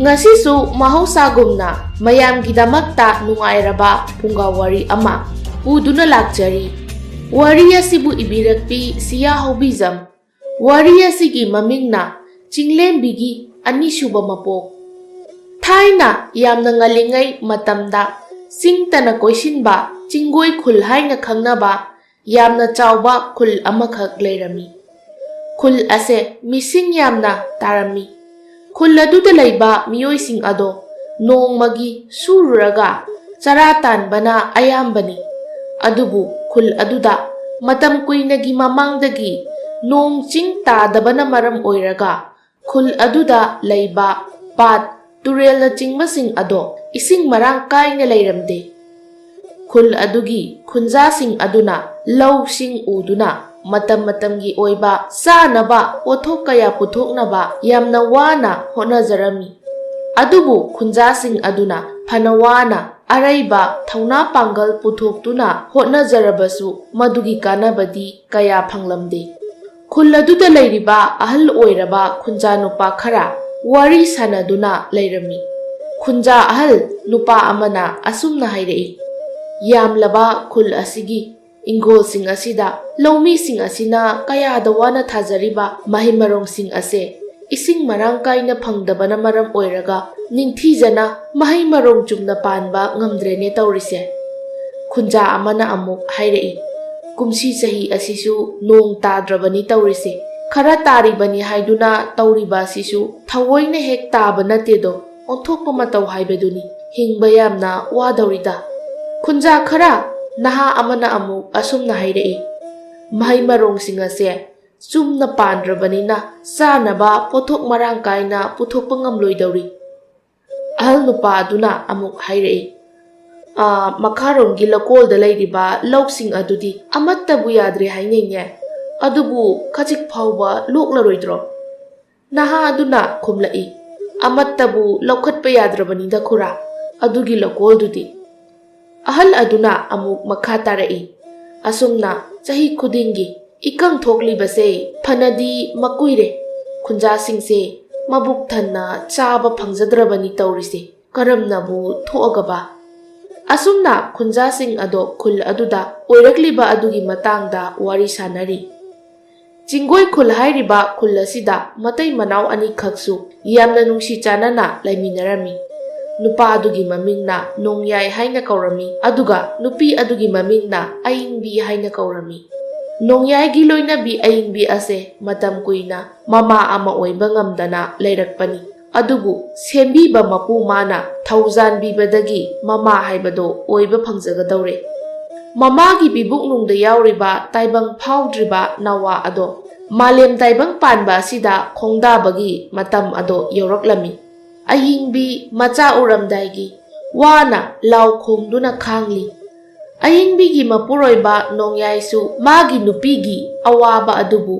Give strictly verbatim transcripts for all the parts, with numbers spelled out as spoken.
ꯉꯁꯤꯁꯨ ꯃꯍꯧꯁꯥꯒꯨꯝꯅ ꯃꯌꯥꯝꯒꯤꯗꯃꯛꯇ ꯅꯨꯡꯉꯥꯏꯔꯕ ꯐꯨꯡꯒꯥ ꯋꯥꯔꯤ ꯑꯃ ꯄꯨꯗꯨꯅ ꯂꯥꯛꯆꯔꯤ꯫ ꯋꯥꯔꯤ ꯑꯁꯤꯕꯨ ꯏꯕꯤꯔꯛꯄꯤ ꯁꯤꯌꯥ ꯍꯧꯕꯤꯖꯝ꯫ ꯋꯥꯔꯤ ꯑꯁꯤꯒꯤ ꯃꯃꯤꯡꯅ ꯆꯤꯡꯂꯦꯝꯕꯤꯒꯤ ꯑꯅꯤꯁꯨꯕ ꯃꯄꯣꯛ꯫ ꯊꯥꯏꯅ ꯌꯥꯝꯅ ꯉꯜꯂꯤꯉꯩ ꯃꯇꯝꯗ ꯆꯤꯡꯇꯅ ꯀꯣꯏꯁꯤꯟꯕ ꯆꯤꯡꯒꯣꯏ ꯈꯨꯜ ꯍꯥꯏꯅ ꯈꯪꯅꯕ ꯌꯥꯝꯅ ꯆꯥꯎꯕ ꯈꯨꯜ ꯑꯃꯈꯛ ꯂꯩꯔꯝꯃꯤ꯫ ꯈꯨꯜ ꯑꯁꯦ ꯃꯤꯁꯤꯡ ꯌꯥꯝꯅ ꯇꯥꯔꯝꯃꯤ꯫ ꯈꯨꯜ ꯑꯗꯨꯗ ꯂꯩꯕ ꯃꯤꯑꯣꯏꯁꯤꯡ ꯑꯗꯣ ꯅꯣꯡꯃꯒꯤ ꯁꯨꯔꯨꯔꯒ ꯆꯔꯥ ꯇꯥꯟꯕꯅ ꯑꯌꯥꯝꯕꯅꯤ꯫ ꯑꯗꯨꯕꯨ ꯈꯨꯜ ꯑꯗꯨꯗ ꯃꯇꯝ ꯀꯨꯏꯅꯒꯤ ꯃꯃꯥꯡꯗꯒꯤ ꯅꯣꯡ ꯆꯤꯡ ꯇꯥꯗꯕꯅ ꯃꯔꯝ ꯑꯣꯏꯔꯒ ꯈꯨꯜ ꯑꯗꯨꯗ ꯂꯩꯕ ꯄꯥꯠ, ꯇꯨꯔꯦꯜꯅꯆꯤꯡꯕꯁꯤꯡ ꯑꯗꯣ ꯏꯁꯤꯡ ꯃꯔꯥꯡ ꯀꯥꯏꯅ ꯂꯩꯔꯝꯗꯦ꯫ ꯈꯨꯜ ꯑꯗꯨꯒꯤ ꯈꯨꯟꯖꯥꯁꯤꯡ ꯑꯗꯨꯅ ꯂꯧꯁꯤꯡ ꯎꯗꯨꯅ ꯃꯇꯝ ꯃꯇꯝꯒꯤ ꯑꯣꯏꯕ ꯆꯥꯅꯕ ꯄꯣꯠꯊꯣꯛ ꯀꯌꯥ ꯄꯨꯊꯣꯛꯅꯕ ꯌꯥꯝꯅ ꯋꯥꯅ ꯍꯣꯠꯅꯖꯔꯝꯃꯤ꯫ ꯑꯗꯨꯕꯨ ꯈꯨꯟꯖꯥꯁꯤꯡ ꯑꯗꯨꯅ ꯐꯅ ꯋꯥꯅ ꯑꯔꯩꯕ ꯊꯧꯅꯥ ꯄꯥꯡꯒꯜ ꯄꯨꯊꯣꯛꯇꯨꯅ ꯍꯣꯠꯅꯖꯔꯕꯁꯨ ꯃꯗꯨꯒꯤ ꯀꯥꯟꯅꯕꯗꯤ ꯀꯌꯥ ꯐꯪꯂꯝꯗꯦ꯫ ꯈꯨꯜ ꯑꯗꯨꯗ ꯂꯩꯔꯤꯕ ꯑꯍꯜ ꯑꯣꯏꯔꯕ ꯈꯨꯟꯖꯥ ꯅꯨꯄꯥ ꯈꯔ ꯋꯥꯔꯤ ꯁꯥꯅꯗꯨꯅ ꯂꯩꯔꯝꯃꯤ꯫ ꯈꯨꯟꯖꯥ ꯑꯍꯜ ꯅꯨꯄꯥ ꯑꯃꯅ ꯑꯁꯨꯝꯅ ꯍꯥꯏꯔꯛꯏ, "ꯌꯥꯝꯂꯕ ꯈꯨꯜ ꯑꯁꯤꯒꯤ ꯏꯪꯈꯣꯜꯁꯤꯡ ꯑꯁꯤꯗ ꯂꯧꯃꯤꯁꯤꯡ ꯑꯁꯤꯅ ꯀꯌꯥꯗ ꯋꯥꯅ ꯊꯥꯖꯔꯤꯕ ꯃꯍꯩ ꯃꯔꯣꯡꯁꯤꯡ ꯑꯁꯦ ꯏꯁꯤꯡ ꯃꯔꯥꯡ ꯀꯥꯏꯅ ꯐꯪꯗꯕꯅ ꯃꯔꯝ ꯑꯣꯏꯔꯒ ꯅꯤꯡꯊꯤꯖꯅ ꯃꯍꯩ ꯃꯔꯣꯡ ꯆꯨꯝꯅ ꯄꯥꯟꯕ ꯉꯝꯗ꯭ꯔꯦꯅꯦ ꯇꯧꯔꯤꯁꯦ꯫" ꯈꯨꯟꯖꯥ ꯑꯃꯅ ꯑꯃꯨꯛ ꯍꯥꯏꯔꯛꯏ, "ꯀꯨꯝꯁꯤ ꯆꯍꯤ ꯑꯁꯤꯁꯨ ꯅꯣꯡ ꯇꯥꯗ꯭ꯔꯕꯅꯤ ꯇꯧꯔꯤꯁꯦ꯫ ꯈꯔ ꯇꯥꯔꯤꯕꯅꯤ ꯍꯥꯏꯗꯨꯅ ꯇꯧꯔꯤꯕ ꯑꯁꯤꯁꯨ ꯊꯑꯣꯏꯅ ꯍꯦꯛ ꯇꯥꯕ ꯅꯠꯇꯦꯗꯣ, ꯑꯣꯟꯊꯣꯛꯄ ꯃꯇꯧ ꯍꯥꯏꯕꯗꯨꯅꯤ꯫ ꯍꯤꯡꯕ ꯌꯥꯝꯅ ꯋꯥꯗꯧꯔꯤꯗ꯫" ꯈꯨꯟꯖꯥ ꯈꯔ ꯅꯍꯥ ꯑꯃꯅ ꯑꯃꯨꯛ ꯑꯁꯨꯝꯅ ꯍꯥꯏꯔꯛꯏ, "ꯃꯍꯩ ꯃꯔꯣꯡꯁꯤꯡ ꯑꯁꯦ ꯆꯨꯝꯅ ꯄꯥꯟꯗ꯭ꯔꯕꯅꯤꯅ ꯆꯥꯅꯕ ꯄꯣꯠꯊꯣꯛ ꯃꯔꯥꯡ ꯀꯥꯏꯅ ꯄꯨꯊꯣꯛꯄ ꯉꯝꯂꯣꯏꯗꯧꯔꯤ꯫" ꯑꯍꯜ ꯅꯨꯄꯥ ꯑꯗꯨꯅ ꯑꯃꯨꯛ ꯍꯥꯏꯔꯛꯏ, "ꯑꯥ, ꯃꯈꯥꯔꯣꯝꯒꯤ ꯂꯧꯀꯣꯜꯗ ꯂꯩꯔꯤꯕ ꯂꯧꯁꯤꯡ ꯑꯗꯨꯗꯤ ꯑꯃꯠꯇꯕꯨ ꯌꯥꯗ꯭ꯔꯦ ꯍꯥꯏꯅꯩꯅꯦ꯫ ꯑꯗꯨꯕꯨ ꯈꯖꯤꯛ ꯐꯥꯎꯕ ꯂꯣꯛꯂꯔꯣꯏꯗ꯭ꯔꯣ?" ꯅꯍꯥ ꯑꯗꯨꯅ ꯈꯨꯝꯂꯛꯏ, "ꯑꯃꯠꯇꯕꯨ ꯂꯧꯈꯠꯄ ꯌꯥꯗ꯭ꯔꯕꯅꯤꯗ ꯈꯨꯔꯥ, ꯑꯗꯨꯒꯤ ꯂꯧꯀꯣꯜꯗꯨꯗꯤ꯫" ꯑꯍꯜ ꯑꯗꯨꯅ ꯑꯃꯨꯛ ꯃꯈꯥ ꯇꯥꯔꯛꯏ, "ꯑꯁꯨꯝꯅ ꯆꯍꯤ ꯈꯨꯗꯤꯡꯒꯤ ꯏꯀꯪ ꯊꯣꯛꯂꯤꯕꯁꯦ ꯐꯅꯗꯤ ꯃꯀꯨꯏꯔꯦ꯫ ꯈꯨꯟꯖꯥꯁꯤꯡꯁꯦ ꯃꯕꯨꯛ ꯊꯟꯅ ꯆꯥꯕ ꯐꯪꯖꯗ꯭ꯔꯕꯅꯤ ꯇꯧꯔꯤꯁꯦ꯫ ꯀꯔꯝꯅꯕꯨ ꯊꯣꯛꯑꯒꯕ? ꯑꯁꯨꯝꯅ ꯈꯨꯟꯖꯥꯁꯤꯡ ꯑꯗꯣ ꯈꯨꯜ ꯑꯗꯨꯗ ꯑꯣꯏꯔꯛꯂꯤꯕ ꯑꯗꯨꯒꯤ ꯃꯇꯥꯡꯗ ꯋꯥꯔꯤ ꯁꯥꯅꯔꯤ꯫ ꯆꯤꯡꯒꯣꯏ ꯈꯨꯜ ꯍꯥꯏꯔꯤꯕ ꯈꯨꯜ ꯑꯁꯤꯗ ꯃꯇꯩ ꯃꯅꯥꯎ ꯑꯅꯤꯈꯛꯁꯨ ꯌꯥꯝꯅ ꯅꯨꯡꯁꯤ ꯆꯥꯟꯅꯅ ꯂꯩꯃꯤꯟꯅꯔꯝꯃꯤ꯫ ꯅꯨꯄꯥ ꯑꯗꯨꯒꯤ ꯃꯃꯤꯡꯅ ꯅꯣꯡꯌꯥꯏ ꯍꯥꯏꯅ ꯀꯧꯔꯝꯃꯤ, ꯑꯗꯨꯒ ꯅꯨꯄꯤ ꯑꯗꯨꯒꯤ ꯃꯃꯤꯡꯅ ꯑꯏꯪꯕꯤ ꯍꯥꯏꯅ ꯀꯧꯔꯝꯃꯤ꯫ ꯅꯣꯡꯌꯥꯏꯒꯤ ꯂꯣꯏꯅꯕꯤ ꯑꯏꯪꯕꯤ ꯑꯁꯦ ꯃꯇꯝ ꯀꯨꯏꯅ ꯃꯃꯥ ꯑꯃ ꯑꯣꯏꯕ ꯉꯝꯗꯅ ꯂꯩꯔꯛꯄꯅꯤ꯫ ꯑꯗꯨꯕꯨ ꯁꯦꯝꯕꯤꯕ ꯃꯄꯨ ꯃꯥꯅ ꯊꯧꯖꯥꯟꯕꯤꯕꯗꯒꯤ ꯃꯃꯥ ꯍꯥꯏꯕꯗꯣ ꯑꯣꯏꯕ ꯐꯪꯖꯒꯗꯧꯔꯦ꯫ ꯃꯃꯥꯒꯤ ꯄꯤꯕꯨꯛꯅꯨꯡꯗ ꯌꯥꯎꯔꯤꯕ ꯇꯥꯏꯕꯪ ꯐꯥꯎꯗ꯭ꯔꯤꯕ ꯅꯋꯥ ꯑꯗꯣ ꯃꯥꯂꯦꯝ ꯇꯥꯏꯕꯪ ꯄꯥꯟꯕ ꯑꯁꯤꯗ ꯈꯣꯡꯗꯥꯕꯒꯤ ꯃꯇꯝ ꯑꯗꯣ ꯌꯧꯔꯛꯂꯝꯃꯤ꯫ ꯑꯍꯤꯡꯕꯤ ꯃꯆꯥ ꯎꯔꯝꯗꯥꯏꯒꯤ ꯋꯥꯅ ꯂꯥꯎ ꯈꯣꯡꯗꯨꯅ ꯈꯥꯡꯂꯤ꯫ ꯑꯍꯤꯡꯕꯤꯒꯤ ꯃꯄꯨꯔꯣꯏꯕ ꯅꯣꯡꯌꯥꯏꯁꯨ ꯃꯥꯒꯤ ꯅꯨꯄꯤꯒꯤ ꯑꯋꯥꯕ ꯑꯗꯨꯕꯨ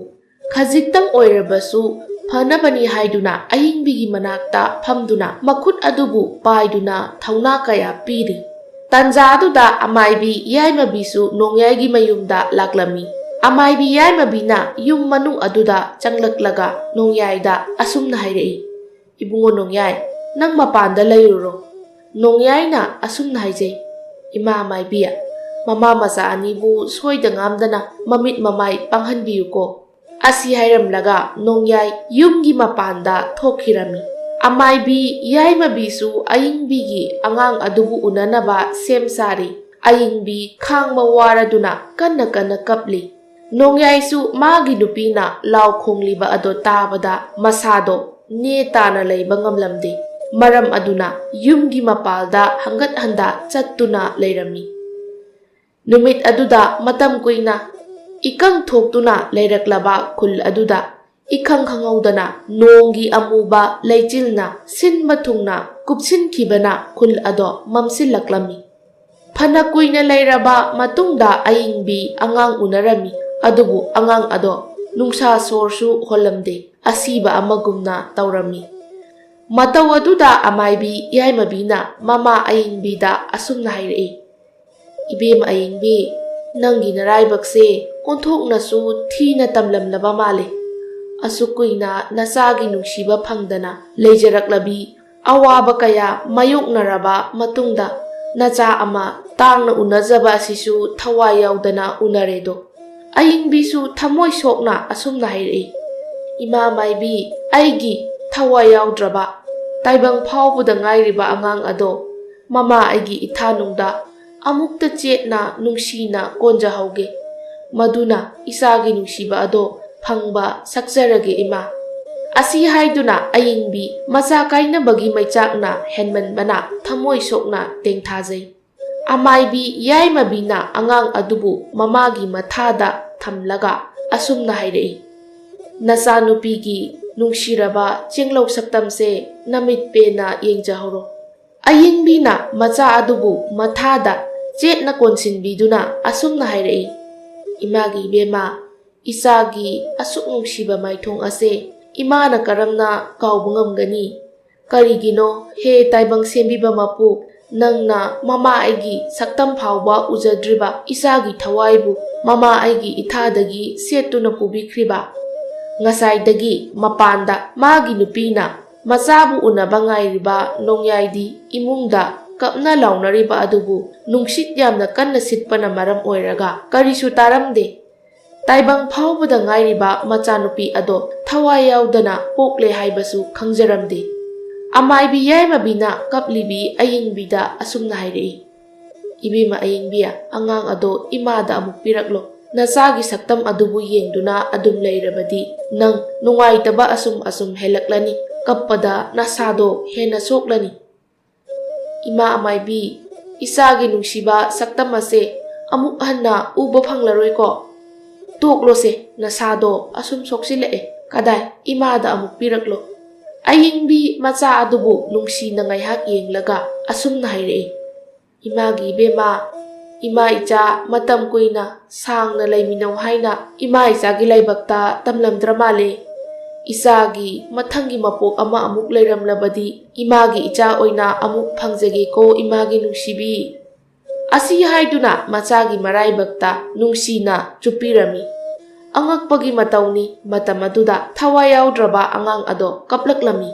ꯈꯖꯤꯛꯇꯪ ꯑꯣꯏꯔꯕꯁꯨ ꯐꯅꯕꯅꯤ ꯍꯥꯏꯗꯨꯅ ꯑꯍꯤꯡꯕꯤꯒꯤ ꯃꯅꯥꯛꯇ ꯐꯝꯗꯨꯅ ꯃꯈꯨꯠ ꯑꯗꯨꯕꯨ ꯄꯥꯏꯗꯨꯅ ꯊꯧꯅꯥ ꯀꯌꯥ ꯄꯤꯔꯤ꯫ ꯇꯥꯟꯖꯥ ꯑꯗꯨꯗ ꯑꯃꯥꯏꯕꯤ ꯌꯥꯏꯃꯕꯤꯁꯨ ꯅꯣꯡꯌꯥꯏꯒꯤ ꯃꯌꯨꯝꯗ ꯂꯥꯛꯂꯝꯃꯤ꯫ ꯑꯃꯥꯏꯕꯤ ꯌꯥꯏꯃꯕꯤꯅ ꯌꯨꯝ ꯃꯅꯨꯡ ꯑꯗꯨꯗ ꯆꯪꯂꯛꯂꯒ ꯅꯣꯡꯌꯥꯏꯗ ꯑꯁꯨꯝꯅ ꯍꯥꯏꯔꯛꯏ, "ꯏꯕꯨꯡꯉꯣ ꯅꯣꯡꯌꯥꯏ, ꯅꯪ ꯃꯄꯥꯟꯗ ꯂꯩꯔꯨꯔꯣ꯫" ꯅꯣꯡꯌꯥꯏꯅ ꯑꯁꯨꯝꯅ ꯍꯥꯏꯖꯩ, "ꯏꯃꯥ ꯃꯥꯏꯕꯤ, ꯃꯃꯥ ꯃꯆꯥ ꯑꯅꯤꯕꯨ ꯁꯣꯏꯗ ꯉꯥꯝꯗꯅ ꯃꯃꯤꯠ ꯃꯃꯥꯏ ꯄꯥꯡꯍꯟꯕꯤꯌꯨꯀꯣ꯫" ꯑꯁꯤ ꯍꯥꯏꯔꯝꯂꯒ ꯅꯣꯡꯌꯥꯏ ꯌꯨꯝꯒꯤ ꯃꯄꯥꯟꯗ ꯊꯣꯛꯈꯤꯔꯝꯃꯤ꯫ ꯑꯃꯥꯏꯕꯤ ꯌꯥꯏꯃꯕꯤꯁꯨ ꯑꯏꯪꯕꯤꯒꯤ ꯑꯉꯥꯡ ꯑꯗꯨꯕꯨ ꯎꯅꯅꯕ ꯁꯦꯝ ꯁꯥꯔꯤ꯫ ꯑꯏꯪꯕꯤ ꯈꯥꯡꯕ ꯋꯥꯔꯗꯨꯅ ꯀꯟꯅ ꯀꯟꯅ ꯀꯞꯂꯤ꯫ ꯅꯣꯡꯌꯥꯏꯁꯨ ꯃꯥꯒꯤ ꯅꯨꯄꯤꯅ ꯂꯥꯎ ꯈꯣꯡꯂꯤꯕ ꯑꯗꯣ ꯇꯥꯕꯗ ꯃꯁꯥꯗꯣ ꯅꯦ ꯇꯥꯅ ꯂꯩꯕ ꯉꯝꯂꯝꯗꯦ꯫ ꯃꯔꯝ ꯑꯗꯨꯅ ꯌꯨꯝꯒꯤ ꯃꯄꯥꯜꯗ ꯍꯪꯒꯠ ꯍꯟꯗ ꯆꯠꯇꯨꯅ ꯂꯩꯔꯝꯃꯤ꯫ ꯅꯨꯃꯤꯠ ꯑꯗꯨꯗ ꯃꯇꯝ ꯀꯨꯏꯅ ꯏꯀꯪ ꯊꯣꯛꯇꯨꯅ ꯂꯩꯔꯛꯂꯕ ꯈꯨꯜ ꯑꯗꯨꯗ ꯏꯈꯪ ꯈꯪꯍꯧꯗꯅ ꯅꯣꯡꯒꯤ ꯑꯃꯨꯕ ꯂꯩꯆꯤꯜꯅ ꯁꯤꯟꯕ ꯊꯨꯡꯅ ꯀꯨꯞꯁꯤꯟꯈꯤꯕꯅ ꯈꯨꯜ ꯑꯗꯣ ꯃꯝꯁꯤꯜꯂꯛꯂꯝꯃꯤ꯫ ꯐꯅ ꯀꯨꯏꯅ ꯂꯩꯔꯕ ꯃꯇꯨꯡꯗ ꯑꯏꯪꯕꯤ ꯑꯉꯥꯡ ꯎꯅꯔꯝꯃꯤ, ꯑꯗꯨꯕꯨ ꯑꯉꯥꯡ ꯑꯗꯣ ꯅꯨꯡꯁꯥ ꯁꯣꯔꯁꯨ ꯍꯣꯜꯂꯝꯗꯦ, ꯑꯁꯤꯕ ꯑꯃꯒꯨꯝꯅ ꯇꯧꯔꯝꯃꯤ꯫ ꯃꯇꯧ ꯑꯗꯨꯗ ꯑꯃꯥꯏꯕꯤ ꯌꯥꯏꯃꯕꯤꯅ ꯃꯃꯥ ꯑꯏꯪꯕꯤꯗ ꯑꯁꯨꯝꯅ ꯍꯥꯏꯔꯛꯏ, "ꯏꯕꯦꯝ ꯑꯏꯪꯕꯤ, ꯅꯪꯒꯤ ꯅꯔꯥꯏꯕꯛꯁꯦ ꯑꯣꯟꯊꯣꯛꯅꯁꯨ ꯊꯤꯅ ꯇꯝꯂꯝꯂꯕ ꯃꯥꯜꯂꯦ꯫ ꯑꯁꯨꯛ ꯀꯨꯏꯅ ꯅꯆꯥꯒꯤ ꯅꯨꯡꯁꯤꯕ ꯐꯪꯗꯅ ꯂꯩꯖꯔꯛꯂꯕꯤ, ꯑꯋꯥꯕ ꯀꯌꯥ ꯃꯥꯌꯣꯛꯅꯔꯕ ꯃꯇꯨꯡꯗ ꯅꯆꯥ ꯑꯃ ꯇꯥꯡꯅ ꯎꯅꯖꯕ ꯑꯁꯤꯁꯨ ꯊꯋꯥꯏ ꯌꯥꯎꯗꯅ ꯎꯅꯔꯦꯗꯣ꯫ ꯑꯌꯤꯡꯕꯤꯁꯨ ꯊꯃꯣꯏ ꯁꯣꯛꯅ ꯑꯁꯨꯝꯅ ꯍꯥꯏꯔꯛꯏ, "ꯏꯃꯥ ꯃꯥꯏꯕꯤ, ꯑꯩꯒꯤ ꯊꯋꯥꯏ ꯌꯥꯎꯗ꯭ꯔꯕ, ꯇꯥꯏꯕꯪ ꯐꯥꯎꯕꯗ ꯉꯥꯏꯔꯤꯕ ꯑꯉꯥꯡ ꯑꯗꯣ ꯃꯃꯥ ꯑꯩꯒꯤ ꯏꯊꯥꯅꯨꯡꯗ ꯑꯃꯨꯛꯇ ꯆꯦꯠꯅ ꯅꯨꯡꯁꯤꯅ ꯀꯣꯟꯖꯍꯧꯒꯦ꯫ ꯃꯗꯨꯅ ꯏꯆꯥꯒꯤ ꯅꯨꯡꯁꯤꯕ ꯑꯗꯣ ꯐꯪꯕ ꯁꯛꯆꯔꯒꯦ ꯏꯃꯥ"꯫ ꯑꯁꯤ ꯍꯥꯏꯗꯨꯅ ꯑꯌꯤꯡꯕꯤ ꯃꯆꯥ ꯀꯥꯏꯅꯕꯒꯤ ꯃꯩꯆꯥꯛꯅ ꯍꯦꯟꯃꯟꯕꯅ ꯊꯃꯣꯏ ꯁꯣꯛꯅ ꯇꯦꯡꯊꯥꯖꯩ꯫ ꯑꯃꯥꯏꯕꯤ ꯌꯥꯏꯃꯕꯤꯅ ꯑꯉꯥꯡ ꯑꯗꯨꯕꯨ ꯃꯃꯥꯒꯤ ꯃꯊꯥꯗ ꯊꯝꯂꯒ ꯑꯁꯨꯝꯅ ꯍꯥꯏꯔꯛꯏ, "ꯅꯆꯥꯅꯨꯄꯤꯒꯤ ꯅꯨꯡꯁꯤꯔꯕ ꯆꯦꯡꯂꯧ ꯁꯛꯇꯝꯁꯦ ꯅꯃꯤꯠ ꯄꯦꯟꯅ ꯌꯦꯡꯖꯍꯧꯔꯣ"꯫ ꯑꯌꯤꯡꯕꯤꯅ ꯃꯆꯥ ꯑꯗꯨꯕꯨ ꯃꯊꯥꯗ ꯆꯦꯠꯅ ꯀꯣꯟꯁꯤꯟꯕꯤꯗꯨꯅ ꯑꯁꯨꯝꯅ ꯍꯥꯏꯔꯛꯏ, "ꯏꯃꯥꯒꯤ ꯏꯕꯦꯝꯃ, ꯏꯆꯥꯒꯤ ꯑꯁꯨꯛ ꯅꯨꯡꯁꯤꯕ ꯃꯥꯏꯊꯣꯡ ꯑꯁꯦ ꯏꯃꯥꯅ ꯀꯔꯝꯅ ꯀꯥꯎꯕ ꯉꯝꯒꯅꯤ? ꯀꯔꯤꯒꯤꯅꯣ ꯍꯦ ꯇꯥꯏꯕꯪ ꯁꯦꯝꯕꯤꯕ ꯃꯄꯨ, ꯅꯪꯅ ꯃꯃꯥ ꯑꯩꯒꯤ ꯁꯛꯇꯝ ꯐꯥꯎꯕ ꯎꯖꯗ꯭ꯔꯤꯕ ꯏꯆꯥꯒꯤ ꯊꯋꯥꯏꯕꯨ ꯃꯃꯥ ꯑꯩꯒꯤ ꯏꯊꯥꯗꯒꯤ ꯁꯦꯠꯇꯨꯅ ꯄꯨꯕꯤꯈ꯭ꯔꯤꯕ?" ꯉꯁꯥꯏꯗꯒꯤ ꯃꯄꯥꯟꯗ ꯃꯥꯒꯤ ꯅꯨꯄꯤꯅ ꯃꯆꯥꯕꯨ ꯎꯅꯕ ꯉꯥꯏꯔꯤꯕ ꯅꯣꯡꯌꯥꯏꯗꯤ ꯏꯃꯨꯡꯗ ꯀꯞꯅ ꯂꯥꯎꯅꯔꯤꯕ ꯑꯗꯨꯕꯨ ꯅꯨꯡꯁꯤꯠ ꯌꯥꯝꯅ ꯀꯟꯅ ꯁꯤꯠꯄꯅ ꯃꯔꯝ ꯑꯣꯏꯔꯒ ꯀꯔꯤꯁꯨ ꯇꯥꯔꯝꯗꯦ꯫ ꯇꯥꯏꯕꯪ ꯐꯥꯎꯕꯗ ꯉꯥꯏꯔꯤꯕ ꯃꯆꯥꯅꯨꯄꯤ ꯑꯗꯣ ꯊꯋꯥꯏ ꯌꯥꯎꯗꯅ ꯄꯣꯛꯂꯦ ꯍꯥꯏꯕꯁꯨ ꯈꯪꯖꯔꯝꯗꯦ꯫ ꯑꯃꯥꯏꯕꯤ ꯌꯥꯏꯃꯕꯤꯅ ꯀꯞꯂꯤꯕꯤ ꯑꯌꯤꯡꯕꯤꯗ ꯑꯁꯨꯝꯅ ꯍꯥꯏꯔꯛꯏ, "ꯏꯕꯦꯝꯃ ꯑꯌꯤꯡꯕꯤ, ꯑꯉꯥꯡ ꯑꯗꯣ ꯏꯃꯥꯗ ꯑꯃꯨꯛ ꯄꯤꯔꯛꯂꯣ꯫ ꯅꯆꯥꯒꯤ ꯁꯛꯇꯝ ꯑꯗꯨꯕꯨ ꯌꯦꯡꯗꯨꯅ ꯑꯗꯨꯝ ꯂꯩꯔꯕꯗꯤ ꯅꯪ ꯅꯨꯡꯉꯥꯏꯇꯕ ꯑꯁꯨꯝ ꯑꯁꯨꯝ ꯍꯦꯜꯂꯛꯂꯅꯤ꯫ ꯀꯞꯄꯗ ꯅꯁꯥꯗꯣ ꯍꯦꯟꯅ ꯁꯣꯛꯂꯅꯤ"꯫ "ꯏꯃꯥ ꯑꯃꯥꯏꯕꯤ, ꯏꯆꯥꯒꯤ ꯅꯨꯡꯁꯤꯕ ꯁꯛꯇꯝ ꯑꯁꯦ ꯑꯃꯨꯛ ꯍꯟꯅ ꯎꯕ ꯐꯪꯂꯔꯣꯏꯀꯣ꯫ ꯇꯣꯛꯂꯣꯁꯦ, ꯅꯁꯥꯗꯣ ꯑꯁꯨꯝ ꯁꯣꯛꯆꯤꯜꯂꯛꯑꯦ꯫ ꯀꯗꯥꯏ, ꯏꯃꯥꯗ ꯑꯃꯨꯛ ꯄꯤꯔꯛꯂꯣ"꯫ ꯑꯌꯤꯡꯕꯤ ꯃꯆꯥ ꯑꯗꯨꯕꯨ ꯅꯨꯡꯁꯤꯅ ꯉꯥꯏꯍꯥꯛ ꯌꯦꯡꯂꯒ ꯑꯁꯨꯝꯅ ꯍꯥꯏꯔꯛꯏ, "ꯏꯃꯥꯒꯤ ꯏꯕꯦꯝꯃ, ꯏꯃꯥ ꯏꯆꯥ ꯃꯇꯝ ꯀꯨꯏꯅ ꯁꯥꯡꯅ ꯂꯩꯃꯤꯟꯅꯧ ꯍꯥꯏꯅ ꯏꯃꯥ ꯏꯆꯥꯒꯤ ꯂꯥꯏꯕꯛꯇ ꯇꯝꯂꯝꯗ꯭ꯔ ꯃꯥꯜꯂꯦ꯫ ꯏꯆꯥꯒꯤ ꯃꯊꯪꯒꯤ ꯃꯄꯣꯛ ꯑꯃ ꯑꯃꯨꯛ ꯂꯩꯔꯝꯂꯕꯗꯤ ꯏꯃꯥꯒꯤ ꯏꯆꯥ ꯑꯣꯏꯅ ꯑꯃꯨꯛ ꯐꯪꯖꯒꯦꯀꯣ, ꯏꯃꯥꯒꯤ ꯅꯨꯡꯁꯤꯕꯤ"꯫ ꯑꯁꯤ ꯍꯥꯏꯗꯨꯅ ꯃꯆꯥꯒꯤ ꯃꯔꯥꯏꯕꯛꯇ ꯅꯨꯡꯁꯤꯅ ꯆꯨꯞꯄꯤꯔꯝꯃꯤ꯫ ꯑꯉꯛꯄꯒꯤ ꯃꯇꯧꯅꯤ, ꯃꯇꯝ ꯑꯗꯨꯗ ꯊꯋꯥꯏ ꯌꯥꯎꯗ꯭ꯔꯕ ꯑꯉꯥꯡ ꯑꯗꯣ ꯀꯞꯂꯛꯂꯝꯃꯤ꯫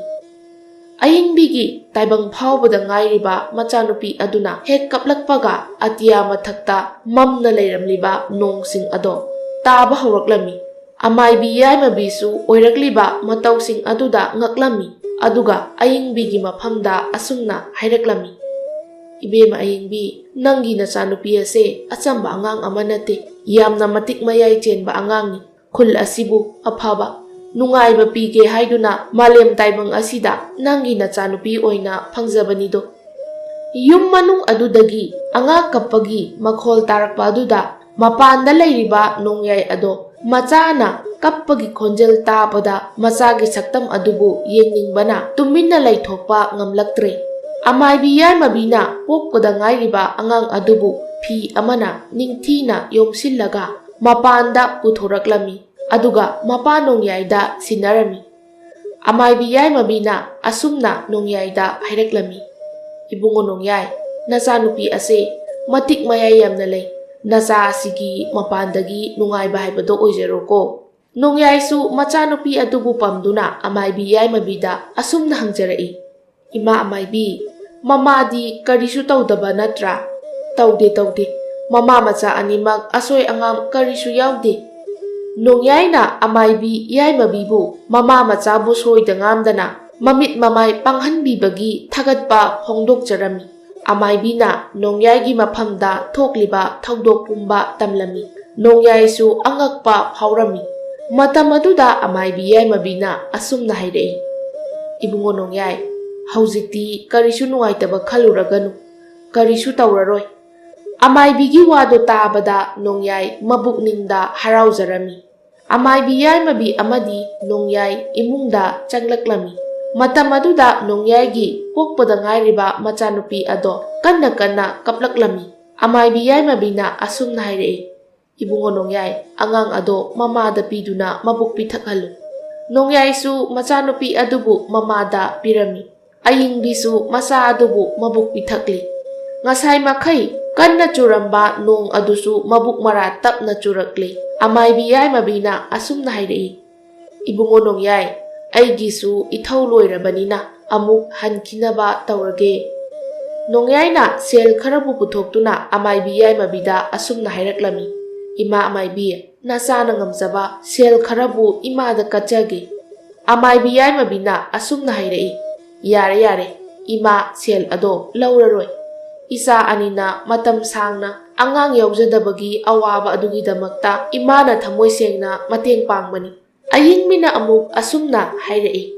ꯑꯏꯪꯕꯤꯒꯤ ꯇꯥꯏꯕꯪ ꯐꯥꯎꯕꯗ ꯉꯥꯏꯔꯤꯕ ꯃꯆꯥꯅꯨꯄꯤ ꯑꯗꯨꯅ ꯍꯦꯛ ꯀꯞꯂꯛꯄꯒ, ꯑꯇꯤꯌꯥ ꯃꯊꯛꯇ ꯃꯝꯅ ꯂꯩꯔꯝꯂꯤꯕ ꯅꯣꯡꯁꯤꯡ ꯑꯗꯣ ꯇꯥꯕ ꯍꯧꯔꯛꯂꯝꯃꯤ꯫ ꯑꯃꯥꯏꯕꯤ ꯌꯥꯏꯃꯕꯤꯁꯨ ꯑꯣꯏꯔꯛꯂꯤꯕ ꯃꯇꯧꯁꯤꯡ ꯑꯗꯨꯗ ꯉꯛꯂꯝꯃꯤ, ꯑꯗꯨꯒ ꯑꯏꯪꯕꯤꯒꯤ ꯃꯐꯝꯗ ꯑꯁꯨꯝꯅ ꯍꯥꯏꯔꯛꯂꯝꯃꯤ: "ꯏꯕꯦꯝꯃ ꯑꯏꯪꯕꯤ, ꯅꯪꯒꯤ ꯅꯆꯥꯅꯨꯄꯤ ꯑꯁꯦ ꯑꯆꯝꯕ ꯑꯉꯥꯡ ꯑꯃ ꯅꯠꯇꯦ, ꯌꯥꯝꯅ ꯃꯇꯤꯛ ꯃꯌꯥꯏ ꯆꯦꯟꯕ ꯑꯉꯥꯡꯅꯤ꯫ ꯈꯨꯜ ꯑꯁꯤꯕꯨ ꯑꯐꯕ, ꯅꯨꯡꯉꯥꯏꯕ ꯄꯤꯒꯦ ꯍꯥꯏꯗꯨꯅ ꯃꯥꯂꯦꯝ ꯇꯥꯏꯕꯪ ꯑꯁꯤꯗ ꯅꯪꯒꯤ ꯅꯆꯥꯅꯨꯄꯤ ꯑꯣꯏꯅ ꯐꯪꯖꯕꯅꯤꯗꯣ"꯫ ꯌꯨꯝ ꯃꯅꯨꯡ ꯑꯗꯨꯗꯒꯤ ꯑꯉꯥꯡ ꯀꯞꯄꯒꯤ ꯃꯈꯣꯜ ꯇꯥꯔꯛꯄ ꯑꯗꯨꯗ, ꯃꯄꯥꯟꯗ ꯂꯩꯔꯤꯕ ꯅꯣꯡꯌꯥꯏ ꯑꯗꯣ ꯃꯆꯥꯅ ꯀꯞꯄꯒꯤ ꯈꯣꯟꯖꯦꯜ ꯇꯥꯕꯗ, ꯃꯆꯥꯒꯤ ꯁꯛꯇꯝ ꯑꯗꯨꯕꯨ ꯌꯦꯡꯅꯤꯡꯕꯅ ꯇꯨꯃꯤꯟꯅ ꯂꯩꯊꯣꯛꯄ ꯉꯝꯂꯛꯇ꯭ꯔꯦ꯫ ꯑꯃꯥꯏꯕꯤ ꯌꯥꯏꯃꯕꯤꯅ ꯄꯣꯛꯄꯗ ꯉꯥꯏꯔꯤꯕ ꯑꯉꯥꯡ ꯑꯗꯨꯕꯨ ꯐꯤ ꯑꯃꯅ ꯅꯤꯡꯊꯤꯅ ꯌꯣꯝꯁꯤꯜꯂꯒ ꯃꯄꯥꯟꯗ ꯄꯨꯊꯣꯔꯛꯂꯝꯃꯤ, ꯑꯗꯨꯒ ꯃꯄꯥ ꯅꯣꯡꯌꯥꯏꯗ ꯁꯤꯟꯅꯔꯝꯃꯤ꯫ ꯑꯃꯥꯏꯕꯤ ꯌꯥꯏꯃꯕꯤꯅ ꯑꯁꯨꯝꯅ ꯅꯣꯡꯌꯥꯏꯗ ꯍꯥꯏꯔꯛꯂꯝꯃꯤ: "ꯏꯕꯨꯡꯉꯣ ꯅꯣꯡꯌꯥꯏ, ꯅꯆꯥꯅꯨꯄꯤ ꯑꯁꯦ ꯃꯇꯤꯛ ꯃꯌꯥꯏ ꯌꯥꯝꯅ ꯂꯩ꯫ ꯅꯆꯥ ꯑꯁꯤꯒꯤ ꯃꯄꯥꯟꯗꯒꯤ ꯅꯨꯡꯉꯥꯏꯕ ꯍꯥꯏꯕꯗꯣ ꯑꯣꯏꯖꯔꯣꯀꯣ"꯫ ꯅꯣꯡꯌꯥꯏꯁꯨ ꯃꯆꯥꯅꯨꯄꯤ ꯑꯗꯨꯕꯨ ꯄꯝꯗꯨꯅ ꯑꯃꯥꯏꯕꯤ ꯌꯥꯏꯃꯕꯤꯗ ꯑꯁꯨꯝꯅ ꯍꯪꯖꯔꯛꯏ: "ꯏꯃꯥ ꯑꯃꯥꯏꯕꯤ, ꯃꯃꯥꯗꯤ ꯀꯔꯤꯁꯨ ꯇꯧꯗꯕ ꯅꯠꯇ꯭ꯔꯥ?" "ꯇꯧꯗꯦ, ꯇꯧꯗꯦ꯫ ꯃꯃꯥ ꯃꯆꯥ ꯑꯅꯤꯃꯛ ꯑꯁꯣꯏ ꯑꯉꯥꯝ ꯀꯔꯤꯁꯨ ꯌꯥꯎꯗꯦ"꯫ ꯅꯣꯡꯌꯥꯏꯅ ꯑꯃꯥꯏꯕꯤ ꯌꯥꯏꯃꯕꯤꯕꯨ ꯃꯃꯥ ꯃꯆꯥꯕꯨ ꯁꯣꯏꯗ ꯉꯥꯝꯗꯅ ꯃꯃꯤꯠ ꯃꯃꯥꯏ ꯄꯥꯡꯍꯟꯕꯤꯕꯒꯤ ꯊꯥꯒꯠꯄ ꯐꯣꯡꯗꯣꯛꯆꯔꯝꯃꯤ꯫ ꯑꯃꯥꯏꯕꯤꯅ ꯅꯣꯡꯌꯥꯏꯒꯤ ꯃꯐꯝꯗ ꯊꯣꯛꯂꯤꯕ ꯊꯧꯗꯣꯛ ꯄꯨꯝꯕ ꯇꯝꯂꯝꯃꯤ꯫ ꯅꯣꯡꯌꯥꯏꯁꯨ ꯑꯉꯛꯄ ꯐꯥꯎꯔꯝꯃꯤ꯫ ꯃꯇꯝ ꯑꯗꯨꯗ ꯑꯃꯥꯏꯕꯤ ꯌꯥꯏꯃꯕꯤꯅ ꯑꯁꯨꯝꯅ ꯍꯥꯏꯔꯛꯏ: "ꯏꯕꯨꯡꯉꯣ ꯅꯣꯡꯌꯥꯏ, ꯍꯧꯖꯤꯛꯇꯤ ꯀꯔꯤꯁꯨ ꯅꯨꯡꯉꯥꯏꯇꯕ ꯈꯜꯂꯨꯔꯒꯅꯨ꯫ ꯀꯔꯤꯁꯨ ꯇꯧꯔꯔꯣꯏ"꯫ ꯑꯃꯥꯏꯕꯤꯒꯤ ꯋꯥꯗꯣ ꯇꯥꯕꯗ ꯅꯣꯡꯌꯥꯏ ꯃꯕꯨꯛꯅꯤꯡꯗ ꯍꯔꯥꯎꯖꯔꯝꯃꯤ꯫ ꯑꯃꯥꯏꯕꯤ ꯌꯥꯏꯃꯕꯤ ꯑꯃꯗꯤ ꯅꯣꯡꯌꯥꯏ ꯏꯃꯨꯡꯗ ꯆꯪꯂꯛꯂꯝꯃꯤ꯫ ꯃꯇꯝ ꯑꯗꯨꯗ ꯅꯣꯡꯌꯥꯏꯒꯤ ꯄꯣꯛꯄꯗ ꯉꯥꯏꯔꯤꯕ ꯃꯆꯥꯅꯨꯄꯤ ꯑꯗꯣ ꯀꯟꯅ ꯀꯟꯅ ꯀꯞꯂꯛꯂꯝꯃꯤ꯫ ꯑꯃꯥꯏꯕꯤ ꯌꯥꯏꯃꯕꯤꯅ ꯑꯁꯨꯝꯅ ꯍꯥꯏꯔꯛꯏ: "ꯏꯕꯨꯡꯉꯣ ꯅꯣꯡꯌꯥꯏ, ꯑꯉꯥꯡ ꯑꯗꯣ ꯃꯃꯥꯗ ꯄꯤꯗꯨꯅ ꯃꯕꯨꯛ ꯄꯤꯊꯛꯍꯜꯂꯨ"꯫ ꯅꯣꯡꯌꯥꯏꯁꯨ ꯃꯆꯥꯅꯨꯄꯤ ꯑꯗꯨꯕꯨ ꯃꯃꯥꯗ ꯄꯤꯔꯝꯃꯤ꯫ ꯑꯌꯤꯡꯕꯤꯁꯨ ꯃꯆꯥ ꯑꯗꯨꯕꯨ ꯃꯕꯨꯛ ꯄꯤꯊꯛꯂꯤ꯫ ꯉꯁꯥꯏ ꯃꯈꯩ ꯀꯟꯅ ꯆꯨꯔꯝꯕ ꯅꯣꯡ ꯑꯗꯨꯁꯨ ꯃꯕꯨꯛ ꯃꯔꯥ ꯇꯞꯅ ꯆꯨꯔꯛꯂꯦ꯫ ꯑꯃꯥꯏꯕꯤ ꯌꯥꯏꯃꯕꯤꯅ ꯑꯁꯨꯝꯅ ꯍꯥꯏꯔꯛꯏ, "ꯏꯕꯨꯡꯉꯣ ꯅꯣꯡꯌꯥꯏ, ꯑꯩꯒꯤꯁꯨ ꯏꯊꯧ ꯂꯣꯏꯔꯕꯅꯤꯅ ꯑꯃꯨꯛ ꯍꯟꯈꯤꯅꯕ ꯇꯧꯔꯒꯦ"꯫ ꯅꯣꯡꯌꯥꯏꯅ ꯁꯦꯜ ꯈꯔꯕꯨ ꯄꯨꯊꯣꯛꯇꯨꯅ ꯑꯃꯥꯏꯕꯤ ꯌꯥꯏꯃꯕꯤꯗ ꯑꯁꯨꯝꯅ ꯍꯥꯏꯔꯛꯂꯝꯃꯤ, "ꯏꯃꯥ ꯑꯃꯥꯏꯕꯤ, ꯅꯆꯥꯅ ꯉꯝꯖꯕ ꯁꯦꯜ ꯈꯔꯕꯨ ꯏꯃꯥꯗ ꯀꯠꯆꯒꯦ"꯫ ꯑꯃꯥꯏꯕꯤ ꯌꯥꯏꯃꯕꯤꯅ ꯑꯁꯨꯝꯅ ꯍꯥꯏꯔꯛꯏ, "ꯌꯥꯔꯦ, ꯌꯥꯔꯦ, ꯏꯃꯥ ꯁꯦꯜ ꯑꯗꯣ ꯂꯧꯔꯔꯣꯏ꯫ ꯏꯆꯥ ꯑꯅꯤꯅ ꯃꯇꯝ ꯁꯥꯡꯅ ꯑꯉꯥꯡ ꯌꯥꯎꯖꯗꯕꯒꯤ ꯑꯋꯥꯕ ꯑꯗꯨꯒꯤꯗꯃꯛꯇ ꯏꯃꯥꯅ ꯊꯃꯣꯏ ꯁꯦꯡꯅ ꯃꯇꯦꯡ ꯄꯥꯡꯕꯅꯤ"꯫ ꯑꯌꯤꯡꯕꯤꯅ ꯑꯃꯨꯛ ꯑꯁꯨꯝꯅ ꯍꯥꯏꯔꯛꯏ,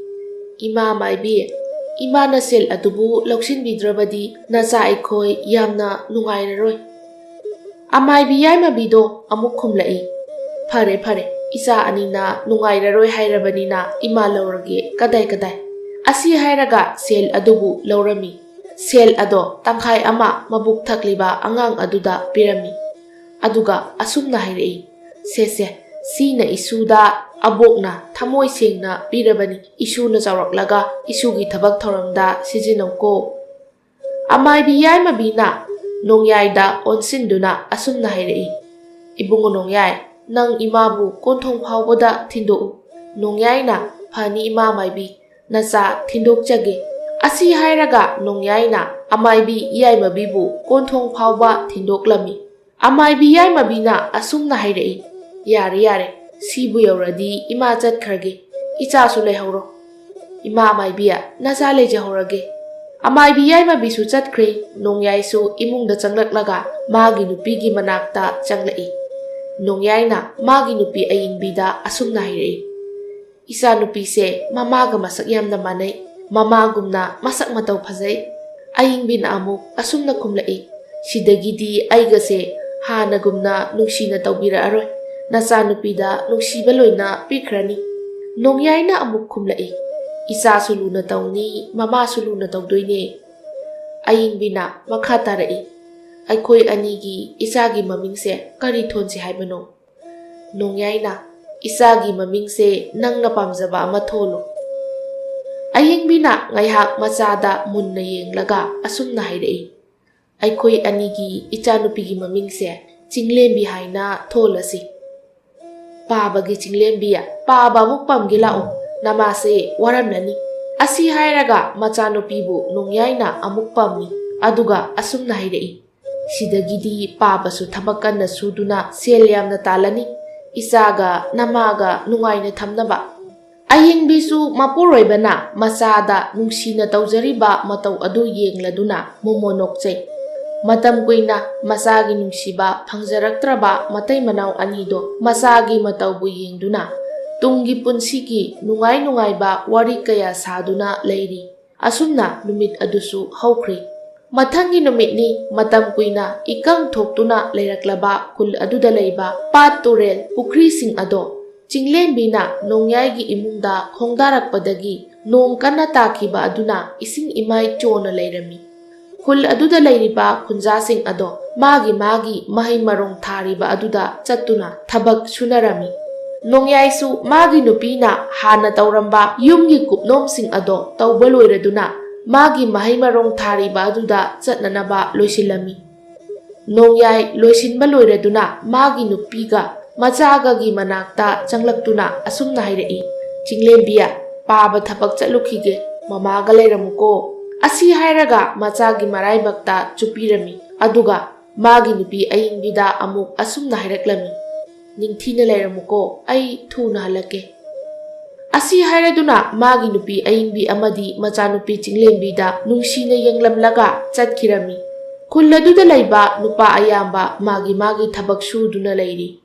"ꯏꯃꯥ ꯃꯥꯏꯕꯤ, ꯏꯃꯥꯅ ꯁꯦꯜ ꯑꯗꯨꯕꯨ ꯂꯧꯁꯤꯟꯕꯤꯗ꯭ꯔꯕꯗꯤ ꯅꯆꯥ ꯑꯩꯈꯣꯏ ꯌꯥꯝꯅ ꯅꯨꯡꯉꯥꯏꯔꯔꯣꯏ"꯫ ꯑꯃꯥꯏꯕꯤ ꯌꯥꯏꯃꯕꯤꯗꯣ ꯑꯃꯨꯛ ꯈꯨꯝꯂꯛꯏ, "ꯐꯔꯦ, ꯐꯔꯦ, ꯏꯆꯥ ꯑꯅꯤꯅ ꯅꯨꯡꯉꯥꯏꯔꯔꯣꯏ ꯍꯥꯏꯔꯕꯅꯤꯅ ꯏꯃꯥ ꯂꯧꯔꯒꯦ, ꯀꯗꯥꯏ, ꯀꯗꯥꯏ"꯫ ꯑꯁꯤ ꯍꯥꯏꯔꯒ ꯁꯦꯜ ꯑꯗꯨꯕꯨ ꯂꯧꯔꯝꯃꯤ꯫ ꯁꯦꯜ ꯑꯗꯣ ꯇꯪꯈꯥꯏ ꯑꯃ ꯃꯕꯨꯛ ꯊꯛꯂꯤꯕ ꯑꯉꯥꯡ ꯑꯗꯨꯗ ꯄꯤꯔꯝꯃꯤ꯫ ꯑꯗꯨꯒ ꯑꯁꯨꯝꯅ ꯍꯥꯏꯔꯛꯏ, "ꯁꯦ, ꯁꯦ, ꯁꯤꯅ ꯏꯁꯨꯗ ꯑꯕꯣꯛꯅ ꯊꯃꯣꯏ ꯁꯦꯡꯅ ꯄꯤꯔꯕꯅꯤ꯫ ꯏꯁꯨꯅ ꯆꯥꯎꯔꯛꯂꯒ ꯏꯁꯨꯒꯤ ꯊꯕꯛ ꯊꯧꯔꯝꯗ ꯁꯤꯖꯤꯟꯅꯧꯀꯣ"꯫ ꯑꯃꯥꯏꯕꯤ ꯌꯥꯏꯃꯕꯤꯅ ꯅꯣꯡꯌꯥꯏꯗ ꯑꯣꯟꯁꯤꯟꯗꯨꯅ ꯑꯁꯨꯝꯅ ꯍꯥꯏꯔꯛꯏ, "ꯏꯕꯨꯡꯉꯣ ꯅꯣꯡꯌꯥꯏ, ꯅꯪ ꯏꯃꯥꯕꯨ ꯀꯣꯟꯊꯣꯡ ꯐꯥꯎꯕꯗ ꯊꯤꯟꯗꯣꯛꯎ"꯫ ꯅꯣꯡꯌꯥꯏꯅ, "ꯐꯅꯤ ꯏꯃꯥ ꯃꯥꯏꯕꯤ, ꯅꯆꯥ ꯊꯤꯟꯗꯣꯛꯆꯒꯦ"꯫ ꯑꯁꯤ ꯍꯥꯏꯔꯒ ꯅꯣꯡꯌꯥꯏꯅ ꯑꯃꯥꯏꯕꯤ ꯌꯥꯏꯃꯕꯤꯕꯨ ꯀꯣꯟꯊꯣꯡ ꯐꯥꯎꯕ ꯊꯤꯟꯗꯣꯛꯂꯝꯃꯤ꯫ ꯑꯃꯥꯏꯕꯤ ꯌꯥꯏꯃꯕꯤꯅ ꯑꯁꯨꯝꯅ ꯍꯥꯏꯔꯛꯏ, "ꯌꯥꯔꯦ, ꯌꯥꯔꯦ, ꯁꯤꯕꯨ ꯌꯧꯔꯗꯤ ꯏꯃꯥ ꯆꯠꯈ꯭ꯔꯒꯦ, ꯏꯆꯥꯁꯨ ꯂꯩꯍꯧꯔꯣ"꯫ "ꯏꯃꯥ ꯃꯥꯏꯕꯤ, ꯅꯆꯥ ꯂꯩꯖꯍꯧꯔꯒꯦ"꯫ ꯑꯃꯥꯏꯕꯤ ꯌꯥꯏꯃꯕꯤꯁꯨ ꯆꯠꯈ꯭ꯔꯦ꯫ ꯅꯣꯡꯌꯥꯏꯁꯨ ꯏꯃꯨꯡꯗ ꯆꯪꯂꯛꯂꯒ ꯃꯥꯒꯤ ꯅꯨꯄꯤꯒꯤ ꯃꯅꯥꯛꯇ ꯆꯪꯂꯛꯏ꯫ ꯅꯣꯡꯌꯥꯏꯅ ꯃꯥꯒꯤ ꯅꯨꯄꯤ ꯑꯌꯤꯡꯕꯤꯗ ꯑꯁꯨꯝꯅ ꯍꯥꯏꯔꯛꯏ, "ꯏꯆꯥꯅꯨꯄꯤꯁꯦ ꯃꯃꯥꯒ ꯃꯁꯛ ꯌꯥꯝꯅ ꯃꯥꯟꯅꯩ꯫ ꯃꯃꯥꯒꯨꯝꯅ ꯃꯁꯛ ꯃꯇꯧ ꯐꯖꯩ"꯫ ꯑꯌꯤꯡꯕꯤꯅ ꯑꯃꯨꯛ ꯑꯁꯨꯝꯅ ꯈꯨꯝꯂꯛꯏ, "ꯁꯤꯗꯒꯤꯗꯤ ꯑꯩꯒꯁꯦ ꯍꯥꯟꯅꯒꯨꯝꯅ ꯅꯨꯡꯁꯤꯅ ꯇꯧꯕꯤꯔꯛꯑꯔꯣꯏ꯫ ꯅꯆꯥꯅꯨꯄꯤꯗ ꯅꯨꯡꯁꯤꯕ ꯂꯣꯏꯅ ꯄꯤꯈ꯭ꯔꯅꯤ"꯫ ꯅꯣꯡꯌꯥꯏꯅ ꯑꯃꯨꯛ ꯈꯨꯝꯂꯛꯏ, "ꯏꯆꯥꯁꯨ ꯂꯨꯅ ꯇꯧꯅꯤ, ꯃꯃꯥꯁꯨ ꯂꯨꯅ ꯇꯧꯗꯣꯏꯅꯦ"꯫ ꯑꯌꯤꯡꯕꯤꯅ ꯃꯈꯥ ꯇꯥꯔꯛꯏ, "ꯑꯩꯈꯣꯏ ꯑꯅꯤꯒꯤ ꯏꯆꯥꯒꯤ ꯃꯃꯤꯡꯁꯦ ꯀꯔꯤ ꯊꯣꯟꯁꯤ ꯍꯥꯏꯕꯅꯣ?" ꯅꯣꯡꯌꯥꯏꯅ, "ꯏꯆꯥꯒꯤ ꯃꯃꯤꯡꯁꯦ ꯅꯪꯅ ꯄꯥꯝꯖꯕ ꯑꯃ ꯊꯣꯜꯂꯨ"꯫ ꯑꯌꯤꯡꯕꯤꯅ ꯉꯥꯏꯍꯥꯛ ꯃꯆꯥꯗ ꯃꯨꯟꯅ ꯌꯦꯡꯂꯒ ꯑꯁꯨꯝꯅ ꯍꯥꯏꯔꯛꯏ, ꯑꯩꯈꯣꯏ ꯑꯅꯤꯒꯤ ꯏꯆꯥꯅꯨꯄꯤꯒꯤ ꯃꯃꯤꯡꯁꯦ ꯆꯤꯡꯂꯦꯝꯕꯤ ꯍꯥꯏꯅ ꯊꯣꯜꯂꯁꯤ꯫ ꯄꯥꯕꯒꯤ ꯆꯤꯡꯂꯦꯝꯕꯤ, ꯄꯥꯕ ꯑꯃꯨꯛ ꯄꯝꯒꯦ ꯂꯥꯛꯑꯣ, ꯅꯃꯥꯁꯦ ꯋꯥꯔꯝꯂꯅꯤ꯫ ꯑꯁꯤ ꯍꯥꯏꯔꯒ ꯃꯆꯥꯅꯨꯄꯤꯕꯨ ꯅꯣꯡꯌꯥꯏꯅ ꯑꯃꯨꯛ ꯄꯝꯃꯤ, ꯑꯗꯨꯒ ꯑꯁꯨꯝꯅ ꯍꯥꯏꯔꯛꯏ, ꯁꯤꯗꯒꯤꯗꯤ ꯄꯥꯕꯁꯨ ꯊꯕꯛ ꯀꯟꯅ ꯁꯨꯗꯨꯅ ꯁꯦꯜ ꯌꯥꯝꯅ ꯇꯥꯜꯂꯅꯤ, ꯏꯆꯥꯒ ꯅꯃꯥꯒ ꯅꯨꯡꯉꯥꯏꯅ ꯊꯝꯅꯕ꯫ ꯑꯌꯤꯡꯕꯤꯁꯨ ꯃꯄꯨꯔꯣꯏꯕꯅ ꯃꯆꯥꯗ ꯅꯨꯡꯁꯤꯅ ꯇꯧꯖꯔꯤꯕ ꯃꯇꯧ ꯑꯗꯨ ꯌꯦꯡꯂꯗꯨꯅ ꯃꯣꯃꯣ ꯅꯣꯛꯆꯩ꯫ ꯃꯇꯝ ꯀꯨꯏꯅ ꯃꯆꯥꯒꯤ ꯅꯨꯡꯁꯤꯕ ꯐꯪꯖꯔꯛꯇ꯭ꯔꯕ ꯃꯇꯩ ꯃꯅꯥꯎ ꯑꯅꯤꯗꯣ ꯃꯆꯥꯒꯤ ꯃꯇꯧꯕꯨ ꯌꯦꯡꯗꯨꯅ ꯇꯨꯡꯒꯤ ꯄꯨꯟꯁꯤꯒꯤ ꯅꯨꯡꯉꯥꯏ ꯅꯨꯡꯉꯥꯏꯕ ꯋꯥꯔꯤ ꯀꯌꯥ ꯁꯥꯗꯨꯅ ꯂꯩꯔꯤ꯫ ꯑꯁꯨꯝꯅ ꯅꯨꯃꯤꯠ ꯑꯗꯨꯁꯨ ꯍꯧꯈ꯭ꯔꯤ꯫ ꯃꯊꯪꯒꯤ ꯅꯨꯃꯤꯠꯅꯤ꯫ ꯃꯇꯝ ꯀꯨꯏꯅ ꯏꯀꯪ ꯊꯣꯛꯇꯨꯅ ꯂꯩꯔꯛꯂꯕ ꯈꯨꯜ ꯑꯗꯨꯗ ꯂꯩꯕ ꯄꯥꯠ, ꯇꯨꯔꯦꯜ, ꯄꯨꯈ꯭ꯔꯤꯁꯤꯡ ꯑꯗꯣ ꯆꯤꯡꯂꯦꯝꯕꯤꯅ ꯅꯣꯡꯌꯥꯏꯒꯤ ꯏꯃꯨꯡꯗ ꯈꯣꯡꯗꯥꯔꯛꯄꯗꯒꯤ ꯅꯣꯡ ꯀꯟꯅ ꯇꯥꯈꯤꯕ ꯑꯗꯨꯅ ꯏꯁꯤꯡ ꯏꯃꯥꯏ ꯆꯣꯟꯅ ꯂꯩꯔꯝꯃꯤ꯫ ꯈꯨꯜ ꯑꯗꯨꯗ ꯂꯩꯔꯤꯕ ꯈꯨꯟꯖꯥꯁꯤꯡ ꯑꯗꯣ ꯃꯥꯒꯤ ꯃꯥꯒꯤ ꯃꯍꯩ ꯃꯔꯣꯡ ꯊꯥꯔꯤꯕ ꯑꯗꯨꯗ ꯆꯠꯇꯨꯅ ꯊꯕꯛ ꯁꯨꯅꯔꯝꯃꯤ꯫ ꯅꯣꯡꯌꯥꯏꯁꯨ ꯃꯥꯒꯤ ꯅꯨꯄꯤꯅ ꯍꯥꯟꯅ ꯇꯧꯔꯝꯕ ꯌꯨꯝꯒꯤ ꯀꯨꯞꯅꯣꯝꯁꯤꯡ ꯑꯗꯣ ꯇꯧꯕ ꯂꯣꯏꯔꯗꯨꯅ ꯃꯥꯒꯤ ꯃꯍꯩ ꯃꯔꯣꯡ ꯊꯥꯔꯤꯕ ꯑꯗꯨꯗ ꯆꯠꯅꯅꯕ ꯂꯣꯏꯁꯤꯜꯂꯝꯃꯤ꯫ ꯅꯣꯡꯌꯥꯏ ꯂꯣꯏꯁꯤꯟꯕ ꯂꯣꯏꯔꯗꯨꯅ ꯃꯥꯒꯤ ꯅꯨꯄꯤꯒ ꯃꯆꯥꯒꯒꯤ ꯃꯅꯥꯛꯇ ꯆꯪꯂꯛꯇꯨꯅ ꯑꯁꯨꯝꯅ ꯍꯥꯏꯔꯛꯏ, "ꯆꯤꯡꯂꯦꯝꯕꯤ, ꯄꯥꯕ ꯊꯕꯛ ꯆꯠꯂꯨꯈꯤꯒꯦ, ꯃꯃꯥꯒ ꯂꯩꯔꯝꯃꯨꯀꯣ"꯫ ꯑꯁꯤ ꯍꯥꯏꯔꯒ ꯃꯆꯥꯒꯤ ꯃꯔꯥꯏꯕꯛꯇ ꯆꯨꯞꯄꯤꯔꯝꯃꯤ꯫ ꯑꯗꯨꯒ ꯃꯥꯒꯤ ꯅꯨꯄꯤ ꯑꯌꯤꯡꯕꯤꯗ ꯑꯃꯨꯛ ꯑꯁꯨꯝꯅ ꯍꯥꯏꯔꯛꯂꯝꯃꯤ, "ꯅꯤꯡꯊꯤꯅ ꯂꯩꯔꯝꯃꯨꯀꯣ, ꯑꯩ ꯊꯨꯅ ꯍꯜꯂꯛꯀꯦ"꯫ ꯑꯁꯤ ꯍꯥꯏꯔꯗꯨꯅ ꯃꯥꯒꯤ ꯅꯨꯄꯤ ꯑꯌꯤꯡꯕꯤ ꯑꯃꯗꯤ ꯃꯆꯥꯅꯨꯄꯤ ꯆꯤꯡꯂꯦꯝꯕꯤꯗ ꯅꯨꯡꯁꯤꯅ ꯌꯦꯡꯂꯝꯂꯒ ꯆꯠꯈꯤꯔꯝꯃꯤ꯫ ꯈꯨꯜ ꯑꯗꯨꯗ ꯂꯩꯕ ꯅꯨꯄꯥ ꯑꯌꯥꯝꯕ ꯃꯥꯒꯤ ꯃꯥꯒꯤ ꯊꯕꯛ ꯁꯨꯗꯨꯅ ꯂꯩꯔꯤ꯫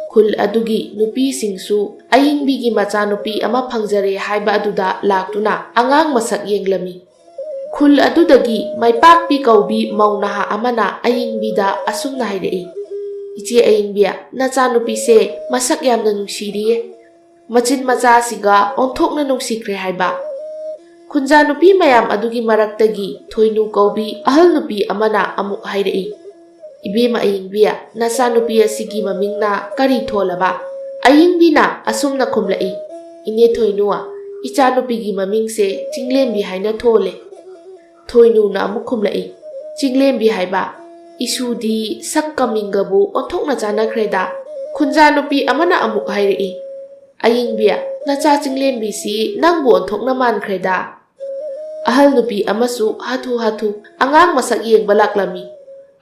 ꯈꯨꯜ ꯑꯗꯨꯒꯤ ꯅꯨꯄꯤꯁꯤꯡꯁꯨ ꯑꯌꯤꯡꯕꯤꯒꯤ ꯃꯆꯥꯅꯨꯄꯤ ꯑꯃ ꯐꯪꯖꯔꯦ ꯍꯥꯏꯕ ꯑꯗꯨꯗ ꯂꯥꯛꯇꯨꯅ ꯑꯉꯥꯡ ꯃꯁꯛ ꯌꯦꯡꯂꯝꯃꯤ꯫ ꯈꯨꯜ ꯑꯗꯨꯗꯒꯤ ꯃꯩꯄꯥꯛꯄꯤ ꯀꯧꯕꯤ ꯃꯧ ꯅꯍꯥ ꯑꯃꯅ ꯑꯌꯤꯡꯕꯤꯗ ꯑꯁꯨꯝꯅ ꯍꯥꯏꯔꯛꯏ, "ꯏꯆꯦ ꯑꯌꯤꯡꯕꯤ, ꯅꯆꯥꯅꯨꯄꯤꯁꯦ ꯃꯁꯛ ꯌꯥꯝꯅ ꯅꯨꯡꯁꯤꯔꯤꯌꯦ꯫ ꯃꯆꯤꯟ ꯃꯆꯥꯁꯤꯒ ꯑꯣꯟꯊꯣꯛꯅ ꯅꯨꯡꯁꯤꯈ꯭ꯔꯦ" ꯍꯥꯏꯕ꯫ ꯈꯨꯟꯖꯥ ꯅꯨꯄꯤ ꯃꯌꯥꯝ ꯑꯗꯨꯒꯤ ꯃꯔꯛꯇꯒꯤ ꯊꯣꯏꯅꯨ ꯀꯧꯕꯤ ꯑꯍꯜ ꯅꯨꯄꯤ ꯑꯃꯅ ꯑꯃꯨꯛ ꯍꯥꯏꯔꯛꯏ, "ꯏꯕꯦꯝꯃ ꯑꯌꯤꯡꯕꯤ, ꯅꯆꯥꯅꯨꯄꯤ ꯑꯁꯤꯒꯤ ꯃꯃꯤꯡꯅ ꯀꯔꯤ ꯊꯣꯜꯂꯕ?" ꯑꯌꯤꯡꯕꯤꯅ ꯑꯁꯨꯝꯅ ꯈꯨꯝꯂꯛꯏ, "ꯏꯅꯦ ꯊꯣꯏꯅꯨ, ꯏꯆꯥꯅꯨꯄꯤꯒꯤ ꯃꯃꯤꯡꯁꯦ ꯆꯤꯡꯂꯦꯝꯕꯤ ꯍꯥꯏꯅ ꯊꯣꯜꯂꯦ"꯫ ꯊꯣꯏꯅꯨꯅ ꯑꯃꯨꯛ ꯈꯨꯝꯂꯛꯏ, ꯆꯤꯡꯂꯦꯝꯕꯤ ꯍꯥꯏꯕ, ꯏꯁꯨꯗꯤ ꯁꯛꯀ ꯃꯤꯡꯒꯕꯨ ꯑꯣꯟꯊꯣꯛꯅ ꯆꯥꯟꯅꯈ꯭ꯔꯦꯗ꯫ ꯈꯨꯟꯖꯥ ꯅꯨꯄꯤ ꯑꯃꯅ ꯑꯃꯨꯛ ꯍꯥꯏꯔꯛꯏ, "ꯑꯌꯤꯡꯕꯤ, ꯅꯆꯥ ꯆꯤꯡꯂꯦꯝꯕꯤꯁꯤ ꯅꯪꯕꯨ ꯑꯣꯟꯊꯣꯛꯅ ꯃꯥꯟꯈ꯭ꯔꯦꯗ"꯫ ꯑꯍꯜ ꯅꯨꯄꯤ ꯑꯃꯁꯨ ꯍꯥꯊꯨ ꯍꯥꯊꯨ ꯑꯉꯥꯡ ꯃꯁꯛ ꯌꯦꯡꯕ ꯂꯥꯛꯂꯝꯃꯤ꯫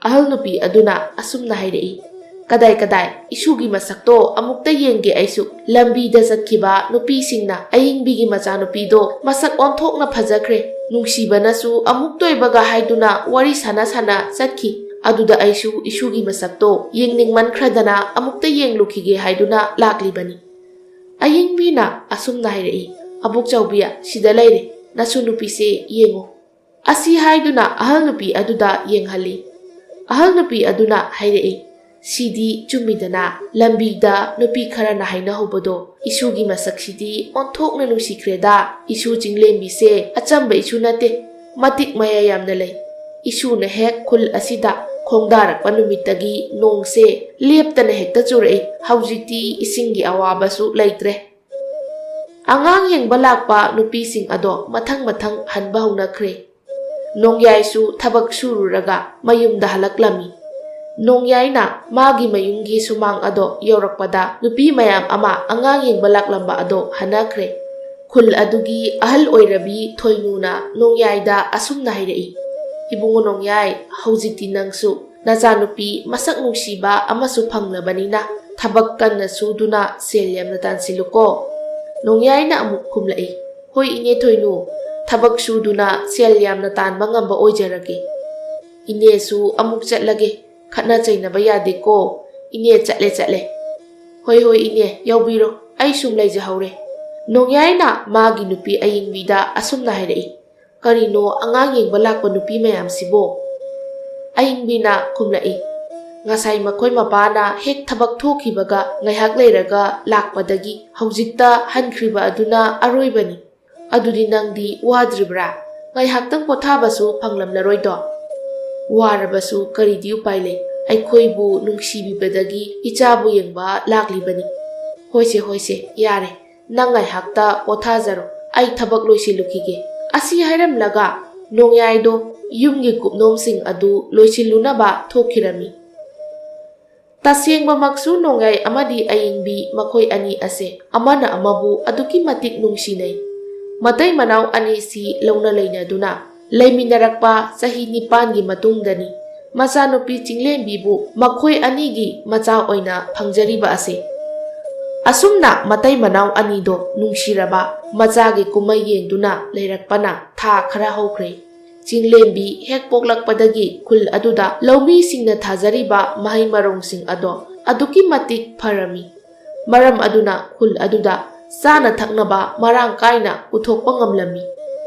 ꯑꯍꯜ ꯅꯨꯄꯤ ꯑꯗꯨꯅ ꯑꯁꯨꯝꯅ ꯍꯥꯏꯔꯛꯏ, "ꯀꯗꯥꯏ ꯀꯗꯥꯏ, ꯏꯁꯨꯒꯤ ꯃꯁꯛꯇꯣ ꯑꯃꯨꯛꯇ ꯌꯦꯡꯒꯦ ꯑꯩꯁꯨ꯫ ꯂꯝꯕꯤꯗ ꯆꯠꯈꯤꯕ ꯅꯨꯄꯤꯁꯤꯡꯅ ꯑꯌꯤꯡꯕꯤꯒꯤ ꯃꯆꯥꯅꯨꯄꯤꯗꯣ ꯃꯁꯛ ꯑꯣꯟꯊꯣꯛꯅ ꯐꯖꯈ꯭ꯔꯦ꯫ ꯅꯨꯡꯁꯤꯕꯅꯁꯨ ꯑꯃꯨꯛ ꯇꯣꯏꯕꯒ ꯍꯥꯏꯗꯨꯅ ꯋꯥꯔꯤ ꯁꯥꯟꯅ ꯁꯥꯟꯅ ꯆꯠꯈꯤ꯫ ꯑꯗꯨꯗ ꯑꯩꯁꯨ ꯏꯁꯨꯒꯤ ꯃꯁꯛꯇꯣ ꯌꯦꯡꯅꯤꯡꯃꯟꯈ꯭ꯔꯗꯅ ꯑꯃꯨꯛꯇ ꯌꯦꯡꯂꯨꯈꯤꯒꯦ ꯍꯥꯏꯗꯨꯅ ꯂꯥꯛꯂꯤꯕꯅꯤ"꯫ ꯑꯌꯤꯡꯕꯤꯅ ꯑꯁꯨꯝꯅ ꯍꯥꯏꯔꯛꯏ, "ꯑꯕꯣꯛꯆꯧꯕꯤ, ꯁꯤꯗ ꯂꯩꯔꯦ, ꯅꯁꯨ ꯅꯨꯄꯤꯁꯦ ꯌꯦꯡꯉꯨ"꯫ ꯑꯁꯤ ꯍꯥꯏꯗꯨꯅ ꯑꯍꯜ ꯅꯨꯄꯤ ꯑꯗꯨꯗ ꯌꯦꯡꯍꯜꯂꯤ꯫ ꯑꯍꯜ ꯅꯨꯄꯤ ꯑꯗꯨꯅ ꯍꯥꯏꯔꯛꯏ, "ꯁꯤꯗꯤ ꯆꯨꯝꯃꯤꯗꯅ, ꯂꯝꯕꯤꯗ ꯅꯨꯄꯤ ꯈꯔꯅ ꯍꯥꯏꯅꯍꯧꯕꯗꯣ, ꯏꯁꯨꯒꯤ ꯃꯁꯛꯁꯤꯗꯤ ꯑꯣꯟꯊꯣꯛꯅ ꯅꯨꯡꯁꯤꯈ꯭ꯔꯦꯗ꯫ ꯏꯁꯨ ꯆꯤꯡꯂꯦꯝꯕꯤꯁꯦ ꯑꯆꯝꯕ ꯏꯁꯨ ꯅꯠꯇꯦ, ꯃꯇꯤꯛ ꯃꯌꯥꯏ ꯌꯥꯝꯅ ꯂꯩ꯫ ꯏꯁꯨꯅ ꯍꯦꯛ ꯈꯨꯜ ꯑꯁꯤꯗ ꯈꯣꯡꯗꯥꯔꯛꯄ ꯅꯨꯃꯤꯠꯇꯒꯤ ꯅꯣꯡꯁꯦ ꯂꯦꯞꯇꯅ ꯍꯦꯛꯇ ꯆꯨꯔꯛꯏ꯫ ꯍꯧꯖꯤꯛꯇꯤ ꯏꯁꯤꯡꯒꯤ ꯑꯋꯥꯕꯁꯨ ꯂꯩꯇ꯭ꯔꯦ"꯫ ꯑꯉꯥꯡ ꯌꯦꯡꯕ ꯂꯥꯛꯄ ꯅꯨꯄꯤꯁꯤꯡ ꯑꯗꯣ ꯃꯊꯪ ꯃꯊꯪ ꯍꯟꯕ ꯍꯧꯅꯈ꯭ꯔꯦ꯫ ꯅꯣꯡꯌꯥꯏꯁꯨ ꯊꯕꯛ ꯁꯨꯔꯨꯔꯒ ꯃꯌꯨꯝꯗ ꯍꯜꯂꯛꯂꯝꯃꯤ꯫ ꯅꯣꯡꯌꯥꯏꯅ ꯃꯥꯒꯤ ꯃꯌꯨꯝꯒꯤ ꯁꯨꯃꯥꯡ ꯑꯗꯣ ꯌꯧꯔꯛꯄꯗ ꯅꯨꯄꯤ ꯃꯌꯥꯝ ꯑꯃ ꯑꯉꯥꯡ ꯌꯦꯡꯕ ꯂꯥꯛꯂꯝꯕ ꯑꯗꯣ ꯍꯟꯅꯈ꯭ꯔꯦ꯫ ꯈꯨꯜ ꯑꯗꯨꯒꯤ ꯑꯍꯜ ꯑꯣꯏꯔꯕꯤ ꯊꯣꯏꯅꯨꯅ ꯅꯣꯡꯌꯥꯏꯗ ꯑꯁꯨꯝꯅ ꯍꯥꯏꯔꯛꯏ, "ꯏꯕꯨꯡꯉꯣ ꯅꯣꯡꯌꯥꯏ, ꯍꯧꯖꯤꯛꯇꯤ ꯅꯪꯁꯨ ꯅꯆꯥꯅꯨꯄꯤ ꯃꯁꯛ ꯅꯨꯡꯁꯤꯕ ꯑꯃꯁꯨ ꯐꯪꯂꯕꯅꯤꯅ ꯊꯕꯛ ꯀꯟꯅ ꯁꯨꯗꯨꯅ ꯁꯦꯜ ꯌꯥꯝꯅ ꯇꯥꯟꯁꯤꯜꯂꯨꯀꯣ"꯫ ꯅꯣꯡꯌꯥꯏꯅ ꯑꯃꯨꯛ ꯈꯨꯝꯂꯛꯏ, "ꯍꯣꯏ ꯏꯅꯦ ꯊꯣꯏꯅꯨ, ꯊꯕꯛ ꯁꯨꯗꯨꯅ ꯁꯦꯜ ꯌꯥꯝꯅ ꯇꯥꯟꯕ ꯉꯝꯕ ꯑꯣꯏꯖꯔꯒꯦ꯫ ꯏꯅꯦꯁꯨ ꯑꯃꯨꯛ ꯆꯠꯂꯒꯦ, ꯈꯠꯅ ꯆꯩꯅꯕ ꯌꯥꯗꯦꯀꯣ꯫ ꯏꯅꯦ ꯆꯠꯂꯦ ꯆꯠꯂꯦ"꯫ "ꯍꯣꯏ ꯍꯣꯏ ꯏꯅꯦ, ꯌꯥꯎꯕꯤꯔꯣ, ꯑꯩ ꯁꯨꯝ ꯂꯩꯖꯍꯧꯔꯦ"꯫ ꯅꯣꯡꯌꯥꯏꯅ ꯃꯥꯒꯤ ꯅꯨꯄꯤ ꯑꯌꯤꯡꯕꯤꯗ ꯑꯁꯨꯝꯅ ꯍꯥꯏꯔꯛꯏ, "ꯀꯔꯤꯅꯣ ꯑꯉꯥꯡ ꯌꯦꯡꯕ ꯂꯥꯛꯄ ꯅꯨꯄꯤ ꯃꯌꯥꯝꯁꯤꯕꯣ?" ꯑꯌꯤꯡꯕꯤꯅ ꯈꯨꯝꯂꯛꯏ, "ꯉꯁꯥꯏ ꯃꯈꯣꯏ ꯃꯄꯥꯅ ꯍꯦꯛ ꯊꯕꯛ ꯊꯣꯛꯈꯤꯕꯒ ꯉꯥꯏꯍꯥꯛ ꯂꯩꯔꯒ ꯂꯥꯛꯄꯗꯒꯤ ꯍꯧꯖꯤꯛꯇ ꯍꯟꯈ꯭ꯔꯤꯕ ꯑꯗꯨꯅ ꯑꯔꯣꯏꯕꯅꯤ꯫ ꯑꯗꯨꯗꯤ ꯅꯪꯗꯤ ꯋꯥꯗ꯭ꯔꯤꯕ꯭ꯔꯥ? ꯉꯥꯏꯍꯥꯛꯇꯪ ꯄꯣꯊꯥꯕꯁꯨ ꯐꯪꯂꯝꯂꯔꯣꯏꯗꯣ?" "ꯋꯥꯔꯕꯁꯨ ꯀꯔꯤꯗꯤ ꯎꯄꯥꯏ ꯂꯩ? ꯑꯩꯈꯣꯏꯕꯨ ꯅꯨꯡꯁꯤꯕꯤꯕꯗꯒꯤ ꯏꯆꯥꯕꯨ ꯌꯦꯡꯕ ꯂꯥꯛꯂꯤꯕꯅꯤ"꯫ "ꯍꯣꯏꯁꯦ, ꯍꯣꯏꯁꯦ, ꯌꯥꯔꯦ꯫ ꯅꯪ ꯉꯥꯏꯍꯥꯛꯇ ꯄꯣꯊꯥꯖꯔꯣ, ꯑꯩ ꯊꯕꯛ ꯂꯣꯏꯁꯤꯜꯂꯨꯈꯤꯒꯦ"꯫ ꯑꯁꯤ ꯍꯥꯏꯔꯝꯂꯒ ꯅꯣꯡꯌꯥꯏꯗꯣ ꯌꯨꯝꯒꯤ ꯀꯨꯞꯅꯣꯝꯁꯤꯡ ꯑꯗꯨ ꯂꯣꯏꯁꯤꯜꯂꯨꯅꯕ ꯊꯣꯛꯈꯤꯔꯝꯃꯤ꯫ ꯇꯁꯦꯡꯕꯃꯛꯁꯨ ꯅꯣꯡꯌꯥꯏ ꯑꯃꯗꯤ ꯑꯌꯤꯡꯕꯤ ꯃꯈꯣꯏ ꯑꯅꯤ ꯑꯁꯦ ꯑꯃꯅ ꯑꯃꯕꯨ ꯑꯗꯨꯛꯀꯤ ꯃꯇꯤꯛ ꯅꯨꯡꯁꯤꯅꯩ꯫ ꯃꯇꯩ ꯃꯅꯥꯎ ꯑꯅꯤꯁꯤ ꯂꯧꯅ ꯂꯩꯅꯗꯨꯅ ꯂꯩꯃꯤꯟꯅꯔꯛꯄ ꯆꯍꯤ ꯅꯤꯄꯥꯟꯒꯤ ꯃꯇꯨꯡꯗꯅꯤ ꯃꯆꯥꯅꯨꯄꯤ ꯆꯤꯡꯂꯦꯝꯕꯤꯕꯨ ꯃꯈꯣꯏ ꯑꯅꯤꯒꯤ ꯃꯆꯥ ꯑꯣꯏꯅ ꯐꯪꯖꯔꯤꯕ ꯑꯁꯦ꯫ ꯑꯁꯨꯝꯅ ꯃꯇꯩ ꯃꯅꯥꯎ ꯑꯅꯤꯗꯣ ꯅꯨꯡꯁꯤꯔꯕ ꯃꯆꯥꯒꯤ ꯀꯨꯝꯍꯩ ꯌꯦꯡꯗꯨꯅ ꯂꯩꯔꯛꯄꯅ ꯊꯥ ꯈꯔ ꯍꯧꯈ꯭ꯔꯦ꯫ ꯆꯤꯡꯂꯦꯝꯕꯤ ꯍꯦꯛ ꯄꯣꯛꯂꯛꯄꯗꯒꯤ ꯈꯨꯜ ꯑꯗꯨꯗ ꯂꯧꯃꯤꯁꯤꯡꯅ ꯊꯥꯖꯔꯤꯕ ꯃꯍꯩ ꯃꯔꯣꯡꯁꯤꯡ ꯑꯗꯣ ꯑꯗꯨꯛꯀꯤ ꯃꯇꯤꯛ ꯐꯔꯝꯃꯤ꯫ ꯃꯔꯝ ꯑꯗꯨꯅ ꯈꯨꯜ ꯑꯗꯨꯗ ꯆꯥꯅ ꯊꯛꯅꯕ ꯃꯔꯥꯡ ꯀꯥꯏꯅ ꯄꯨꯊꯣꯛꯄ ꯉꯝꯂꯝꯃꯤ꯫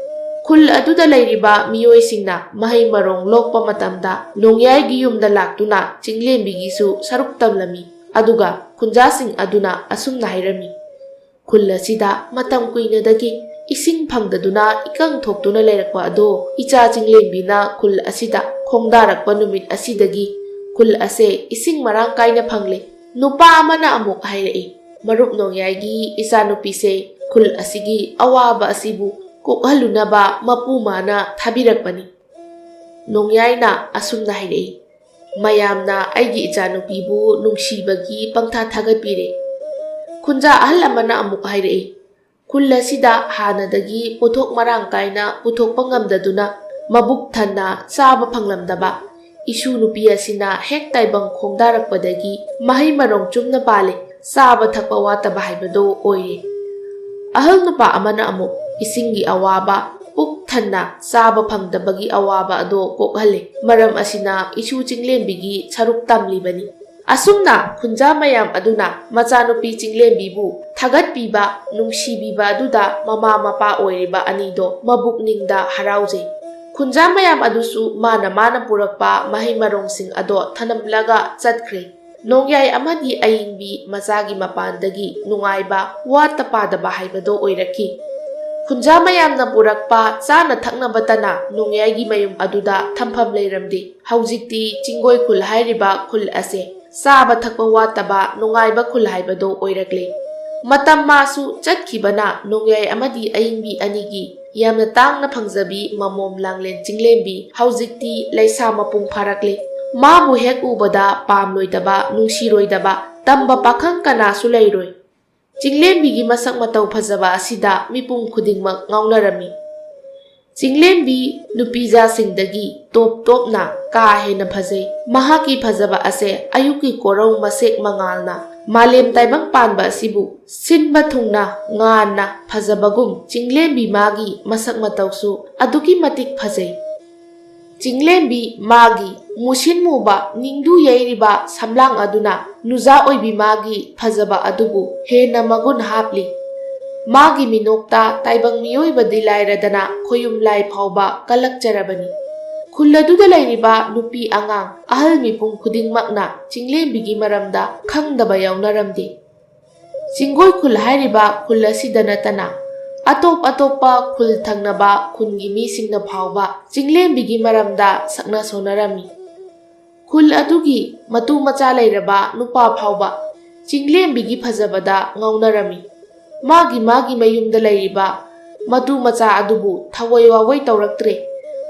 ꯈꯨꯜ ꯑꯗꯨꯗ ꯂꯩꯔꯤꯕ ꯃꯤꯑꯣꯏꯁꯤꯡꯅ ꯃꯍꯩ ꯃꯔꯣꯡ ꯂꯣꯛꯄ ꯃꯇꯝꯗ ꯅꯣꯡꯌꯥꯏꯒꯤ ꯌꯨꯝꯗ ꯂꯥꯛꯇꯨꯅ ꯆꯤꯡꯂꯦꯝꯕꯤꯒꯤꯁꯨ ꯁꯔꯨꯛ ꯇꯝꯂꯝꯃꯤ꯫ ꯑꯗꯨꯒ ꯈꯨꯟꯖꯥꯁꯤꯡ ꯑꯗꯨꯅ ꯑꯁꯨꯝꯅ ꯍꯥꯏꯔꯝꯃꯤ, "ꯈꯨꯜ ꯑꯁꯤꯗ ꯃꯇꯝ ꯀꯨꯏꯅꯗꯒꯤ ꯏꯁꯤꯡ ꯐꯪꯗꯗꯨꯅ ꯏꯀꯪ ꯊꯣꯛꯇꯨꯅ ꯂꯩꯔꯛꯄ ꯑꯗꯣ ꯏꯆꯥ ꯆꯤꯡꯂꯦꯝꯕꯤꯅ ꯈꯨꯜ ꯑꯁꯤꯗ ꯈꯣꯡꯗꯥꯔꯛꯄ ꯅꯨꯃꯤꯠ ꯑꯁꯤꯗꯒꯤ ꯈꯨꯜ ꯑꯁꯦ ꯏꯁꯤꯡ ꯃꯔꯥꯡ ꯀꯥꯏꯅ ꯐꯪꯂꯦ꯫" ꯅꯨꯄꯥ ꯑꯃꯅ ꯑꯃꯨꯛ ꯍꯥꯏꯔꯛꯏ, "ꯃꯔꯨꯞ ꯅꯣꯡꯌꯥꯏꯒꯤ ꯏꯆꯥꯅꯨꯄꯤꯁꯦ ꯈꯨꯜ ꯑꯁꯤꯒꯤ ꯑꯋꯥꯕ ꯑꯁꯤꯕꯨ ꯀꯣꯛꯍꯜꯂꯨꯅꯕ ꯃꯄꯨ ꯃꯥꯅ ꯊꯥꯕꯤꯔꯛꯄꯅꯤ꯫" ꯅꯣꯡꯌꯥꯏꯅ ꯑꯁꯨꯝꯅ ꯍꯥꯏꯔꯛꯏ, "ꯃꯌꯥꯝꯅ ꯑꯩꯒꯤ ꯏꯆꯥꯅꯨꯄꯤꯕꯨ ꯅꯨꯡꯁꯤꯕꯒꯤ ꯄꯪꯊꯥ ꯊꯥꯒꯠꯄꯤꯔꯦ꯫" ꯈꯨꯟꯖꯥ ꯑꯍꯜ ꯑꯃꯅ ꯑꯃꯨꯛ ꯍꯥꯏꯔꯛꯏ, "ꯈꯨꯜ ꯑꯁꯤꯗ ꯍꯥꯟꯅꯗꯒꯤ ꯄꯣꯠꯊꯣꯛ ꯃꯔꯥꯡ ꯀꯥꯏꯅ ꯄꯨꯊꯣꯛꯄ ꯉꯝꯗꯗꯨꯅ ꯃꯕꯨꯛ ꯊꯟꯅ ꯆꯥꯕ ꯐꯪꯂꯝꯗꯕ ꯏꯁꯨ ꯅꯨꯄꯤ ꯑꯁꯤꯅ ꯍꯦꯛ ꯇꯥꯏꯕꯪ ꯈꯣꯡꯗꯥꯔꯛꯄꯗꯒꯤ ꯃꯍꯩ ꯃꯔꯣꯡ ꯆꯨꯝꯅ ꯄꯥꯜꯂꯦ, ꯆꯥꯕ ꯊꯛꯄ ꯋꯥꯠꯇꯕ ꯍꯥꯏꯕꯗꯣ ꯑꯣꯏꯔꯦ꯫" ꯑꯍꯜ ꯅꯨꯄꯥ ꯑꯃꯅ ꯑꯃꯨꯛ ꯏꯁꯤꯡꯒꯤ ꯑꯋꯥꯕ, ꯄꯨꯛ ꯊꯟꯅ ꯆꯥꯕ ꯐꯪꯗꯕꯒꯤ ꯑꯋꯥꯕ ꯑꯗꯣ ꯀꯣꯛꯍꯜꯂꯦ꯫ ꯃꯔꯝ ꯑꯁꯤꯅ ꯏꯁꯨ ꯆꯤꯡꯂꯦꯝꯕꯤꯒꯤ ꯁꯔꯨꯛ ꯇꯝꯂꯤꯕꯅꯤ꯫ ꯑꯁꯨꯝꯅ ꯈꯨꯟꯖꯥ ꯃꯌꯥꯝ ꯑꯗꯨꯅ ꯃꯆꯥꯅꯨꯄꯤ ꯆꯤꯡꯂꯦꯝꯕꯤꯕꯨ ꯊꯥꯒꯠꯄꯤꯕ, ꯅꯨꯡꯁꯤꯕꯤꯕ ꯑꯗꯨꯗ ꯃꯃꯥ ꯃꯄꯥ ꯑꯣꯏꯔꯤꯕ ꯑꯅꯤꯗꯣ ꯃꯕꯨꯛꯅꯤꯡꯗ ꯍꯔꯥꯎꯖꯩ꯫ ꯈꯨꯟꯖꯥ ꯃꯌꯥꯝ ꯑꯗꯨꯁꯨ ꯃꯥꯅ ꯃꯥꯅ ꯄꯨꯔꯛꯄ ꯃꯍꯩ ꯃꯔꯣꯡꯁꯤꯡ ꯑꯗꯣ ꯊꯅꯝꯂꯒ ꯆꯠꯈ꯭ꯔꯦ꯫ ꯅꯣꯡꯌꯥꯏ ꯑꯃꯗꯤ ꯑꯌꯤꯡꯕꯤ ꯃꯆꯥꯒꯤ ꯃꯄꯥꯟꯗꯒꯤ ꯅꯨꯡꯉꯥꯏꯕ ꯋꯥꯠꯇ ꯄꯥꯗꯕ ꯍꯥꯏꯕꯗꯣ ꯑꯣꯏꯔꯛꯈꯤ꯫ ꯈꯨꯟꯖꯥ ꯃꯌꯥꯝꯅ ꯄꯨꯔꯛꯄ ꯆꯥꯅ ꯊꯛꯅꯕꯇꯅ ꯅꯣꯡꯌꯥꯏꯒꯤ ꯃꯌꯨꯝ ꯑꯗꯨꯗ ꯊꯝꯐꯝ ꯂꯩꯔꯝꯗꯦ꯫ ꯍꯧꯖꯤꯛꯇꯤ ꯆꯤꯡꯒꯣꯏ ꯈꯨꯜ ꯍꯥꯏꯔꯤꯕ ꯈꯨꯜ ꯑꯁꯦ ꯆꯥꯕ ꯊꯛꯄ ꯋꯥꯠꯇꯕ ꯅꯨꯡꯉꯥꯏꯕ ꯈꯨꯜ ꯍꯥꯏꯕꯗꯣ ꯑꯣꯏꯔꯛꯂꯦ꯫ ꯃꯇꯝ ꯃꯥꯁꯨ ꯆꯠꯈꯤꯕꯅ ꯅꯣꯡꯌꯥꯏ ꯑꯃꯗꯤ ꯑꯏꯪꯕꯤ ꯑꯅꯤꯒꯤ ꯌꯥꯝꯅ ꯇꯥꯡꯅ ꯐꯪꯖꯕꯤ ꯃꯃꯣꯝ ꯂꯥꯡꯂꯦꯟ ꯆꯤꯡꯂꯦꯝꯕꯤ ꯍꯧꯖꯤꯛꯇꯤ ꯂꯩꯁꯥ ꯃꯄꯨꯡ ꯐꯥꯔꯛꯂꯦ꯫ ꯃꯥꯕꯨ ꯍꯦꯛ ꯎꯕꯗ ꯄꯥꯝꯂꯣꯏꯗꯕ, ꯅꯨꯡꯁꯤꯔꯣꯏꯗꯕ, ꯇꯝꯕ ꯄꯥꯈꯪ ꯀꯅꯥꯁꯨ ꯂꯩꯔꯣꯏ꯫ ꯆꯤꯡꯂꯦꯝꯕꯤꯒꯤ ꯃꯁꯛ ꯃꯇꯧ ꯐꯖꯕ ꯑꯁꯤꯗ ꯃꯤꯄꯨꯝ ꯈꯨꯗꯤꯡꯃꯛ ꯉꯥꯎꯅꯔꯝꯃꯤ꯫ ꯆꯤꯡꯂꯦꯝꯕꯤ ꯅꯨꯄꯤꯖꯥꯁꯤꯡꯗꯒꯤ ꯇꯣꯞ ꯇꯣꯞꯅ ꯀꯥ ꯍꯦꯟꯅ ꯐꯖꯩ꯫ ꯃꯍꯥꯛꯀꯤ ꯐꯖꯕ ꯑꯁꯦ ꯑꯌꯨꯛꯀꯤ ꯀꯣꯔꯧ ꯃꯁꯦꯛ ꯃꯉꯥꯜꯅ ꯃꯥꯂꯦꯝ ꯇꯥꯏꯕꯪ ꯄꯥꯟꯕ ꯑꯁꯤꯕꯨ ꯁꯤꯟꯕ ꯊꯨꯡꯅ ꯉꯥꯟꯅ ꯐꯖꯕꯒꯨꯝ ꯆꯤꯡꯂꯦꯝꯕꯤ ꯃꯥꯒꯤ ꯃꯁꯛ ꯃꯇꯧꯁꯨ ꯑꯗꯨꯛꯀꯤ ꯃꯇꯤꯛ ꯐꯖꯩ꯫ ꯆꯤꯡꯂꯦꯝꯕꯤ ꯃꯥꯒꯤ ꯃꯨꯁꯤꯟ ꯃꯨꯕ ꯅꯤꯡꯗꯨ ꯌꯩꯔꯤꯕ ꯁꯝꯂꯥꯡ ꯑꯗꯨꯅ ꯅꯨꯖꯥ ꯑꯣꯏꯕꯤ ꯃꯥꯒꯤ ꯐꯖꯕ ꯑꯗꯨꯕꯨ ꯍꯦꯟꯅ ꯃꯒꯨꯟ ꯍꯥꯞꯂꯤ꯫ ꯃꯥꯒꯤ ꯃꯤꯅꯣꯛꯇ ꯇꯥꯏꯕꯪ ꯃꯤꯑꯣꯏꯕꯗꯤ ꯂꯥꯏꯔꯗꯅ ꯈꯣꯌꯨꯝ ꯂꯥꯏ ꯐꯥꯎꯕ ꯀꯜꯂꯛꯆꯔꯕꯅꯤ꯫ ꯈꯨꯜ ꯑꯗꯨꯗ ꯂꯩꯔꯤꯕ ꯅꯨꯄꯤ ꯑꯉꯥꯡ ꯑꯍꯜ ꯃꯤꯄꯨꯝ ꯈꯨꯗꯤꯡꯃꯛꯅ ꯆꯤꯡꯂꯦꯝꯕꯤꯒꯤ ꯃꯔꯝꯗ ꯈꯪꯗꯕ ꯌꯥꯎꯅꯔꯝꯗꯦ꯫ ꯆꯤꯡꯒꯣꯏ ꯈꯨꯜ ꯍꯥꯏꯔꯤꯕ ꯈꯨꯜ ꯑꯁꯤꯗ ꯅꯠꯇꯅ ꯑꯇꯣꯞ ꯑꯇꯣꯞꯄ ꯈꯨꯜ ꯊꯪꯅꯕ ꯈꯨꯟꯒꯤ ꯃꯤꯁꯤꯡꯅ ꯐꯥꯎꯕ ꯆꯤꯡꯂꯦꯝꯕꯤꯒꯤ ꯃꯔꯝꯗ ꯁꯛꯅ ꯁꯣꯟꯅꯔꯝꯃꯤ꯫ ꯈꯨꯜ ꯑꯗꯨꯒꯤ ꯃꯇꯨ ꯃꯆꯥ ꯂꯩꯔꯕ ꯅꯨꯄꯥ ꯐꯥꯎꯕ ꯆꯤꯡꯂꯦꯝꯕꯤꯒꯤ ꯐꯖꯕꯗ ꯉꯥꯎꯅꯔꯝꯃꯤ꯫ ꯃꯥꯒꯤ ꯃꯥꯒꯤ ꯃꯌꯨꯝꯗ ꯂꯩꯔꯤꯕ ꯃꯇꯨ ꯃꯆꯥ ꯑꯗꯨꯕꯨ ꯊꯑꯣꯏ ꯋꯥꯑꯣꯏ ꯇꯧꯔꯛꯇ꯭ꯔꯦ꯫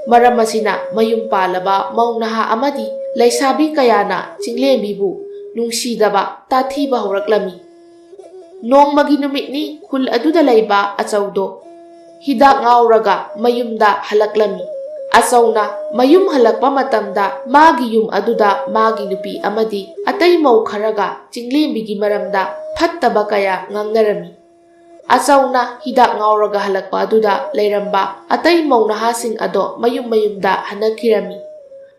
ꯃꯔꯝ ꯑꯁꯤꯅ ꯃꯌꯨꯝ ꯄꯥꯜꯂꯕ ꯃꯧ ꯅꯍꯥ ꯑꯃꯗꯤ ꯂꯩꯁꯥꯕꯤ ꯀꯌꯥꯅ ꯆꯤꯡꯂꯦꯝꯕꯤꯕꯨ ꯅꯨꯡꯁꯤꯗꯕ ꯇꯥꯊꯤꯕ ꯍꯧꯔꯛꯂꯝꯃꯤ꯫ ꯅꯣꯡꯃꯒꯤ ꯅꯨꯃꯤꯠꯅꯤ ꯈꯨꯜ ꯑꯗꯨꯗ ꯂꯩꯕ ꯑꯆꯧꯗꯣ ꯍꯤꯗꯥꯛ ꯉꯥꯎꯔꯒ ꯃꯌꯨꯝꯗ ꯍꯜꯂꯛꯂꯝꯃꯤ꯫ ꯑꯆꯧꯅ ꯃꯌꯨꯝ ꯍꯜꯂꯛꯄ ꯃꯇꯝꯗ ꯃꯥꯒꯤ ꯌꯨꯝ ꯑꯗꯨꯗ ꯃꯥꯒꯤ ꯅꯨꯄꯤ ꯑꯃꯗꯤ ꯑꯇꯩ ꯃꯧ ꯈꯔꯒ ꯆꯤꯡꯂꯦꯝꯕꯤꯒꯤ ꯃꯔꯝꯗ ꯐꯠꯇꯕ ꯀꯌꯥ ꯉꯥꯡꯅꯔꯝꯃꯤ꯫ ꯑꯆꯧꯅ ꯍꯤꯗꯥꯛ ꯉꯥꯎꯔꯒ ꯍꯜꯂꯛꯄ ꯑꯗꯨꯗ ꯂꯩꯔꯝꯕ ꯑꯇꯩ ꯃꯧ ꯅꯍꯥꯁꯤꯡ ꯑꯗꯣ ꯃꯌꯨꯝ ꯃꯌꯨꯝꯗ ꯍꯟꯅꯈꯤꯔꯝꯃꯤ꯫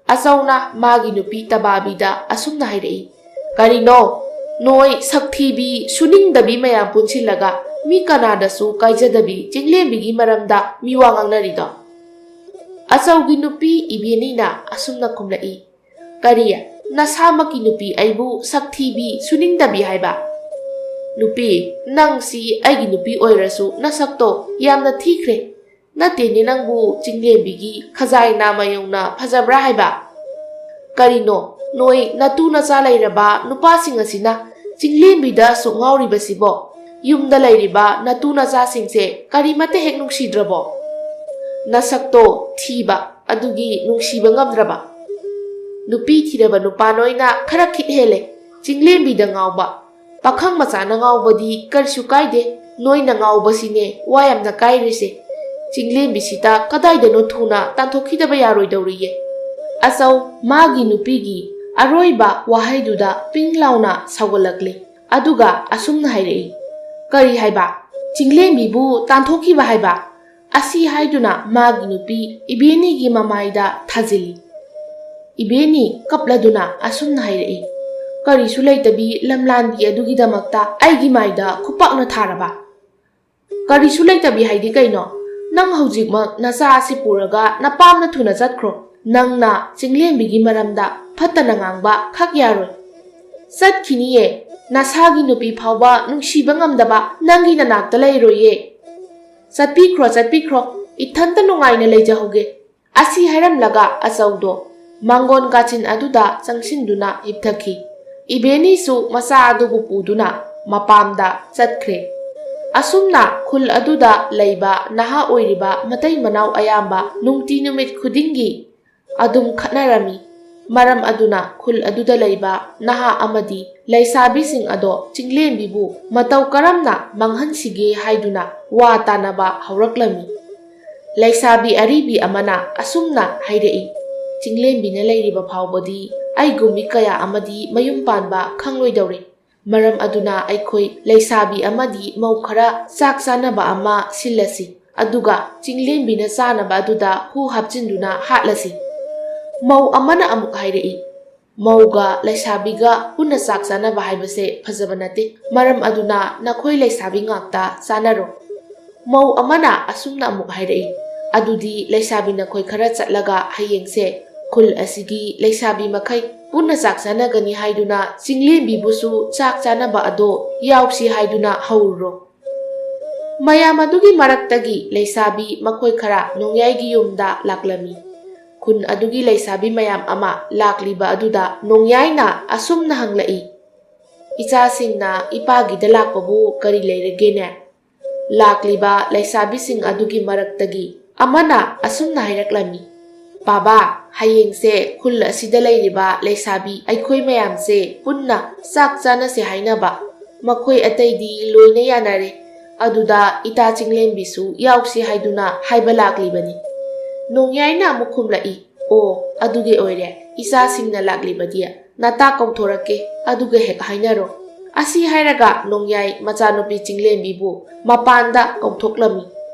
ꯑꯆꯧꯅ ꯃꯥꯒꯤ ꯅꯨꯄꯤ ꯇꯕꯥꯕꯤꯗ ꯑꯁꯨꯝꯅ ꯍꯥꯏꯔꯛꯏ, "ꯀꯔꯤꯅꯣ? ꯅꯣꯏ ꯁꯛꯊꯤꯕꯤ, ꯁꯨꯅꯤꯡꯗꯕꯤ ꯃꯌꯥꯝ ꯄꯨꯟꯁꯤꯜꯂꯒ ꯃꯤ ꯀꯅꯥꯗꯁꯨ ꯀꯥꯏꯖꯗꯕꯤ ꯆꯤꯡꯂꯦꯝꯕꯤꯒꯤ ꯃꯔꯝꯗ ꯃꯤ ꯋꯥ ꯉꯥꯡꯅꯔꯤꯗꯣ?" ꯑꯆꯧꯒꯤ ꯅꯨꯄꯤ ꯏꯕꯦꯅꯤꯅ ꯑꯁꯨꯝꯅ ꯈꯨꯝꯂꯛꯏ, "ꯀꯔꯤ? ꯅꯁꯥꯃꯛꯀꯤ ꯅꯨꯄꯤ ꯑꯩꯕꯨ ꯁꯛꯊꯤꯕꯤ, ꯁꯨꯅꯤꯡꯗꯕꯤ ꯍꯥꯏꯕ? ꯅꯨꯄꯤ, ꯅꯪꯁꯤ ꯑꯩꯒꯤ ꯅꯨꯄꯤ ꯑꯣꯏꯔꯁꯨ ꯅꯁꯛꯇꯣ ꯌꯥꯝꯅ ꯊꯤꯈ꯭ꯔꯦ꯫ ꯅꯠꯇꯦꯅꯦ, ꯅꯪꯕꯨ ꯆꯤꯡꯂꯦꯝꯕꯤꯒꯤ ꯈꯖꯥꯏ ꯅꯥꯃ ꯌꯧꯅ ꯐꯖꯕ꯭ꯔꯥ ꯍꯥꯏꯕ? ꯀꯔꯤꯅꯣ, ꯅꯣꯏ ꯅꯇꯨ ꯅꯆꯥ ꯂꯩꯔꯕ ꯅꯨꯄꯥꯁꯤꯡ ꯑꯁꯤꯅ ꯆꯤꯡꯂꯦꯝꯕꯤꯗ ꯑꯁꯨꯛ ꯉꯥꯎꯔꯤꯕꯁꯤꯕꯣ? ꯌꯨꯝꯗ ꯂꯩꯔꯤꯕ ꯅꯇꯨ ꯅꯆꯥꯁꯤꯡꯁꯦ ꯀꯔꯤꯃꯠꯇ ꯍꯦꯛ ꯅꯨꯡꯁꯤꯗ꯭ꯔꯕꯣ? ꯅꯁꯛꯇꯣ ꯊꯤꯕ ꯑꯗꯨꯒꯤ ꯅꯨꯡꯁꯤꯕ ꯉꯝꯗ꯭ꯔꯕ? ꯅꯨꯄꯤ ꯊꯤꯔꯕ ꯅꯨꯄꯥ ꯅꯣꯏꯅ ꯈꯔ ꯈꯤꯠ ꯍꯦꯜꯂꯦ꯫ ꯆꯤꯡꯂꯦꯝꯕꯤꯗ ꯉꯥꯎꯕ꯫ ꯄꯥꯈꯪ ꯃꯆꯥꯅ ꯉꯥꯎꯕꯗꯤ ꯀꯔꯤꯁꯨ ꯀꯥꯏꯗꯦ, ꯅꯣꯏꯅ ꯉꯥꯎꯕꯁꯤꯅꯦ ꯋꯥ ꯌꯥꯝꯅ ꯀꯥꯏꯔꯤꯁꯦ꯫ ꯆꯤꯡꯂꯦꯝꯕꯤꯁꯤꯗ ꯀꯗꯥꯏꯗꯅꯣ ꯊꯨꯅ ꯇꯥꯟꯊꯣꯛꯈꯤꯗꯕ ꯌꯥꯔꯣꯏꯗꯧꯔꯤꯌꯦ꯫ ꯑꯆꯧ ꯃꯥꯒꯤ ꯅꯨꯄꯤꯒꯤ ꯑꯔꯣꯏꯕ ꯋꯥꯍꯩꯗꯨꯗ ꯄꯤꯡ ꯂꯥꯎꯅ ꯁꯥꯎꯒꯠꯂꯛꯂꯦ꯫ ꯑꯗꯨꯒ ꯑꯁꯨꯝꯅ ꯍꯥꯏꯔꯛꯏ, "ꯀꯔꯤ ꯍꯥꯏꯕ? ꯆꯤꯡꯂꯦꯝꯕꯤꯕꯨ ꯇꯥꯟꯊꯣꯛꯈꯤꯕ ꯍꯥꯏꯕ?" ꯑꯁꯤ ꯍꯥꯏꯗꯨꯅ ꯃꯥꯒꯤ ꯅꯨꯄꯤ ꯏꯕꯦꯅꯤꯒꯤ ꯃꯃꯥꯏꯗ ꯊꯥꯖꯤꯜꯂꯤ꯫ ꯏꯕꯦꯅꯤ ꯀꯞꯂꯗꯨꯅ ꯑꯁꯨꯝꯅ ꯍꯥꯏꯔꯛꯏ, "ꯀꯔꯤꯁꯨ ꯂꯩꯇꯕꯤ ꯂꯝꯂꯥꯟꯕꯤ ꯑꯗꯨꯒꯤꯗꯃꯛꯇ ꯑꯩꯒꯤ ꯃꯥꯏꯗ ꯈꯨꯄꯥꯛꯅ ꯊꯥꯔꯕ? ꯀꯔꯤꯁꯨ ꯂꯩꯇꯕꯤ ꯍꯥꯏꯗꯤ ꯀꯩꯅꯣ? ꯅꯪ ꯍꯧꯖꯤꯛꯃꯛ ꯅꯆꯥ ꯑꯁꯤ ꯄꯨꯔꯒ ꯅꯄꯥꯝꯗ ꯊꯨꯅ ꯆꯠꯈ꯭ꯔꯣ꯫ ꯅꯪꯅ ꯆꯤꯡꯂꯦꯝꯕꯤꯒꯤ ꯃꯔꯝꯗ ꯐꯠꯇꯅ ꯉꯥꯡꯕ ꯈꯛ ꯌꯥꯔꯣꯏ꯫ ꯆꯠꯈꯤꯅꯤꯌꯦ, ꯅꯁꯥꯒꯤ ꯅꯨꯄꯤ ꯐꯥꯎꯕ ꯅꯨꯡꯁꯤꯕ ꯉꯝꯗꯕ ꯅꯪꯒꯤ ꯅꯅꯥꯛꯇ ꯂꯩꯔꯣꯏꯌꯦ꯫ ꯆꯠꯄꯤꯈ꯭ꯔꯣ, ꯆꯠꯄꯤꯈ꯭ꯔꯣ, ꯏꯊꯟꯇ ꯅꯨꯡꯉꯥꯏꯅ ꯂꯩꯖꯍꯧꯒꯦ꯫" ꯑꯁꯤ ꯍꯥꯏꯔꯝꯂꯒ ꯑꯆꯧꯗꯣ ꯃꯥꯡꯒꯣꯟ ꯀꯥꯆꯤꯟ ꯑꯗꯨꯗ ꯆꯪꯁꯤꯟꯗꯨꯅ ꯍꯤꯞꯊꯈꯤ꯫ ꯏꯕꯦꯅꯤꯁꯨ ꯃꯆꯥ ꯑꯗꯨꯕꯨ ꯄꯨꯗꯨꯅ ꯃꯄꯥꯝꯗ ꯆꯠꯈ꯭ꯔꯦ꯫ ꯑꯁꯨꯝꯅ ꯈꯨꯜ ꯑꯗꯨꯗ ꯂꯩꯕ ꯅꯍꯥ ꯑꯣꯏꯔꯤꯕ ꯃꯇꯩ ꯃꯅꯥꯎ ꯑꯌꯥꯝꯕ ꯅꯨꯡꯇꯤ ꯅꯨꯃꯤꯠ ꯈꯨꯗꯤꯡꯒꯤ ꯑꯗꯨꯝ ꯈꯠꯅꯔꯝꯃꯤ꯫ ꯃꯔꯝ ꯑꯗꯨꯅ ꯈꯨꯜ ꯑꯗꯨꯗ ꯂꯩꯕ ꯅꯍꯥ ꯑꯃꯗꯤ ꯂꯩꯁꯥꯕꯤꯁꯤꯡ ꯑꯗꯣ ꯆꯤꯡꯂꯦꯝꯕꯤꯕꯨ ꯃꯇꯧ ꯀꯔꯝꯅ ꯃꯥꯡꯍꯟꯁꯤꯒꯦ ꯍꯥꯏꯗꯨꯅ ꯋꯥ ꯇꯥꯅꯕ ꯍꯧꯔꯛꯂꯝꯃꯤ꯫ ꯂꯩꯁꯥꯕꯤ ꯑꯔꯤꯕꯤ ꯑꯃꯅ ꯑꯁꯨꯝꯅ ꯍꯥꯏꯔꯛꯏ, "ꯆꯤꯡꯂꯦꯝꯕꯤꯅ ꯂꯩꯔꯤꯕ ꯐꯥꯎꯕꯗꯤ ꯑꯩꯒꯨꯝꯕꯤ ꯀꯌꯥ ꯑꯃꯗꯤ ꯃꯌꯨꯝ ꯄꯥꯟꯕ ꯈꯪꯂꯣꯏꯗꯧꯔꯦ꯫ ꯃꯔꯝ ꯑꯗꯨꯅ ꯑꯩꯈꯣꯏ ꯂꯩꯁꯥꯕꯤ ꯑꯃꯗꯤ ꯃꯧ ꯈꯔ ꯆꯥꯛ ꯆꯥꯅꯕ ꯑꯃ ꯁꯤꯜꯂꯁꯤ꯫ ꯑꯗꯨꯒ ꯆꯤꯡꯂꯦꯝꯕꯤꯅ ꯆꯥꯅꯕ ꯑꯗꯨꯗ ꯍꯨ ꯍꯥꯞꯆꯤꯟꯗꯨꯅ ꯍꯥꯠꯂꯁꯤ꯫" ꯃꯧ ꯑꯃꯅ ꯑꯃꯨꯛ ꯍꯥꯏꯔꯛꯏ, "ꯃꯧꯒ ꯂꯩꯁꯥꯕꯤꯒ ꯄꯨꯟꯅ ꯆꯥꯛ ꯆꯥꯅꯕ ꯍꯥꯏꯕꯁꯦ ꯐꯖꯕ ꯅꯠꯇꯦ꯫ ꯃꯔꯝ ꯑꯗꯨꯅ ꯅꯈꯣꯏ ꯂꯩꯁꯥꯕꯤ ꯉꯥꯛꯇ ꯆꯥꯅꯔꯣ꯫" ꯃꯧ ꯑꯃꯅ ꯑꯁꯨꯝꯅ ꯑꯃꯨꯛ ꯍꯥꯏꯔꯛꯏ, "ꯑꯗꯨꯗꯤ ꯂꯩꯁꯥꯕꯤ ꯅꯈꯣꯏ ꯈꯔ ꯆꯠꯂꯒ ꯍꯌꯦꯡꯁꯦ ꯈꯨꯜ ꯑꯁꯤꯒꯤ ꯂꯩꯁꯥꯕꯤ ꯃꯈꯩ ꯄꯨꯟꯅ ꯆꯥꯛ ꯆꯥꯅꯒꯅꯤ ꯍꯥꯏꯗꯨꯅ ꯆꯤꯡꯂꯦꯝꯕꯤꯕꯨꯁꯨ ꯆꯥꯛ ꯆꯥꯅꯕ ꯑꯗꯣ ꯌꯥꯎꯁꯤ ꯍꯥꯏꯗꯨꯅ ꯍꯧꯔꯨꯔꯣ꯫" ꯃꯌꯥꯝ ꯑꯗꯨꯒꯤ ꯃꯔꯛꯇꯒꯤ ꯂꯩꯁꯥꯕꯤ ꯃꯈꯣꯏ ꯈꯔ ꯅꯣꯡꯌꯥꯏꯒꯤ ꯌꯨꯝꯗ ꯂꯥꯛꯂꯝꯃꯤ꯫ ꯈꯨꯟ ꯑꯗꯨꯒꯤ ꯂꯩꯁꯥꯕꯤ ꯃꯌꯥꯝ ꯑꯃ ꯂꯥꯛꯂꯤꯕ ꯑꯗꯨꯗ ꯅꯣꯡꯌꯥꯏꯅ ꯑꯁꯨꯝꯅ ꯍꯪꯂꯛꯏ, ꯏꯆꯥꯁꯤꯡꯅ ꯏꯄꯥꯒꯤꯗ ꯂꯥꯛꯄꯕꯨ ꯀꯔꯤ ꯂꯩꯔꯒꯦꯅꯦ? ꯂꯥꯛꯂꯤꯕ ꯂꯩꯁꯥꯕꯤꯁꯤꯡ ꯑꯗꯨꯒꯤ ꯃꯔꯛꯇꯒꯤ ꯑꯃꯅ ꯑꯁꯨꯝꯅ ꯍꯥꯏꯔꯛꯂꯝꯃꯤ, "ꯄꯥꯕꯥ, ꯍꯌꯦꯡꯁꯦ ꯈꯨꯜ ꯑꯁꯤꯗ ꯂꯩꯔꯤꯕ ꯂꯩꯁꯥꯕꯤ ꯑꯩꯈꯣꯏ ꯃꯌꯥꯝꯁꯦ ꯄꯨꯟꯅ ꯆꯥꯛ ꯆꯥꯅꯁꯦ ꯍꯥꯏꯅꯕ꯫ ꯃꯈꯣꯏ ꯑꯇꯩꯗꯤ ꯂꯣꯏꯅ ꯌꯥꯅꯔꯦ꯫ ꯑꯗꯨꯗ ꯏꯇꯥ ꯆꯤꯡꯂꯦꯝꯕꯤꯁꯨ ꯌꯥꯎꯁꯤ ꯍꯥꯏꯗꯨꯅ ꯍꯥꯏꯕ ꯂꯥꯛꯂꯤꯕꯅꯤ꯫" ꯅꯣꯡꯌꯥꯏꯅ ꯑꯃꯨꯛ ꯈꯨꯝꯂꯛꯏ, "ꯑꯣ, ꯑꯗꯨꯒꯤ ꯑꯣꯏꯔꯦ, ꯏꯆꯥꯁꯤꯡꯅ ꯂꯥꯛꯂꯤꯕꯗꯤ꯫ ꯅꯇꯥ ꯀꯧꯊꯣꯔꯛꯀꯦ, ꯑꯗꯨꯒ ꯍꯦꯛ ꯍꯥꯏꯅꯔꯣ꯫" ꯑꯁꯤ ꯍꯥꯏꯔꯒ ꯅꯣꯡꯌꯥꯏ ꯃꯆꯥꯅꯨꯄꯤ ꯆꯤꯡꯂꯦꯝꯕꯤꯕꯨ ꯃꯄꯥꯟꯗ ꯀꯧꯊꯣꯛꯂꯝꯃꯤ꯫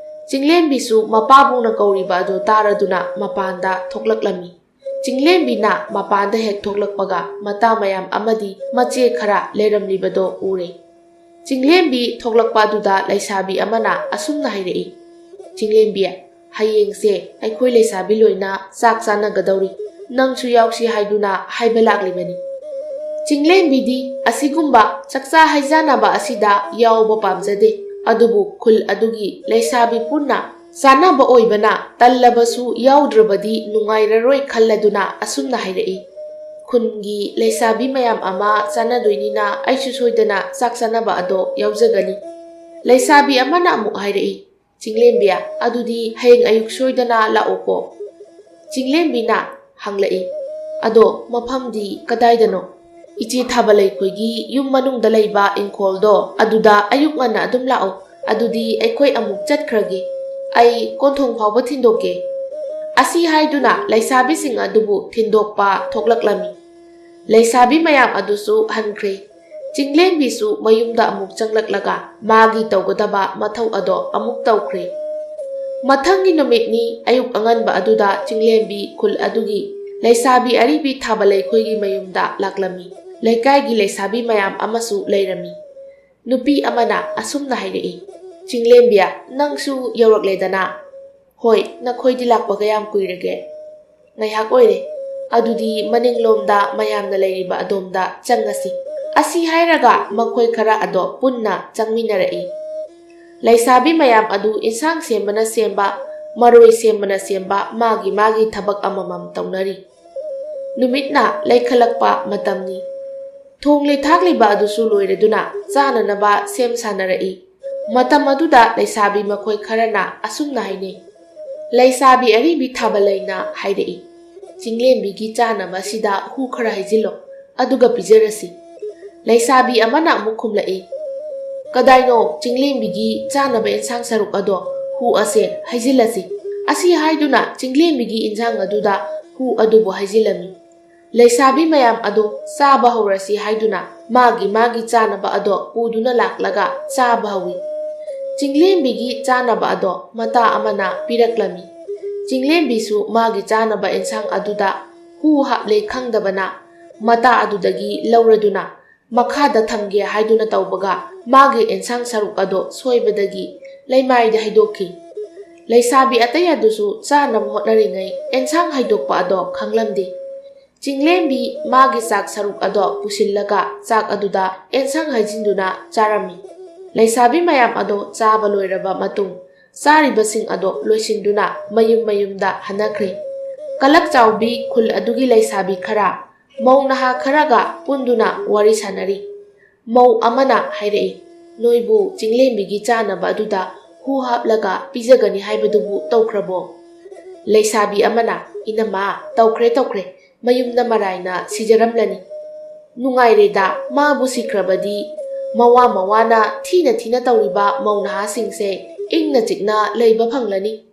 ꯆꯤꯡꯂꯦꯝꯕꯤꯁꯨ ꯃꯄꯥꯕꯨꯡꯅ ꯀꯧꯔꯤꯕ ꯑꯗꯨ ꯇꯥꯔꯗꯨꯅ ꯃꯄꯥꯟꯗ ꯊꯣꯛꯂꯛꯂꯝꯃꯤ꯫ ꯆꯤꯡꯂꯦꯝꯕꯤꯅ ꯃꯄꯥꯟꯗ ꯍꯦꯛ ꯊꯣꯛꯂꯛꯄꯒ ꯃꯇꯥ ꯃꯌꯥꯝ ꯑꯃꯗꯤ ꯃꯆꯦ ꯈꯔ ꯂꯩꯔꯝꯂꯤꯕꯗꯣ ꯎꯔꯦ꯫ ꯆꯤꯡꯂꯦꯝꯕꯤ ꯊꯣꯛꯂꯛꯄ ꯑꯗꯨꯗ ꯂꯩꯁꯥꯕꯤ ꯑꯃꯅ ꯑꯁꯨꯝꯅ ꯍꯥꯏꯔꯛꯏ, "ꯆꯤꯡꯂꯦꯝꯕꯤ, ꯍꯌꯦꯡꯁꯦ ꯑꯩꯈꯣꯏ ꯂꯩꯁꯥꯕꯤ ꯂꯣꯏꯅ ꯆꯥꯛ ꯆꯥꯅꯒꯗꯧꯔꯤ꯫ ꯅꯪꯁꯨ ꯌꯥꯎꯁꯤ ꯍꯥꯏꯗꯨꯅ ꯍꯥꯏꯕ ꯂꯥꯛꯂꯤꯕꯅꯤ꯫" ꯆꯤꯡꯂꯦꯝꯕꯤꯗꯤ ꯑꯁꯤꯒꯨꯝꯕ ꯆꯥꯛꯆꯥ ꯍꯩꯖꯥꯅꯕ ꯑꯁꯤꯗ ꯌꯥꯎꯕ ꯄꯥꯝꯖꯗꯦ꯫ ꯑꯗꯨꯕꯨ ꯈꯨꯜ ꯑꯗꯨꯒꯤ ꯂꯩꯁꯥꯕꯤ ꯄꯨꯟꯅ ꯆꯥꯅꯕ ꯑꯣꯏꯕꯅ ꯇꯜꯂꯕꯁꯨ ꯌꯥꯎꯗ꯭ꯔꯕꯗꯤ ꯅꯨꯡꯉꯥꯏꯔꯔꯣꯏ ꯈꯜꯂꯗꯨꯅ ꯑꯁꯨꯝꯅ ꯍꯥꯏꯔꯛꯏ, "ꯈꯨꯟꯒꯤ ꯂꯩꯁꯥꯕꯤ ꯃꯌꯥꯝ ꯑꯃ ꯆꯥꯅꯗꯣꯏꯅꯤꯅ ꯑꯩꯁꯨ ꯁꯣꯏꯗꯅ ꯆꯥꯛ ꯆꯥꯅꯕ ꯑꯗꯣ ꯌꯥꯎꯖꯒꯅꯤ꯫" ꯂꯩꯁꯥꯕꯤ ꯑꯃꯅ ꯑꯃꯨꯛ ꯍꯥꯏꯔꯛꯏ, "ꯆꯤꯡꯂꯦꯝꯕꯤ, ꯑꯗꯨꯗꯤ ꯍꯌꯦꯡ ꯑꯌꯨꯛ ꯁꯣꯏꯗꯅ ꯂꯥꯛꯎꯀꯣ꯫" ꯆꯤꯡꯂꯦꯝꯕꯤꯅ ꯍꯪꯂꯛꯏ, "ꯑꯗꯣ ꯃꯐꯝꯗꯤ ꯀꯗꯥꯏꯗꯅꯣ?" "ꯏꯆꯦ ꯊꯥꯕꯂꯩꯈꯣꯏꯒꯤ ꯌꯨꯝ ꯃꯅꯨꯡꯗ ꯂꯩꯕ ꯏꯪꯈꯣꯜꯗꯣ, ꯑꯗꯨꯗ ꯑꯌꯨꯛ ꯉꯟꯅ ꯑꯗꯨꯝ ꯂꯥꯛꯑꯣ꯫ ꯑꯗꯨꯗꯤ ꯑꯩꯈꯣꯏ ꯑꯃꯨꯛ ꯆꯠꯈ꯭ꯔꯒꯦ꯫ ꯑꯩ ꯀꯣꯟꯊꯣꯡ ꯐꯥꯎꯕ ꯊꯤꯟꯗꯣꯛꯀꯦ꯫" ꯑꯁꯤ ꯍꯥꯏꯗꯨꯅ ꯂꯩꯁꯥꯕꯤꯁꯤꯡ ꯑꯗꯨꯕꯨ ꯊꯤꯟꯗꯣꯛꯄ ꯊꯣꯛꯂꯛꯂꯝꯃꯤ꯫ ꯂꯩꯁꯥꯕꯤ ꯃꯌꯥꯝ ꯑꯗꯨꯁꯨ ꯍꯟꯈ꯭ꯔꯦ꯫ ꯆꯤꯡꯂꯦꯝꯕꯤꯁꯨ ꯃꯌꯨꯝꯗ ꯑꯃꯨꯛ ꯆꯪꯂꯛꯂꯒ ꯃꯥꯒꯤ ꯇꯧꯒꯗꯕ ꯃꯊꯧ ꯑꯗꯣ ꯑꯃꯨꯛ ꯇꯧꯈ꯭ꯔꯦ꯫ ꯃꯊꯪꯒꯤ ꯅꯨꯃꯤꯠꯅꯤ꯫ ꯑꯌꯨꯛ ꯑꯉꯟꯕ ꯑꯗꯨꯗ ꯆꯤꯡꯂꯦꯝꯕꯤ ꯈꯨꯜ ꯑꯗꯨꯒꯤ ꯂꯩꯁꯥꯕꯤ ꯑꯔꯤꯕꯤ ꯊꯥꯕꯂꯩꯈꯣꯏꯒꯤ ꯃꯌꯨꯝꯗ ꯂꯥꯛꯂꯝꯃꯤ꯫ ꯂꯩꯀꯥꯏꯒꯤ ꯂꯩꯁꯥꯕꯤ ꯃꯌꯥꯝ ꯑꯃꯁꯨ ꯂꯩꯔꯝꯃꯤ꯫ ꯅꯨꯄꯤ ꯑꯃꯅ ꯑꯁꯨꯝꯅ ꯍꯥꯏꯔꯛꯏ, "ꯆꯤꯡꯂꯦꯝꯕꯤ, ꯅꯪꯁꯨ ꯌꯧꯔꯛꯂꯦꯗꯅ?" "ꯍꯣꯏ, ꯅꯈꯣꯏꯗꯤ ꯂꯥꯛꯄꯒ ꯌꯥꯝ ꯀꯨꯏꯔꯒꯦ?" "ꯉꯥꯏꯍꯥꯛ ꯑꯣꯏꯔꯦ꯫" "ꯑꯗꯨꯗꯤ ꯃꯅꯤꯡꯂꯣꯝꯗ ꯃꯌꯥꯝꯅ ꯂꯩꯔꯤꯕ ꯑꯗꯣꯝꯗ ꯆꯪꯉꯁꯤ꯫" ꯑꯁꯤ ꯍꯥꯏꯔꯒ ꯃꯈꯣꯏ ꯈꯔ ꯑꯗꯣ ꯄꯨꯟꯅ ꯆꯪꯃꯤꯟꯅꯔꯛꯏ꯫ ꯂꯩꯁꯥꯕꯤ ꯃꯌꯥꯝ ꯑꯗꯨ ꯏꯟꯁꯥꯡ ꯁꯦꯝꯕꯅ ꯁꯦꯝꯕ, ꯃꯔꯣꯏ ꯁꯦꯝꯕꯅ ꯁꯦꯝꯕ, ꯃꯥꯒꯤ ꯃꯥꯒꯤ ꯊꯕꯛ ꯑꯃꯃꯝ ꯇꯧꯅꯔꯤ꯫ ꯅꯨꯃꯤꯠꯅ ꯂꯩꯈꯠꯂꯛꯄ ꯃꯇꯝꯅꯤ꯫ ꯊꯣꯡꯂꯤ ꯊꯥꯛꯂꯤꯕ ꯑꯗꯨꯁꯨ ꯂꯣꯏꯔꯗꯨꯅ ꯆꯥꯅꯅꯕ ꯁꯦꯝ ꯁꯥꯅꯔꯛꯏ꯫ ꯃꯇꯝ ꯑꯗꯨꯗ ꯂꯩꯁꯥꯕꯤ ꯃꯈꯣꯏ ꯈꯔꯅ ꯑꯁꯨꯝꯅ ꯍꯥꯏꯅꯩ, "ꯂꯩꯁꯥꯕꯤ ꯑꯔꯤꯕꯤ ꯊꯥꯕꯜꯂꯩꯅ ꯍꯥꯏꯔꯛꯏ, 'ꯆꯤꯡꯂꯦꯝꯕꯤꯒꯤ ꯆꯥꯅꯕ ꯑꯁꯤꯗ ꯍꯨ ꯈꯔ ꯍꯩꯖꯤꯜꯂꯣ, ꯑꯗꯨꯒ ꯄꯤꯖꯔꯁꯤ.'" ꯂꯩꯁꯥꯕꯤ ꯑꯃꯅ ꯑꯃꯨꯛ ꯈꯨꯝꯂꯛꯏ, "ꯀꯗꯥꯏꯅꯣ ꯆꯤꯡꯂꯦꯝꯕꯤꯒꯤ ꯆꯥꯅꯕ ꯑꯦꯟꯁꯥꯡ ꯁꯔꯨꯛ ꯑꯗꯣ? ꯍꯨ ꯑꯁꯦ ꯍꯩꯖꯤꯜꯂꯁꯤ꯫" ꯑꯁꯤ ꯍꯥꯏꯗꯨꯅ ꯆꯤꯡꯂꯦꯝꯕꯤꯒꯤ ꯏꯟꯁꯥꯡ ꯑꯗꯨꯗ ꯍꯨ ꯑꯗꯨꯕꯨ ꯍꯩꯖꯤꯜꯂꯝꯃꯤ꯫ ꯂꯩꯁꯥꯕꯤ ꯃꯌꯥꯝ ꯑꯗꯣ ꯆꯥꯕ ꯍꯧꯔꯁꯤ ꯍꯥꯏꯗꯨꯅ ꯃꯥꯒꯤ ꯃꯥꯒꯤ ꯆꯥꯅꯕ ꯑꯗꯣ ꯄꯨꯗꯨꯅ ꯂꯥꯛꯂꯒ ꯆꯥꯕ ꯍꯧꯏ꯫ ꯆꯤꯡꯂꯦꯝꯕꯤꯒꯤ ꯆꯥꯅꯕ ꯑꯗꯣ ꯃꯇꯥ ꯑꯃꯅ ꯄꯤꯔꯛꯂꯝꯃꯤ꯫ ꯆꯤꯡꯂꯦꯝꯕꯤꯁꯨ ꯃꯥꯒꯤ ꯆꯥꯅꯕ ꯑꯦꯟꯁꯥꯡ ꯑꯗꯨꯗ ꯍꯨ ꯍꯥꯞꯂꯦ ꯈꯪꯗꯕꯅ ꯃꯇꯥ ꯑꯗꯨꯗꯒꯤ ꯂꯧꯔꯗꯨꯅ ꯃꯈꯥꯗ ꯊꯝꯒꯦ ꯍꯥꯏꯗꯨꯅ ꯇꯧꯕꯒ ꯃꯥꯒꯤ ꯑꯦꯟꯁꯥꯡ ꯁꯔꯨꯛ ꯑꯗꯣ ꯁꯣꯏꯕꯗꯒꯤ ꯂꯩꯃꯥꯏꯗ ꯍꯩꯗꯣꯛꯈꯤ꯫ ꯂꯩꯁꯥꯕꯤ ꯑꯇꯩ ꯑꯗꯨꯁꯨ ꯆꯥꯅꯕ ꯍꯣꯠꯅꯔꯤꯉꯩ ꯑꯦꯟꯁꯥꯡ ꯍꯩꯗꯣꯛꯄ ꯑꯗꯣ ꯈꯪꯂꯝꯗꯦ꯫ ꯆꯤꯡꯂꯦꯝꯕꯤ ꯃꯥꯒꯤ ꯆꯥꯛ ꯁꯔꯨꯛ ꯑꯗꯣ ꯄꯨꯁꯤꯜꯂꯒ ꯆꯥꯛ ꯑꯗꯨꯗ ꯑꯦꯟꯁꯥꯡ ꯍꯩꯖꯤꯟꯗꯨꯅ ꯆꯥꯔꯝꯃꯤ꯫ ꯂꯩꯁꯥꯕꯤ ꯃꯌꯥꯝ ꯑꯗꯣ ꯆꯥꯕ ꯂꯣꯏꯔꯕ ꯃꯇꯨꯡ ꯆꯥꯔꯤꯕꯁꯤꯡ ꯑꯗꯣ ꯂꯣꯏꯁꯤꯟꯗꯨꯅ ꯃꯌꯨꯝ ꯃꯌꯨꯝꯗ ꯍꯟꯅꯈ꯭ꯔꯦ꯫ ꯀꯂꯛ ꯆꯥꯎꯕꯤ ꯈꯨꯜ ꯑꯗꯨꯒꯤ ꯂꯩꯁꯥꯕꯤ ꯈꯔ ꯃꯧ ꯅꯍꯥ ꯈꯔꯒ ꯄꯨꯟꯗꯨꯅ ꯋꯥꯔꯤ ꯁꯥꯅꯔꯤ꯫ ꯃꯧ ꯑꯃꯅ ꯍꯥꯏꯔꯛꯏ, "ꯅꯣꯏꯕꯨ ꯆꯤꯡꯂꯦꯝꯕꯤꯒꯤ ꯆꯥꯅꯕ ꯑꯗꯨꯗ ꯍꯨ ꯍꯥꯞꯂꯒ ꯄꯤꯖꯒꯅꯤ ꯍꯥꯏꯕꯗꯨꯕꯨ ꯇꯧꯈ꯭ꯔꯕꯣ?" ꯂꯩꯁꯥꯕꯤ ꯑꯃꯅ, "ꯏꯅꯝꯃ, ꯇꯧꯈ꯭ꯔꯦ, ꯇꯧꯈ꯭ꯔꯦ꯫ ꯃꯌꯨꯝꯗ ꯃꯔꯥꯏꯅ ꯁꯤꯖꯔꯝꯂꯅꯤ꯫ ꯅꯨꯡꯉꯥꯏꯔꯦꯗ, ꯃꯥꯕꯨ ꯁꯤꯈ꯭ꯔꯕꯗꯤ ꯃꯋꯥ ꯃꯋꯥꯅ ꯊꯤꯅ ꯊꯤꯅ ꯇꯧꯔꯤꯕ ꯃꯧ ꯅꯍꯥꯁꯤꯡꯁꯦ ꯏꯪꯅ ꯆꯤꯛꯅ ꯂꯩꯕ ꯐꯪꯂꯅꯤ꯫"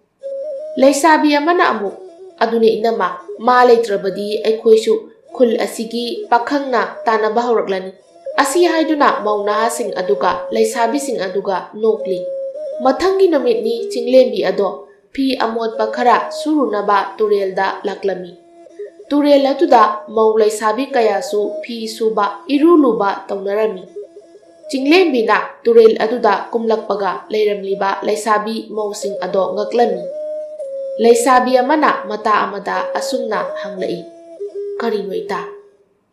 ꯂꯩꯁꯥꯕꯤ ꯑꯃꯅ ꯑꯃꯨꯛ, "ꯑꯗꯨꯅꯦ ꯏꯅꯝꯃ, ꯃꯥ ꯂꯩꯇ꯭ꯔꯕꯗꯤ ꯑꯩꯈꯣꯏꯁꯨ ꯈꯨꯜ ꯑꯁꯤꯒꯤ ꯄꯥꯈꯪꯅ ꯇꯥꯟꯅꯕ ꯍꯧꯔꯛꯂꯅꯤ꯫" ꯑꯁꯤ ꯍꯥꯏꯗꯨꯅ ꯃꯧ ꯅꯍꯥꯁꯤꯡ ꯑꯗꯨꯒ ꯂꯩꯁꯥꯕꯤꯁꯤꯡ ꯑꯗꯨꯒ ꯅꯣꯛꯂꯤ꯫ ꯃꯊꯪꯒꯤ ꯅꯨꯃꯤꯠꯅꯤ ꯆꯤꯡꯂꯦꯝꯕꯤ ꯑꯗꯣ ꯐꯤ ꯑꯃꯣꯠꯄ ꯈꯔ ꯁꯨꯔꯨꯅꯕ ꯇꯨꯔꯦꯜꯗ ꯂꯥꯛꯂꯝꯃꯤ꯫ ꯇꯨꯔꯦꯜ ꯑꯗꯨꯗ ꯃꯧ ꯂꯩꯁꯥꯕꯤ ꯀꯌꯥꯁꯨ ꯐꯤ ꯁꯨꯕ, ꯏꯔꯨ ꯂꯨꯕ ꯇꯧꯅꯔꯝꯃꯤ꯫ ꯆꯤꯡꯂꯦꯝꯕꯤꯅ ꯇꯨꯔꯦꯜ ꯑꯗꯨꯗ ꯀꯨꯝꯂꯛꯄꯒ ꯂꯩꯔꯝꯂꯤꯕ ꯂꯩꯁꯥꯕꯤ ꯃꯧꯁꯤꯡ ꯑꯗꯣ ꯉꯛꯂꯝꯃꯤ꯫ ꯂꯩꯁꯥꯕꯤ ꯑꯃꯅ ꯃꯇꯥ ꯑꯃꯗ ꯑꯁꯨꯝꯅ ꯍꯪꯂꯛꯏ, "ꯀꯔꯤꯅꯣ ꯏꯇꯥ?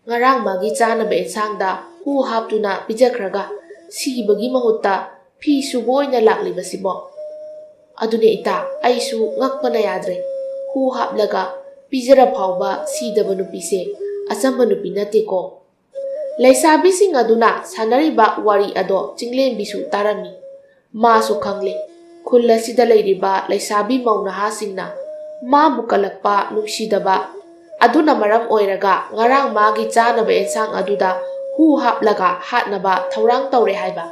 ꯉꯔꯥꯡ ꯃꯥꯒꯤ ꯆꯥꯅꯕ ꯑꯦꯟꯁꯥꯡꯗ ꯍꯨ ꯍꯥꯞꯇꯨꯅ ꯄꯤꯖꯈ꯭ꯔꯒ ꯁꯤꯕꯒꯤ ꯃꯍꯨꯠꯇ ꯐꯤ ꯁꯨꯕ ꯑꯣꯏꯅ ꯂꯥꯛꯂꯤꯕꯁꯤꯕꯣ?" "ꯑꯗꯨꯅꯦ ꯏꯇꯥ, ꯑꯩꯁꯨ ꯉꯛꯄꯅ ꯌꯥꯗ꯭ꯔꯦ꯫ ꯍꯨ ꯍꯥꯞꯂꯒ ꯄꯤꯖꯔ ꯐꯥꯎꯕ ꯁꯤꯗꯕ ꯅꯨꯄꯤꯁꯦ ꯑꯆꯝꯕ ꯅꯨꯄꯤ ꯅꯠꯇꯦꯀꯣ꯫" ꯂꯩꯁꯥꯕꯤꯁꯤꯡ ꯑꯗꯨꯅ ꯁꯥꯟꯅꯔꯤꯕ ꯋꯥꯔꯤ ꯑꯗꯣ ꯆꯤꯡꯂꯦꯝꯕꯤꯁꯨ ꯇꯥꯔꯝꯃꯤ꯫ ꯃꯥꯁꯨ ꯈꯪꯂꯦ, ꯈꯨꯜ ꯑꯁꯤꯗ ꯂꯩꯔꯤꯕ ꯂꯩꯁꯥꯕꯤ ꯃꯧ ꯅꯍꯥꯁꯤꯡꯅ ꯃꯥꯕꯨ ꯀꯜꯂꯛꯄ, ꯅꯨꯡꯁꯤꯗꯕ ꯑꯗꯨꯅ ꯃꯔꯝ ꯑꯣꯏꯔꯒ ꯉꯔꯥꯡ ꯃꯥꯒꯤ ꯆꯥꯅꯕ ꯑꯦꯟꯁꯥꯡ ꯑꯗꯨꯗ ꯍꯨ ꯍꯥꯞꯂꯒ ꯍꯥꯠꯅꯕ ꯊꯧꯔꯥꯡ ꯇꯧꯔꯦ ꯍꯥꯏꯕ꯫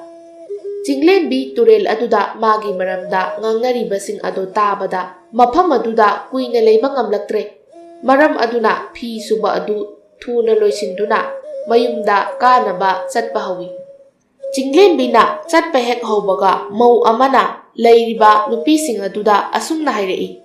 ꯆꯤꯡꯂꯦꯝꯕꯤ ꯇꯨꯔꯦꯜ ꯑꯗꯨꯗ ꯃꯥꯒꯤ ꯃꯔꯝꯗ ꯉꯥꯡꯅꯔꯤꯕꯁꯤꯡ ꯑꯗꯨ ꯇꯥꯕꯗ ꯃꯐꯝ ꯑꯗꯨꯗ ꯀꯨꯏꯅ ꯂꯩꯕ ꯉꯝꯂꯛꯇ꯭ꯔꯦ꯫ ꯃꯔꯝ ꯑꯗꯨꯅ ꯐꯤ ꯁꯨꯕ ꯑꯗꯨ ꯊꯨꯅ ꯂꯣꯏꯁꯤꯟꯗꯨꯅ ꯃꯌꯨꯝꯗ ꯀꯥꯅꯕ ꯆꯠꯄ ꯍꯧꯏ꯫ ꯆꯤꯡꯂꯦꯝꯕꯤꯅ ꯆꯠꯄ ꯍꯦꯛ ꯍꯧꯕꯒ ꯃꯧ ꯑꯃꯅ ꯂꯩꯔꯤꯕ ꯅꯨꯄꯤꯁꯤꯡ ꯑꯗꯨꯗ ꯑꯁꯨꯝꯅ ꯍꯥꯏꯔꯛꯏ,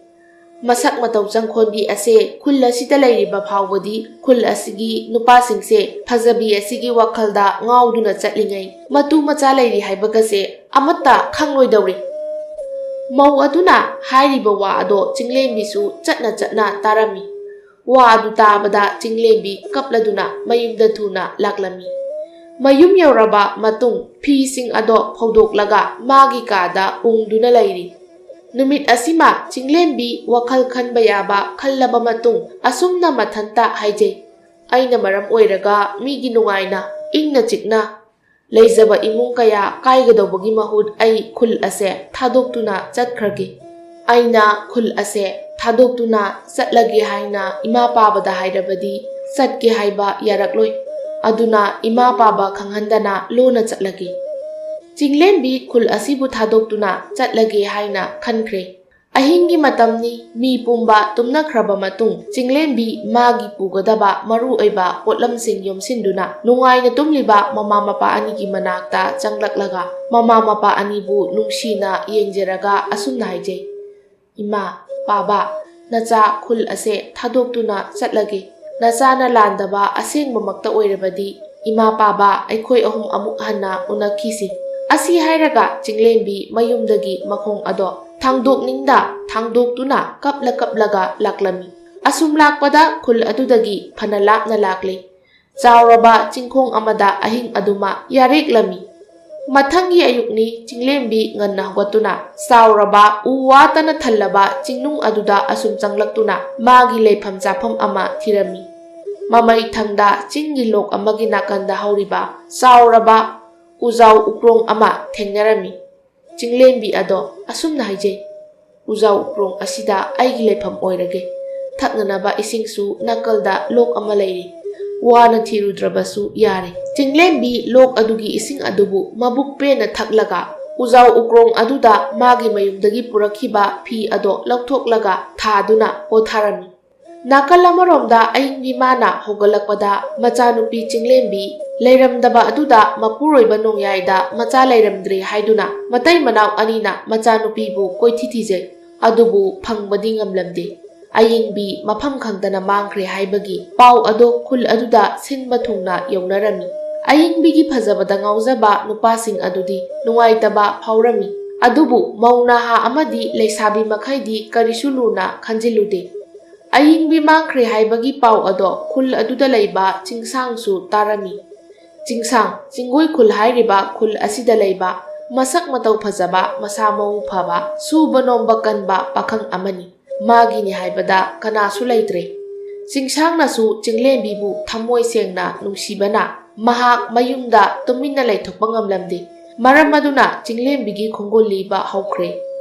"ꯃꯁꯛ ꯃꯇꯧ ꯆꯪꯈꯣꯟꯕꯤ ꯑꯁꯦ ꯈꯨꯜ ꯑꯁꯤꯗ ꯂꯩꯔꯤꯕ ꯐꯥꯎꯕꯗꯤ ꯈꯨꯜ ꯑꯁꯤꯒꯤ ꯅꯨꯄꯥꯁꯤꯡꯁꯦ ꯐꯖꯕꯤ ꯑꯁꯤꯒꯤ ꯋꯥꯈꯜꯗ ꯉꯥꯎꯗꯨꯅ ꯆꯠꯂꯤꯉꯩ ꯃꯇꯨ ꯃꯆꯥ ꯂꯩꯔꯤ ꯍꯥꯏꯕꯒꯁꯦ ꯑꯃꯠꯇ ꯈꯪꯂꯣꯏꯗꯧꯔꯤ꯫" ꯃꯧ ꯑꯗꯨꯅ ꯍꯥꯏꯔꯤꯕ ꯋꯥ ꯑꯗꯣ ꯆꯤꯡꯂꯦꯝꯕꯤꯁꯨ ꯆꯠꯅ ꯆꯠꯅ ꯇꯥꯔꯝꯃꯤ꯫ ꯋꯥ ꯑꯗꯨ ꯇꯥꯕꯗ ꯆꯤꯡꯂꯦꯝꯕꯤ ꯀꯞꯂꯗꯨꯅ ꯃꯌꯨꯝꯗ ꯊꯨꯅ ꯂꯥꯛꯂꯝꯃꯤ꯫ ꯃꯌꯨꯝ ꯌꯧꯔꯕ ꯃꯇꯨꯡ ꯐꯤꯁꯤꯡ ꯑꯗꯣ ꯐꯧꯗꯣꯛꯂꯒ ꯃꯥꯒꯤ ꯀꯥꯗ ꯎꯪꯗꯨꯅ ꯂꯩꯔꯤ꯫ ꯅꯨꯃꯤꯠ ꯑꯁꯤꯃ ꯆꯤꯡꯂꯦꯝꯕꯤ ꯋꯥꯈꯜ ꯈꯟꯕ ꯌꯥꯕ ꯈꯜꯂꯕ ꯃꯇꯨꯡ ꯑꯁꯨꯝꯅ ꯃꯊꯟꯇ ꯍꯥꯏꯖꯩ, "ꯑꯩꯅ ꯃꯔꯝ ꯑꯣꯏꯔꯒ ꯃꯤꯒꯤ ꯅꯨꯡꯉꯥꯏꯅ ꯏꯪꯅ ꯆꯤꯛꯅ ꯂꯩꯖꯕ ꯏꯃꯨꯡ ꯀꯌꯥ ꯀꯥꯏꯒꯗꯧꯕꯒꯤ ꯃꯍꯨꯠ ꯑꯩ ꯈꯨꯜ ꯑꯁꯦ ꯊꯥꯗꯣꯛꯇꯨꯅ ꯆꯠꯈ꯭ꯔꯒꯦ꯫ ꯑꯩꯅ ꯈꯨꯜ ꯑꯁꯦ ꯊꯥꯗꯣꯛꯇꯨꯅ ꯆꯠꯂꯒꯦ ꯍꯥꯏꯅ ꯏꯃꯥ ꯄꯥꯕꯗ ꯍꯥꯏꯔꯕꯗꯤ ꯆꯠꯀꯦ ꯍꯥꯏꯕ ꯌꯥꯔꯛꯂꯣꯏ꯫ ꯑꯗꯨꯅ ꯏꯃꯥ ꯄꯥꯕ ꯈꯪꯍꯟꯗꯅ ꯂꯣꯟꯅ ꯆꯠꯂꯒꯦ꯫" ꯆꯤꯡꯂꯦꯝꯕꯤ ꯈꯨꯜ ꯑꯁꯤꯕꯨ ꯊꯥꯗꯣꯛꯇꯨꯅ ꯆꯠꯂꯒꯦ ꯍꯥꯏꯅ ꯈꯟꯈ꯭ꯔꯦ꯫ ꯑꯍꯤꯡꯒꯤ ꯃꯇꯝꯅꯤ, ꯃꯤ ꯄꯨꯝꯕ ꯇꯨꯝꯅꯈ꯭ꯔꯕ ꯃꯇꯨꯡ, ꯆꯤꯡꯂꯦꯝꯕꯤ ꯃꯥꯒꯤ ꯄꯨꯒꯗꯕ ꯃꯔꯨ ꯑꯣꯏꯕ ꯄꯣꯠꯂꯝꯁꯤꯡ ꯌꯣꯝꯁꯤꯟꯗꯨꯅ ꯅꯨꯡꯉꯥꯏꯅ ꯇꯨꯝꯂꯤꯕ ꯃꯃꯥ ꯃꯄꯥ ꯑꯅꯤꯒꯤ ꯃꯅꯥꯛꯇ ꯆꯪꯂꯛꯂꯒ ꯃꯃꯥ ꯃꯄꯥ ꯑꯅꯤꯕꯨ ꯅꯨꯡꯁꯤꯅ ꯌꯦꯡꯖꯔꯒ ꯑꯁꯨꯝꯅ ꯍꯥꯏꯖꯩ, "ꯏꯃꯥ, ꯄꯥꯕ, ꯅꯆꯥ ꯈꯨꯜ ꯑꯁꯦ ꯊꯥꯗꯣꯛꯇꯨꯅ ꯆꯠꯂꯒꯦ꯫ ꯅꯆꯥꯅ ꯂꯥꯟꯗꯕ ꯑꯁꯦꯡꯕꯃꯛꯇ ꯑꯣꯏꯔꯕꯗꯤ ꯏꯃꯥ ꯄꯥꯕ ꯑꯩꯈꯣꯏ ꯑꯍꯨꯝ ꯑꯃꯨꯛ ꯍꯟꯅ ꯎꯅꯈꯤꯁꯤ꯫" ꯑꯁꯤ ꯍꯥꯏꯔꯒ ꯆꯤꯡꯂꯦꯝꯕꯤ ꯃꯌꯨꯝꯗꯒꯤ ꯃꯈꯣꯡ ꯑꯗꯣ ꯊꯥꯡꯗꯣꯛꯅꯤꯡꯗ ꯊꯥꯡꯗꯣꯛꯇꯨꯅ ꯀꯞꯂ ꯀꯞꯂꯒ ꯂꯥꯛꯂꯝꯃꯤ꯫ ꯑꯁꯨꯝ ꯂꯥꯛꯄꯗ ꯈꯨꯜ ꯑꯗꯨꯗꯒꯤ ꯐꯅ ꯂꯥꯞꯅ ꯂꯥꯛꯂꯦ꯫ ꯆꯥꯎꯔꯕ ꯆꯤꯡꯈꯣꯡ ꯑꯃꯗ ꯑꯍꯤꯡ ꯑꯗꯨꯃ ꯌꯥꯔꯦꯛꯂꯝꯃꯤ꯫ ꯃꯊꯪꯒꯤ ꯑꯌꯨꯛꯅꯤ, ꯆꯤꯡꯂꯦꯝꯕꯤ ꯉꯟꯅ ꯍꯧꯒꯠꯇꯨꯅ ꯆꯥꯎꯔꯕ ꯎ ꯋꯥꯇꯅ ꯊꯜꯂꯕ ꯆꯤꯡꯅꯨꯡ ꯑꯗꯨꯗ ꯑꯁꯨꯝ ꯆꯪꯂꯛꯇꯨꯅ ꯃꯥꯒꯤ ꯂꯩꯐꯝ ꯆꯥꯐꯝ ꯑꯃ ꯊꯤꯔꯝꯃꯤ꯫ ꯃꯃꯩ ꯊꯪꯗ ꯆꯤꯡꯒꯤ ꯂꯣꯛ ꯑꯃꯒꯤ ꯅꯥꯀꯟꯗ ꯍꯧꯔꯤꯕ ꯆꯥꯎꯔꯕ ꯎꯖꯥꯎ ꯎꯀ꯭ꯔꯣꯡ ꯑꯃ ꯊꯦꯡꯅꯔꯝꯃꯤ꯫ ꯆꯤꯡꯂꯦꯝꯕꯤ ꯑꯗꯣ ꯑꯁꯨꯝꯅ ꯍꯥꯏꯖꯩ, "ꯎꯖꯥꯎ ꯎꯀ꯭ꯔꯣꯡ ꯑꯁꯤꯗ ꯑꯩꯒꯤ ꯂꯩꯐꯝ ꯑꯣꯏꯔꯒꯦ꯫ ꯊꯛꯅꯅꯕ ꯏꯁꯤꯡꯁꯨ ꯅꯥꯀꯜꯗ ꯂꯣꯛ ꯑꯃ ꯂꯩꯔꯤ꯫ ꯋꯥꯅ ꯊꯤꯔꯨꯗ꯭ꯔꯕꯁꯨ ꯌꯥꯔꯦ꯫" ꯆꯤꯡꯂꯦꯝꯕꯤ ꯂꯣꯛ ꯑꯗꯨꯒꯤ ꯏꯁꯤꯡ ꯑꯗꯨꯕꯨ ꯃꯕꯨꯛ ꯄꯦꯟꯅ ꯊꯛꯂꯒ, ꯎꯖꯥꯎ ꯎꯀ꯭ꯔꯣꯡ ꯑꯗꯨꯗ ꯃꯥꯒꯤ ꯃꯌꯨꯝꯗꯒꯤ ꯄꯨꯔꯛꯈꯤꯕ ꯐꯤ ꯑꯗꯣ ꯂꯧꯊꯣꯛꯂꯒ ꯊꯥꯗꯨꯅ ꯄꯣꯊꯥꯔꯝꯃꯤ꯫ ꯅꯥꯀꯜ ꯑꯃꯔꯣꯝꯗ ꯑꯏꯪꯕꯤ ꯃꯥꯅ ꯍꯧꯒꯠꯂꯛꯄꯗ ꯃꯆꯥꯅꯨꯄꯤ ꯆꯤꯡꯂꯦꯝꯕꯤ ꯂꯩꯔꯝꯗꯕ ꯑꯗꯨꯗ ꯃꯄꯨꯔꯣꯏꯕ ꯅꯣꯡꯌꯥꯏꯗ ꯃꯆꯥ ꯂꯩꯔꯝꯗ꯭ꯔꯦ ꯍꯥꯏꯗꯨꯅ ꯃꯇꯩ ꯃꯅꯥꯎ ꯑꯅꯤꯅ ꯃꯆꯥꯅꯨꯄꯤꯕꯨ ꯀꯣꯏꯊꯤ ꯊꯤꯖꯩ꯫ ꯑꯗꯨꯕꯨ ꯐꯪꯕꯗꯤ ꯉꯝꯂꯝꯗꯦ꯫ ꯑꯌꯤꯡꯕꯤ ꯃꯐꯝ ꯈꯪꯗꯅ ꯃꯥꯡꯈ꯭ꯔꯦ ꯍꯥꯏꯕꯒꯤ ꯄꯥꯎ ꯑꯗꯣ ꯈꯨꯜ ꯑꯗꯨꯗ ꯁꯤꯟꯕ ꯊꯨꯡꯅ ꯌꯧꯅꯔꯝꯃꯤ꯫ ꯑꯌꯤꯡꯕꯤꯒꯤ ꯐꯖꯕꯗ ꯉꯥꯎꯖꯕ ꯅꯨꯄꯥꯁꯤꯡ ꯑꯗꯨꯗꯤ ꯅꯨꯡꯉꯥꯏꯇꯕ ꯐꯥꯎꯔꯝꯃꯤ꯫ ꯑꯗꯨꯕꯨ ꯃꯧ ꯅꯍꯥ ꯑꯃꯗꯤ ꯂꯩꯁꯥꯕꯤ ꯃꯈꯩꯗꯤ ꯀꯔꯤꯁꯨ ꯂꯨꯅ ꯈꯟꯖꯤꯜꯂꯨꯗꯦ꯫ ꯑꯌꯤꯡꯕꯤ ꯃꯥꯡꯈ꯭ꯔꯦ ꯍꯥꯏꯕꯒꯤ ꯄꯥꯎ ꯑꯗꯣ ꯈꯨꯜ ꯑꯗꯨꯗ ꯂꯩꯕ ꯆꯤꯡꯁꯥꯡꯁꯨ ꯇꯥꯔꯝꯃꯤ꯫ ꯆꯤꯡꯁꯥꯡ, ꯆꯤꯡꯒꯣꯏ ꯈꯨꯜ ꯍꯥꯏꯔꯤꯕ ꯈꯨꯜ ꯑꯁꯤꯗ ꯂꯩꯕ ꯃꯁꯛ ꯃꯇꯧ ꯐꯖꯕ, ꯃꯁꯥ ꯃꯎ ꯐꯕ, ꯁꯨꯕ ꯅꯣꯝꯕ ꯀꯟꯕ ꯄꯥꯈꯪ ꯑꯃꯅꯤ꯫ ꯃꯥꯒꯤꯅꯤ ꯍꯥꯏꯕꯗ ꯀꯅꯥꯁꯨ ꯂꯩꯇ꯭ꯔꯦ꯫ ꯆꯤꯡꯁꯥꯡꯅꯁꯨ ꯆꯤꯡꯂꯦꯝꯕꯤꯕꯨ ꯊꯃꯣꯏ ꯁꯦꯡꯅ ꯅꯨꯡꯁꯤꯕꯅ ꯃꯍꯥꯛ ꯃꯌꯨꯝꯗ ꯇꯨꯃꯤꯟꯅ ꯂꯩꯊꯣꯛꯄ ꯉꯝꯂꯝꯗꯦ꯫ ꯃꯔꯝ ꯑꯗꯨꯅ ꯆꯤꯡꯂꯦꯝꯕꯤꯒꯤ ꯈꯣꯡꯒꯨꯜ ꯂꯤꯕ ꯍꯧꯈ꯭ꯔꯦ꯫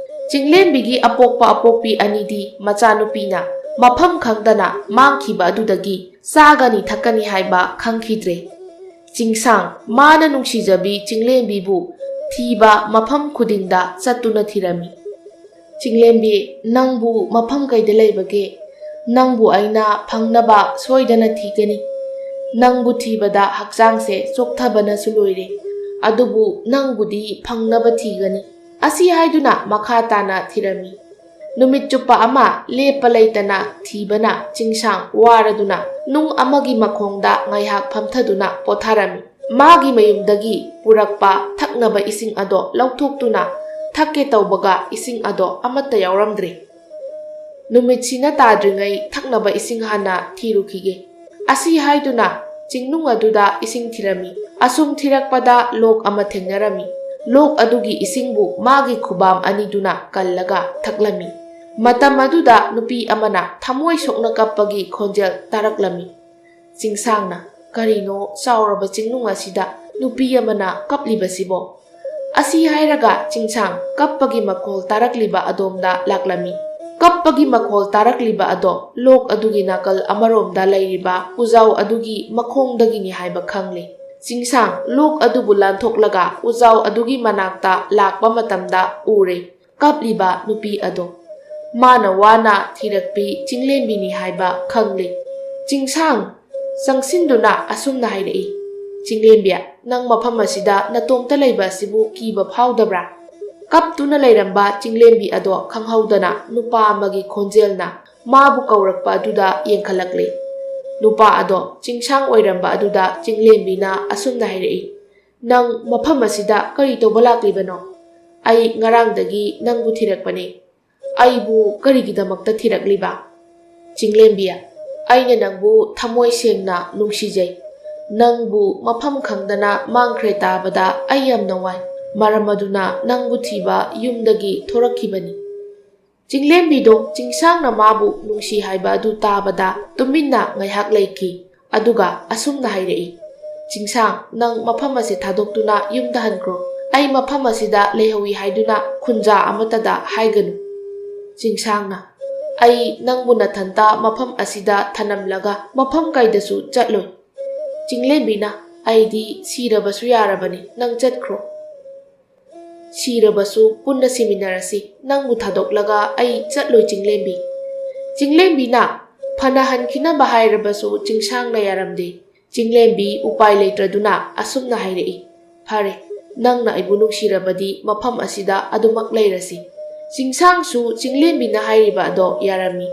ꯆꯤꯡꯂꯦꯝꯕꯤꯒꯤ ꯑꯄꯣꯛꯄ ꯑꯄꯣꯛꯄꯤ ꯑꯅꯤꯗꯤ ꯃꯆꯥꯅꯨꯄꯤꯅ ꯃꯐꯝ ꯈꯪꯗꯅ ꯃꯥꯡꯈꯤꯕ ꯑꯗꯨꯗꯒꯤ ꯆꯥꯒꯅꯤ ꯊꯛꯀꯅꯤ ꯍꯥꯏꯕ ꯈꯪꯈꯤꯗ꯭ꯔꯦ꯫ ꯆꯤꯡꯁꯥꯡ, ꯃꯥꯅ ꯅꯨꯡꯁꯤꯖꯕꯤ ꯆꯤꯡꯂꯦꯝꯕꯤꯕꯨ ꯊꯤꯕ ꯃꯐꯝ ꯈꯨꯗꯤꯡꯗ ꯆꯠꯇꯨꯅ ꯊꯤꯔꯝꯃꯤ꯫ "ꯆꯤꯡꯂꯦꯝꯕꯤ, ꯅꯪꯕꯨ ꯃꯐꯝ ꯀꯩꯗ ꯂꯩꯕꯒꯦ? ꯅꯪꯕꯨ ꯑꯩꯅ ꯐꯪꯅꯕ ꯁꯣꯏꯗꯅ ꯊꯤꯒꯅꯤ꯫ ꯅꯪꯕꯨ ꯊꯤꯕꯗ ꯍꯛꯆꯥꯡꯁꯦ ꯆꯣꯛꯊꯕꯅꯁꯨ ꯂꯣꯏꯔꯦ꯫ ꯑꯗꯨꯕꯨ ꯅꯪꯕꯨꯗꯤ ꯐꯪꯅꯕ ꯊꯤꯒꯅꯤ꯫" ꯑꯁꯤ ꯍꯥꯏꯗꯨꯅ ꯃꯈꯥ ꯇꯥꯅ ꯊꯤꯔꯝꯃꯤ꯫ ꯅꯨꯃꯤꯠ ꯆꯨꯞꯄ ꯑꯃ ꯂꯦꯞꯄ ꯂꯩꯇꯅ ꯊꯤꯕꯅ ꯆꯤꯡꯁꯥꯡ ꯋꯥꯔꯗꯨꯅ ꯅꯨꯡ ꯑꯃꯒꯤ ꯃꯈꯣꯡꯗ ꯉꯥꯏꯍꯥꯛ ꯐꯝꯊꯗꯨꯅ ꯄꯣꯊꯥꯔꯝꯃꯤ꯫ ꯃꯥꯒꯤ ꯃꯌꯨꯝꯗꯒꯤ ꯄꯨꯔꯛꯄ ꯊꯛꯅꯕ ꯏꯁꯤꯡ ꯑꯗꯣ ꯂꯧꯊꯣꯛꯇꯨꯅ ꯊꯛꯀꯦ ꯇꯧꯕꯒ ꯏꯁꯤꯡ ꯑꯗꯣ ꯑꯃꯠꯇ ꯌꯥꯎꯔꯝꯗ꯭ꯔꯦ꯫ ꯅꯨꯃꯤꯠꯁꯤꯅ ꯇꯥꯗ꯭ꯔꯤꯉꯩ ꯊꯛꯅꯕ ꯏꯁꯤꯡ ꯍꯥꯟꯅ ꯊꯤꯔꯨꯈꯤꯒꯦ꯫ ꯑꯁꯤ ꯍꯥꯏꯗꯨꯅ ꯆꯤꯡꯅꯨꯡ ꯑꯗꯨꯗ ꯏꯁꯤꯡ ꯊꯤꯔꯝꯃꯤ꯫ ꯑꯁꯨꯝ ꯊꯤꯔꯛꯄꯗ ꯂꯣꯛ ꯑꯃ ꯊꯦꯡꯅꯔꯝꯃꯤ꯫ ꯂꯣꯛ ꯑꯗꯨꯒꯤ ꯏꯁꯤꯡꯕꯨ ꯃꯥꯒꯤ ꯈꯨꯕꯥꯝ ꯑꯅꯤꯗꯨꯅ ꯀꯜꯂꯒ ꯊꯛꯂꯝꯃꯤ꯫ ꯃꯇꯝ ꯑꯗꯨꯗ ꯅꯨꯄꯤ ꯑꯃꯅ ꯊꯃꯣꯏ ꯁꯣꯛꯅ ꯀꯞꯄꯒꯤ ꯈꯣꯟꯖꯦꯜ ꯇꯥꯔꯛꯂꯝꯃꯤ꯫ ꯆꯤꯡꯁꯥꯡꯅ, "ꯀꯔꯤꯅꯣ ꯆꯥꯎꯔꯕ ꯆꯤꯡꯅꯨꯡ ꯑꯁꯤꯗ ꯅꯨꯄꯤ ꯑꯃꯅ ꯀꯞꯂꯤꯕꯁꯤꯕꯣ?" ꯑꯁꯤ ꯍꯥꯏꯔꯒ ꯆꯤꯡꯁꯥꯡ ꯀꯞꯄꯒꯤ ꯃꯈꯣꯜ ꯇꯥꯔꯛꯂꯤꯕ ꯑꯗꯣꯝꯗ ꯂꯥꯛꯂꯝꯃꯤ꯫ ꯀꯞꯄꯒꯤ ꯃꯈꯣꯜ ꯇꯥꯔꯛꯂꯤꯕ ꯑꯗꯣ ꯂꯣꯛ ꯑꯗꯨꯒꯤ ꯅꯥꯀꯜ ꯑꯃꯔꯣꯝꯗ ꯂꯩꯔꯤꯕ ꯎꯖꯥꯎ ꯑꯗꯨꯒꯤ ꯃꯈꯣꯡꯗꯒꯤꯅꯤ ꯍꯥꯏꯕ ꯈꯪꯂꯦ꯫ ꯆꯤꯡꯁꯥꯡ ꯂꯣꯛ ꯑꯗꯨꯕꯨ ꯂꯥꯟꯊꯣꯛꯂꯒ ꯎꯖꯥꯎ ꯑꯗꯨꯒꯤ ꯃꯅꯥꯛꯇ ꯂꯥꯛꯄ ꯃꯇꯝꯗ ꯎꯔꯦ꯫ ꯀꯞꯂꯤꯕ ꯅꯨꯄꯤ ꯑꯗꯣ꯫ ꯃꯥꯅ ꯋꯥꯅ ꯊꯤꯔꯛꯄꯤ ꯆꯤꯡꯂꯦꯝꯕꯤꯅꯤ ꯍꯥꯏꯕ ꯈꯪꯂꯦ꯫ "ꯆꯤꯡꯁꯥꯡ!" ꯆꯪꯁꯤꯟꯗꯨꯅ ꯑꯁꯨꯝꯅ ꯍꯥꯏꯔꯛꯏ, "ꯆꯤꯡꯂꯦꯝꯕꯤ, ꯅꯪ ꯃꯐꯝ ꯑꯁꯤꯗ ꯅꯇꯣꯝꯇ ꯂꯩꯕ ꯑꯁꯤꯕꯨ ꯀꯤꯕ ꯐꯥꯎꯗꯕ꯭ꯔꯥ?" ꯀꯞꯇꯨꯅ ꯂꯩꯔꯝꯕ ꯆꯤꯡꯂꯦꯝꯕꯤ ꯑꯗꯣ ꯈꯪꯍꯧꯗꯅ ꯅꯨꯄꯥ ꯑꯃꯒꯤ ꯈꯣꯟꯖꯦꯜꯅ ꯃꯥꯕꯨ ꯀꯧꯔꯛꯄ ꯑꯗꯨꯗ ꯌꯦꯡꯈꯠꯂꯛꯂꯦ꯫ ꯅꯨꯄꯥ ꯑꯗꯣ ꯆꯤꯡꯁꯥꯡ ꯑꯣꯏꯔꯝꯕ ꯑꯗꯨꯗ ꯆꯤꯡꯂꯦꯝꯕꯤꯅ ꯑꯁꯨꯝꯅ ꯍꯥꯏꯔꯛꯏ, "ꯅꯪ ꯃꯐꯝ ꯑꯁꯤꯗ ꯀꯔꯤ ꯇꯧꯕ ꯂꯥꯛꯂꯤꯕꯅꯣ? ꯑꯩ ꯉꯔꯥꯡꯗꯒꯤ ꯅꯪꯕꯨ ꯊꯤꯔꯛꯄꯅꯦ꯫ ꯑꯩꯕꯨ ꯀꯔꯤꯒꯤꯗꯃꯛꯇ ꯊꯤꯔꯛꯂꯤꯕ?" "ꯆꯤꯡꯂꯦꯝꯕꯤ, ꯑꯩꯅ ꯅꯪꯕꯨ ꯊꯃꯣꯏ ꯁꯦꯡꯅ ꯅꯨꯡꯁꯤꯖꯩ꯫ ꯅꯪꯕꯨ ꯃꯐꯝ ꯈꯪꯗꯅ ꯃꯥꯡꯈ꯭ꯔꯦ ꯇꯥꯕꯗ ꯑꯩ ꯌꯥꯝꯅ ꯋꯥꯏ꯫ ꯃꯔꯝ ꯑꯗꯨꯅ ꯅꯪꯕꯨ ꯊꯤꯕ ꯌꯨꯝꯗꯒꯤ ꯊꯣꯔꯛꯈꯤꯕꯅꯤ꯫" ꯆꯤꯡꯂꯦꯝꯕꯤꯗꯣ ꯆꯤꯡꯁꯥꯡꯅ ꯃꯥꯕꯨ ꯅꯨꯡꯁꯤ ꯍꯥꯏꯕ ꯑꯗꯨ ꯇꯥꯕꯗ ꯇꯨꯃꯤꯟꯅ ꯉꯥꯏꯍꯥꯛ ꯂꯩꯈꯤ꯫ ꯑꯗꯨꯒ ꯑꯁꯨꯝꯅ ꯍꯥꯏꯔꯛꯏ, "ꯆꯤꯡꯁꯥꯡ, ꯅꯪ ꯃꯐꯝ ꯑꯁꯦ ꯊꯥꯗꯣꯛꯇꯨꯅ ꯌꯨꯝꯗ ꯍꯟꯈ꯭ꯔꯣ꯫ ꯑꯩ ꯃꯐꯝ ꯑꯁꯤꯗ ꯂꯩꯍꯧꯏ ꯍꯥꯏꯗꯨꯅ ꯈꯨꯟꯖꯥ ꯑꯃꯠꯇꯗ ꯍꯥꯏꯒꯅꯨ꯫" ꯆꯤꯡꯁꯥꯡꯅ, "ꯑꯩ ꯅꯪꯕꯨ ꯅꯊꯟꯇ ꯃꯐꯝ ꯑꯁꯤꯗ ꯊꯅꯝꯂꯒ ꯃꯐꯝ ꯀꯩꯗꯁꯨ ꯆꯠꯂꯣꯏ꯫" ꯆꯤꯡꯂꯦꯝꯕꯤꯅ, "ꯑꯩꯗꯤ ꯁꯤꯔꯕꯁꯨ ꯌꯥꯔꯕꯅꯤ, ꯅꯪ ꯆꯠꯈ꯭ꯔꯣ꯫ ꯁꯤꯔꯕꯁꯨ ꯄꯨꯟꯅ ꯁꯤꯃꯤꯟꯅꯔꯁꯤ, ꯅꯪꯕꯨ ꯊꯥꯗꯣꯛꯂꯒ ꯑꯩ ꯆꯠꯂꯣꯏ ꯆꯤꯡꯂꯦꯝꯕꯤ꯫" ꯆꯤꯡꯂꯦꯝꯕꯤꯅ ꯐꯅ ꯍꯟꯈꯤꯅꯕ ꯍꯥꯏꯔꯕꯁꯨ ꯆꯤꯡꯁꯥꯡꯅ ꯌꯥꯔꯝꯗꯦ꯫ ꯆꯤꯡꯂꯦꯝꯕꯤ ꯎꯄꯥꯏ ꯂꯩꯇ꯭ꯔꯗꯨꯅ ꯑꯁꯨꯝꯅ ꯍꯥꯏꯔꯛꯏ, "ꯐꯔꯦ, ꯅꯪꯅ ꯑꯩꯕꯨ ꯅꯨꯡꯁꯤꯔꯕꯗꯤ ꯃꯐꯝ ꯑꯁꯤꯗ ꯑꯗꯨꯃꯛ ꯂꯩꯔꯁꯤ꯫" ꯆꯤꯡꯁꯥꯡꯁꯨ ꯆꯤꯡꯂꯦꯝꯕꯤꯅ ꯍꯥꯏꯔꯤꯕ ꯑꯗꯣ ꯌꯥꯔꯝꯃꯤ꯫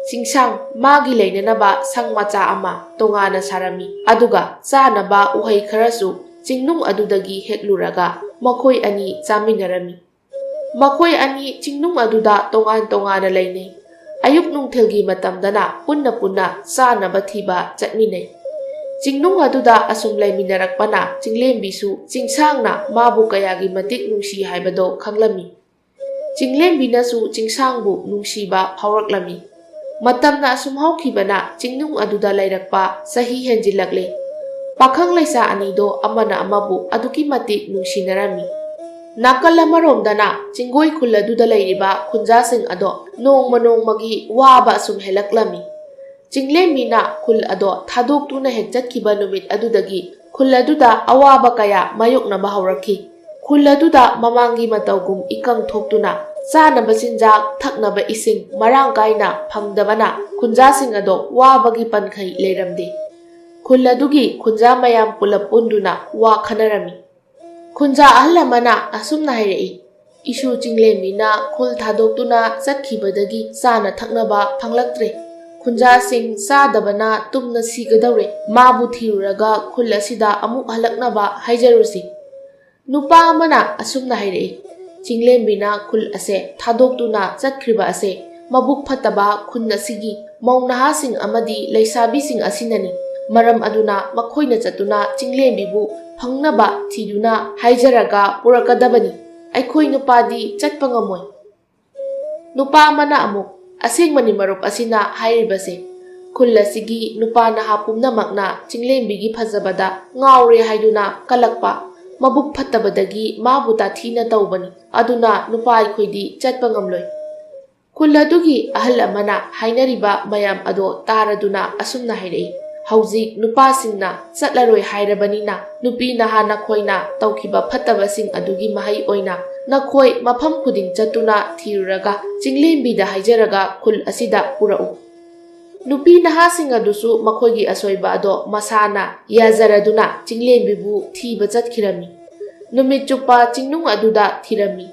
ꯆꯤꯡꯁꯥꯡ ꯃꯥꯒꯤ ꯂꯩꯅꯅꯕ ꯁꯪ ꯃꯆꯥ ꯑꯃ ꯇꯣꯉꯥꯟꯅ ꯁꯥꯔꯝꯃꯤ, ꯑꯗꯨꯒ ꯆꯥꯅꯕ ꯎꯍꯩ ꯈꯔꯁꯨ ꯆꯤꯡꯅꯨꯡ ꯑꯗꯨꯗꯒꯤ ꯍꯦꯛꯂꯨꯔꯒ ꯃꯈꯣꯏ ꯑꯅꯤ ꯆꯥꯃꯤꯟꯅꯔꯝꯃꯤ꯫ ꯃꯈꯣꯏ ꯑꯅꯤ ꯆꯤꯡꯅꯨꯡ ꯑꯗꯨꯗ ꯇꯣꯉꯥꯟ ꯇꯣꯉꯥꯟꯅ ꯂꯩꯅꯩ꯫ ꯑꯌꯨꯛ ꯅꯨꯡꯊꯤꯜꯒꯤ ꯃꯇꯝꯗꯅ ꯄꯨꯟꯅ ꯄꯨꯟꯅ ꯆꯥꯅꯕ ꯊꯤꯕ ꯆꯠꯃꯤꯟꯅꯩ꯫ ꯆꯤꯡꯅꯨꯡ ꯑꯗꯨꯗ ꯑꯁꯨꯝ ꯂꯩꯃꯤꯟꯅꯔꯛꯄꯅ ꯆꯤꯡꯂꯦꯝꯕꯤꯁꯨ ꯆꯤꯡꯁꯥꯡꯅ ꯃꯥꯕꯨ ꯀꯌꯥꯒꯤ ꯃꯇꯤꯛ ꯅꯨꯡꯁꯤ ꯍꯥꯏꯕꯗꯣ ꯈꯪꯂꯝꯃꯤ꯫ ꯆꯤꯡꯂꯦꯝꯕꯤꯅꯁꯨ ꯆꯤꯡꯁꯥꯡꯕꯨ ꯅꯨꯡꯁꯤꯕ ꯐꯥꯎꯔꯛꯂꯝꯃꯤ꯫ ꯃꯇꯝꯅ ꯑꯁꯨꯝ ꯍꯧꯈꯤꯕꯅ ꯆꯤꯡꯅꯨꯡ ꯑꯗꯨꯗ ꯂꯩꯔꯛꯄ ꯆꯍꯤ ꯍꯦꯟꯖꯤꯜꯂꯛꯂꯦ꯫ ꯄꯥꯈꯪ ꯂꯩꯁꯥ ꯑꯅꯤꯗꯣ ꯑꯃꯅ ꯑꯃꯕꯨ ꯑꯗꯨꯛꯀꯤ ꯃꯇꯤꯛ ꯅꯨꯡꯁꯤꯅꯔꯝꯃꯤ꯫ ꯅꯥꯀꯜ ꯑꯃꯔꯣꯝꯗꯅ ꯆꯤꯡꯒꯣꯏ ꯈꯨꯜ ꯑꯗꯨꯗ ꯂꯩꯔꯤꯕ ꯈꯨꯟꯖꯥꯁꯤꯡ ꯑꯗꯣ ꯅꯣꯡꯃ ꯅꯣꯡꯃꯒꯤ ꯋꯥꯕ ꯑꯁꯨꯝ ꯍꯦꯜꯂꯛꯂꯝꯃꯤ꯫ ꯆꯤꯡꯂꯦꯝꯕꯤꯅ ꯈꯨꯜ ꯑꯗꯣ ꯊꯥꯗꯣꯛꯇꯨꯅ ꯍꯦꯛ ꯆꯠꯈꯤꯕ ꯅꯨꯃꯤꯠ ꯑꯗꯨꯗꯒꯤ ꯈꯨꯜ ꯑꯗꯨꯗ ꯑꯋꯥꯕ ꯀꯌꯥ ꯃꯥꯌꯣꯛꯅꯕ ꯍꯧꯔꯛꯈꯤ꯫ ꯈꯨꯜ ꯑꯗꯨꯗ ꯃꯃꯥꯡꯒꯤ ꯃꯇꯧꯒꯨꯝ ꯏꯀꯪ ꯊꯣꯛꯇꯨꯅ ꯆꯥꯅꯕ ꯆꯤꯟꯖꯥꯛ, ꯊꯛꯅꯕ ꯏꯁꯤꯡ ꯃꯔꯥꯡ ꯀꯥꯏꯅ ꯐꯪꯗꯕꯅ ꯈꯨꯟꯖꯥꯁꯤꯡ ꯑꯗꯣ ꯋꯥꯕꯒꯤ ꯄꯟꯈꯩ ꯂꯩꯔꯝꯗꯦ꯫ ꯈꯨꯜ ꯑꯗꯨꯒꯤ ꯈꯨꯟꯖꯥ ꯃꯌꯥꯝ ꯄꯨꯂꯞ ꯄꯨꯟꯗꯨꯅ ꯋꯥ ꯈꯟꯅꯔꯝꯃꯤ꯫ ꯈꯨꯟꯖꯥ ꯑꯍꯜ ꯑꯃꯅ ꯑꯁꯨꯝꯅ ꯍꯥꯏꯔꯛꯏ, "ꯏꯁꯨ ꯆꯤꯡꯂꯦꯝꯕꯤꯅ ꯈꯨꯜ ꯊꯥꯗꯣꯛꯇꯨꯅ ꯆꯠꯈꯤꯕꯗꯒꯤ ꯆꯥꯅ ꯊꯛꯅꯕ ꯐꯪꯂꯛꯇ꯭ꯔꯦ꯫ ꯈꯨꯟꯖꯥꯁꯤꯡ ꯆꯥꯗꯕꯅ ꯇꯨꯝꯅ ꯁꯤꯒꯗꯧꯔꯦ꯫ ꯃꯥꯕꯨ ꯊꯤꯔꯨꯔꯒ ꯈꯨꯜ ꯑꯁꯤꯗ ꯑꯃꯨꯛ ꯍꯜꯂꯛꯅꯕ ꯍꯥꯏꯖꯔꯨꯁꯤ"꯫ ꯅꯨꯄꯥ ꯑꯃꯅ ꯑꯁꯨꯝꯅ ꯍꯥꯏꯔꯛꯏ, "ꯆꯤꯡꯂꯦꯝꯕꯤꯅ ꯈꯨꯜ ꯑꯁꯦ ꯊꯥꯗꯣꯛꯇꯨꯅ ꯆꯠꯈ꯭ꯔꯤꯕ ꯑꯁꯦ ꯃꯕꯨꯛ ꯐꯠꯇꯕ ꯈꯨꯟ ꯑꯁꯤꯒꯤ ꯃꯧ ꯅꯍꯥꯁꯤꯡ ꯑꯃꯗꯤ ꯂꯩꯁꯥꯕꯤꯁꯤꯡ ꯑꯁꯤꯅꯅꯤ꯫ ꯃꯔꯝ ꯑꯗꯨꯅ ꯃꯈꯣꯏꯅ ꯆꯠꯇꯨꯅ ꯆꯤꯡꯂꯦꯝꯕꯤꯕꯨ ꯐꯪꯅꯕ ꯊꯤꯗꯨꯅ ꯍꯥꯏꯖꯔꯒ ꯄꯨꯔꯛꯀꯗꯕꯅꯤ꯫ ꯑꯩꯈꯣꯏ ꯅꯨꯄꯥꯗꯤ ꯆꯠꯄ ꯉꯝꯃꯣꯏ"꯫ ꯅꯨꯄꯥ ꯑꯃꯅ ꯑꯃꯨꯛ, "ꯑꯁꯦꯡꯕꯅꯤ ꯃꯔꯨꯞ ꯑꯁꯤꯅ ꯍꯥꯏꯔꯤꯕꯁꯦ꯫ ꯈꯨꯜ ꯑꯁꯤꯒꯤ ꯅꯨꯄꯥ ꯅꯍꯥ ꯄꯨꯝꯅꯃꯛꯅ ꯆꯤꯡꯂꯦꯝꯕꯤꯒꯤ ꯐꯖꯕꯗ ꯉꯥꯎꯔꯦ ꯍꯥꯏꯗꯨꯅ ꯀꯜꯂꯛꯄ, ꯃꯕꯨꯛ ꯐꯠꯇꯕꯗꯒꯤ ꯃꯥꯕꯨ ꯇꯥꯊꯤꯅ ꯇꯧꯕꯅꯤ꯫ ꯑꯗꯨꯅ ꯅꯨꯄꯥ ꯑꯩꯈꯣꯏꯗꯤ ꯆꯠꯄ ꯉꯝꯂꯣꯏ"꯫ ꯈꯨꯜ ꯑꯗꯨꯒꯤ ꯑꯍꯜ ꯑꯃꯅ ꯍꯥꯏꯅꯔꯤꯕ ꯃꯌꯥꯝ ꯑꯗꯣ ꯇꯥꯔꯗꯨꯅ ꯑꯁꯨꯝꯅ ꯍꯥꯏꯔꯛꯏ, "ꯍꯧꯖꯤꯛ ꯅꯨꯄꯥꯁꯤꯡꯅ ꯆꯠꯂꯔꯣꯏ ꯍꯥꯏꯔꯕꯅꯤꯅ, ꯅꯨꯄꯤ ꯅꯍꯥ ꯅꯈꯣꯏꯅ ꯇꯧꯈꯤꯕ ꯐꯠꯇꯕꯁꯤꯡ ꯑꯗꯨꯒꯤ ꯃꯍꯩ ꯑꯣꯏꯅ ꯅꯈꯣꯏ ꯃꯐꯝ ꯈꯨꯗꯤꯡ ꯆꯠꯇꯨꯅ ꯊꯤꯔꯨꯔꯒ ꯆꯤꯡꯂꯦꯝꯕꯤꯗ ꯍꯥꯏꯖꯔꯒ ꯈꯨꯜ ꯑꯁꯤꯗ ꯄꯨꯔꯛꯎ"꯫ ꯅꯨꯄꯤ ꯅꯍꯥꯁꯤꯡ ꯑꯗꯨꯁꯨ ꯃꯈꯣꯏꯒꯤ ꯑꯁꯣꯏꯕ ꯑꯗꯣ ꯃꯁꯥꯅ ꯌꯥꯖꯔꯗꯨꯅ ꯆꯤꯡꯂꯦꯝꯕꯤꯕꯨ ꯊꯤꯕ ꯆꯠꯈꯤꯔꯝꯃꯤ꯫ ꯅꯨꯃꯤꯠ ꯆꯨꯞꯄ ꯆꯤꯡꯅꯨꯡ ꯑꯗꯨꯗ ꯊꯤꯔꯝꯃꯤ꯫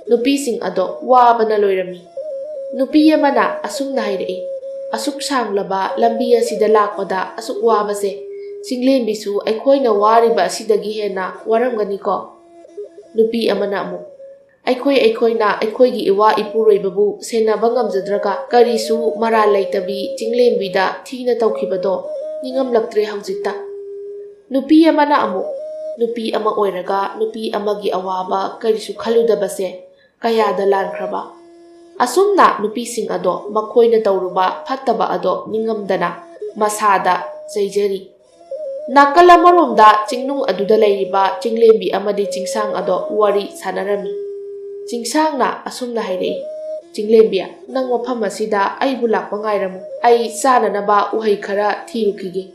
ꯅꯨꯄꯤꯁꯤꯡ ꯑꯗꯣ ꯋꯥꯕꯅ ꯂꯣꯏꯔꯝꯃꯤ꯫ ꯅꯨꯄꯤ ꯑꯃꯅ ꯑꯁꯨꯝꯅ ꯍꯥꯏꯔꯛꯏ, "ꯑꯁꯨꯛ ꯁꯥꯡꯂꯕ ꯂꯝꯕꯤ ꯑꯁꯤꯗ ꯂꯥꯛꯄꯗ ꯑꯁꯨꯛ ꯋꯥꯕꯁꯦ, ꯆꯤꯡꯂꯦꯝꯕꯤꯁꯨ ꯑꯩꯈꯣꯏꯅ ꯋꯥꯔꯤꯕ ꯑꯁꯤꯗꯒꯤ ꯍꯦꯟꯅ ꯋꯥꯔꯝꯒꯅꯤꯀꯣ?" ꯅꯨꯄꯤ ꯑꯃꯅ ꯑꯃꯨꯛ, "ꯑꯩꯈꯣꯏ ꯑꯩꯈꯣꯏꯅ ꯑꯩꯈꯣꯏꯒꯤ ꯏꯋꯥ ꯏꯄꯨꯔꯣꯏꯕꯕꯨ ꯁꯦꯟꯅꯕ ꯉꯝꯖꯗ꯭ꯔꯒ ꯀꯔꯤꯁꯨ ꯃꯔꯥꯜ ꯂꯩꯇꯕꯤ ꯆꯤꯡꯂꯦꯝꯕꯤꯗ ꯊꯤꯅ ꯇꯧꯈꯤꯕꯗꯣ ꯅꯤꯡꯉꯝꯂꯛꯇ꯭ꯔꯦ ꯍꯧꯖꯤꯛꯇ"꯫ ꯅꯨꯄꯤ ꯑꯃꯅ ꯑꯃꯨꯛ, "ꯅꯨꯄꯤ ꯑꯃ ꯑꯣꯏꯔꯒ ꯅꯨꯄꯤ ꯑꯃꯒꯤ ꯑꯋꯥꯕ ꯀꯔꯤꯁꯨ ꯈꯜꯂꯨꯗꯕꯁꯦ ꯀꯌꯥꯗ ꯂꯥꯟꯈ꯭ꯔꯕ"꯫ ꯑꯁꯨꯝꯅ ꯅꯨꯄꯤꯁꯤꯡ ꯑꯗꯣ ꯃꯈꯣꯏꯅ ꯇꯧꯔꯨꯕ ꯐꯠꯇꯕ ꯑꯗꯣ ꯅꯤꯡꯉꯝꯗꯅ ꯃꯁꯥꯗ ꯆꯩꯖꯔꯤ꯫ ꯅꯥꯀꯜ ꯑꯃꯔꯣꯝꯗ ꯆꯤꯡꯅꯨꯡ ꯑꯗꯨꯗ ꯂꯩꯔꯤꯕ ꯆꯤꯡꯂꯦꯝꯕꯤ ꯑꯃꯗꯤ ꯆꯤꯡꯁꯥꯡ ꯑꯗꯣ ꯋꯥꯔꯤ ꯁꯥꯟꯅꯔꯝꯃꯤ꯫ ꯆꯤꯡꯁꯥꯡꯅ ꯑꯁꯨꯝꯅ ꯍꯥꯏꯔꯛꯏ, "ꯆꯤꯡꯂꯦꯝꯕꯤ, ꯅꯪ ꯃꯐꯝ ꯑꯁꯤꯗ ꯑꯩꯕꯨ ꯂꯥꯛꯄ ꯉꯥꯏꯔꯝꯃꯨ꯫ ꯑꯩ ꯆꯥꯅꯅꯕ ꯎꯍꯩ ꯈꯔ ꯊꯤꯔꯨꯈꯤꯒꯦ꯫"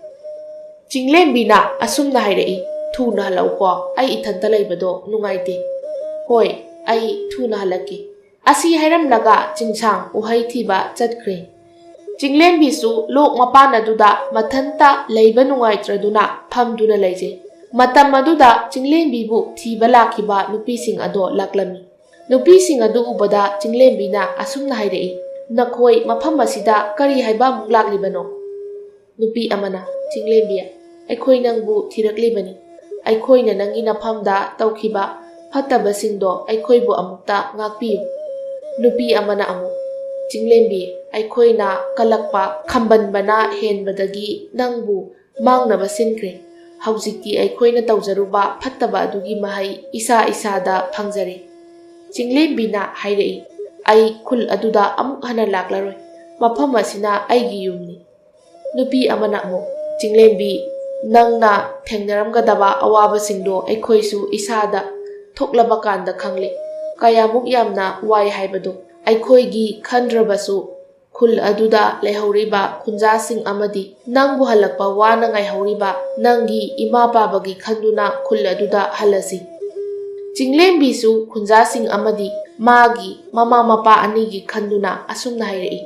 ꯆꯤꯡꯂꯦꯝꯕꯤꯅ ꯑꯁꯨꯝꯅ ꯍꯥꯏꯔꯛꯏ, "ꯊꯨꯅ ꯍꯜꯂꯛꯎꯀꯣ, ꯑꯩ ꯏꯊꯟꯇ ꯂꯩꯕꯗꯣ ꯅꯨꯡꯉꯥꯏꯇꯦ꯫" "ꯍꯣꯏ, ꯑꯩ ꯊꯨꯅ ꯍꯜꯂꯛꯀꯦ꯫" ꯑꯁꯤ ꯍꯥꯏꯔꯝꯂꯒ ꯆꯤꯡꯁꯥꯡ ꯎꯍꯩ ꯊꯤꯕ ꯆꯠꯈ꯭ꯔꯦ꯫ ꯆꯤꯡꯂꯦꯝꯕꯤꯁꯨ ꯂꯣꯛ ꯃꯄꯥꯟ ꯑꯗꯨꯗ ꯃꯊꯟꯇ ꯂꯩꯕ ꯅꯨꯡꯉꯥꯏꯇ꯭ꯔꯗꯨꯅ ꯐꯝꯗꯨꯅ ꯂꯩꯖꯩ꯫ ꯃꯇꯝ ꯑꯗꯨꯗ ꯆꯤꯡꯂꯦꯝꯕꯤꯕꯨ ꯊꯤꯕ ꯂꯥꯛꯈꯤꯕ ꯅꯨꯄꯤꯁꯤꯡ ꯑꯗꯣ ꯂꯥꯛꯂꯝꯃꯤ꯫ ꯅꯨꯄꯤꯁꯤꯡ ꯑꯗꯨ ꯎꯕꯗ ꯆꯤꯡꯂꯦꯝꯕꯤꯅ ꯑꯁꯨꯝꯅ ꯍꯥꯏꯔꯛꯏ, "ꯅꯈꯣꯏ ꯃꯐꯝ ꯑꯁꯤꯗ ꯀꯔꯤ ꯍꯥꯏꯕ ꯑꯃꯨꯛ ꯂꯥꯛꯂꯤꯕꯅꯣ?" ꯅꯨꯄꯤ ꯑꯃꯅ, "ꯆꯤꯡꯂꯦꯝꯕꯤ, ꯑꯩꯈꯣꯏ ꯅꯪꯕꯨ ꯊꯤꯔꯛꯂꯤꯕꯅꯤ꯫ ꯑꯩꯈꯣꯏꯅ ꯅꯪꯒꯤ ꯅꯐꯝꯗ ꯇꯧꯈꯤꯕ ꯐꯠꯇꯕꯁꯤꯡꯗꯣ ꯑꯩꯈꯣꯏꯕꯨ ꯑꯃꯨꯛꯇ ꯉꯥꯛꯄꯤꯌꯨ꯫" ꯅꯨꯄꯤ ꯑꯃꯅ ꯑꯃꯨꯛ, "ꯆꯤꯡꯂꯦꯝꯕꯤ, ꯑꯩꯈꯣꯏꯅ ꯀꯜꯂꯛꯄ ꯈꯝꯕꯟꯕꯅ ꯍꯦꯟꯕꯗꯒꯤ ꯅꯪꯕꯨ ꯃꯥꯡꯅꯕ ꯁꯤꯟꯈ꯭ꯔꯦ꯫ ꯍꯧꯖꯤꯛꯇꯤ ꯑꯩꯈꯣꯏꯅ ꯇꯧꯖꯔꯨꯕ ꯐꯠꯇꯕ ꯑꯗꯨꯒꯤ ꯃꯍꯩ ꯏꯁꯥ ꯏꯁꯥꯗ ꯐꯪꯖꯔꯦ꯫" ꯆꯤꯡꯂꯦꯝꯕꯤꯅ ꯍꯥꯏꯔꯛꯏ, "ꯑꯩ ꯈꯨꯜ ꯑꯗꯨꯗ ꯑꯃꯨꯛ ꯍꯟꯅ ꯂꯥꯛꯂꯔꯣꯏ꯫ ꯃꯐꯝ ꯑꯁꯤꯅ ꯑꯩꯒꯤ ꯌꯨꯝꯅꯤ꯫" ꯅꯨꯄꯤ ꯑꯃꯅ ꯑꯃꯨꯛ, "ꯆꯤꯡꯂꯦꯝꯕꯤ, ꯅꯪꯅ ꯊꯦꯡꯅꯔꯝꯒꯗꯕ ꯑꯋꯥꯕꯁꯤꯡꯗꯣ ꯑꯩꯈꯣꯏꯁꯨ ꯏꯁꯥꯗ ꯊꯣꯛꯂꯕ ꯀꯥꯟꯗ ꯈꯪꯂꯦ꯫ ꯀꯌꯥꯃꯨꯛ ꯌꯥꯝꯅ ꯋꯥꯏ ꯍꯥꯏꯕꯗꯣ꯫ ꯑꯩꯈꯣꯏꯒꯤ ꯈꯟꯗ꯭ꯔꯕꯁꯨ ꯈꯨꯜ ꯑꯗꯨꯗ ꯂꯩꯍꯧꯔꯤꯕ ꯈꯨꯟꯖꯥꯁꯤꯡ ꯑꯃꯗꯤ ꯅꯪꯕꯨ ꯍꯜꯂꯛꯄ ꯋꯥꯅ ꯉꯥꯏꯍꯧꯔꯤꯕ ꯅꯪꯒꯤ ꯏꯃꯥ ꯄꯥꯕꯒꯤ ꯈꯟꯗꯨꯅ ꯈꯨꯜ ꯑꯗꯨꯗ ꯍꯜꯂꯁꯤ꯫" ꯆꯤꯡꯂꯦꯝꯕꯤꯁꯨ ꯈꯨꯟꯖꯥꯁꯤꯡ ꯑꯃꯗꯤ ꯃꯥꯒꯤ ꯃꯃꯥ ꯃꯄꯥ ꯑꯅꯤꯒꯤ ꯈꯟꯗꯨꯅ ꯑꯁꯨꯝꯅ ꯍꯥꯏꯔꯛꯏ,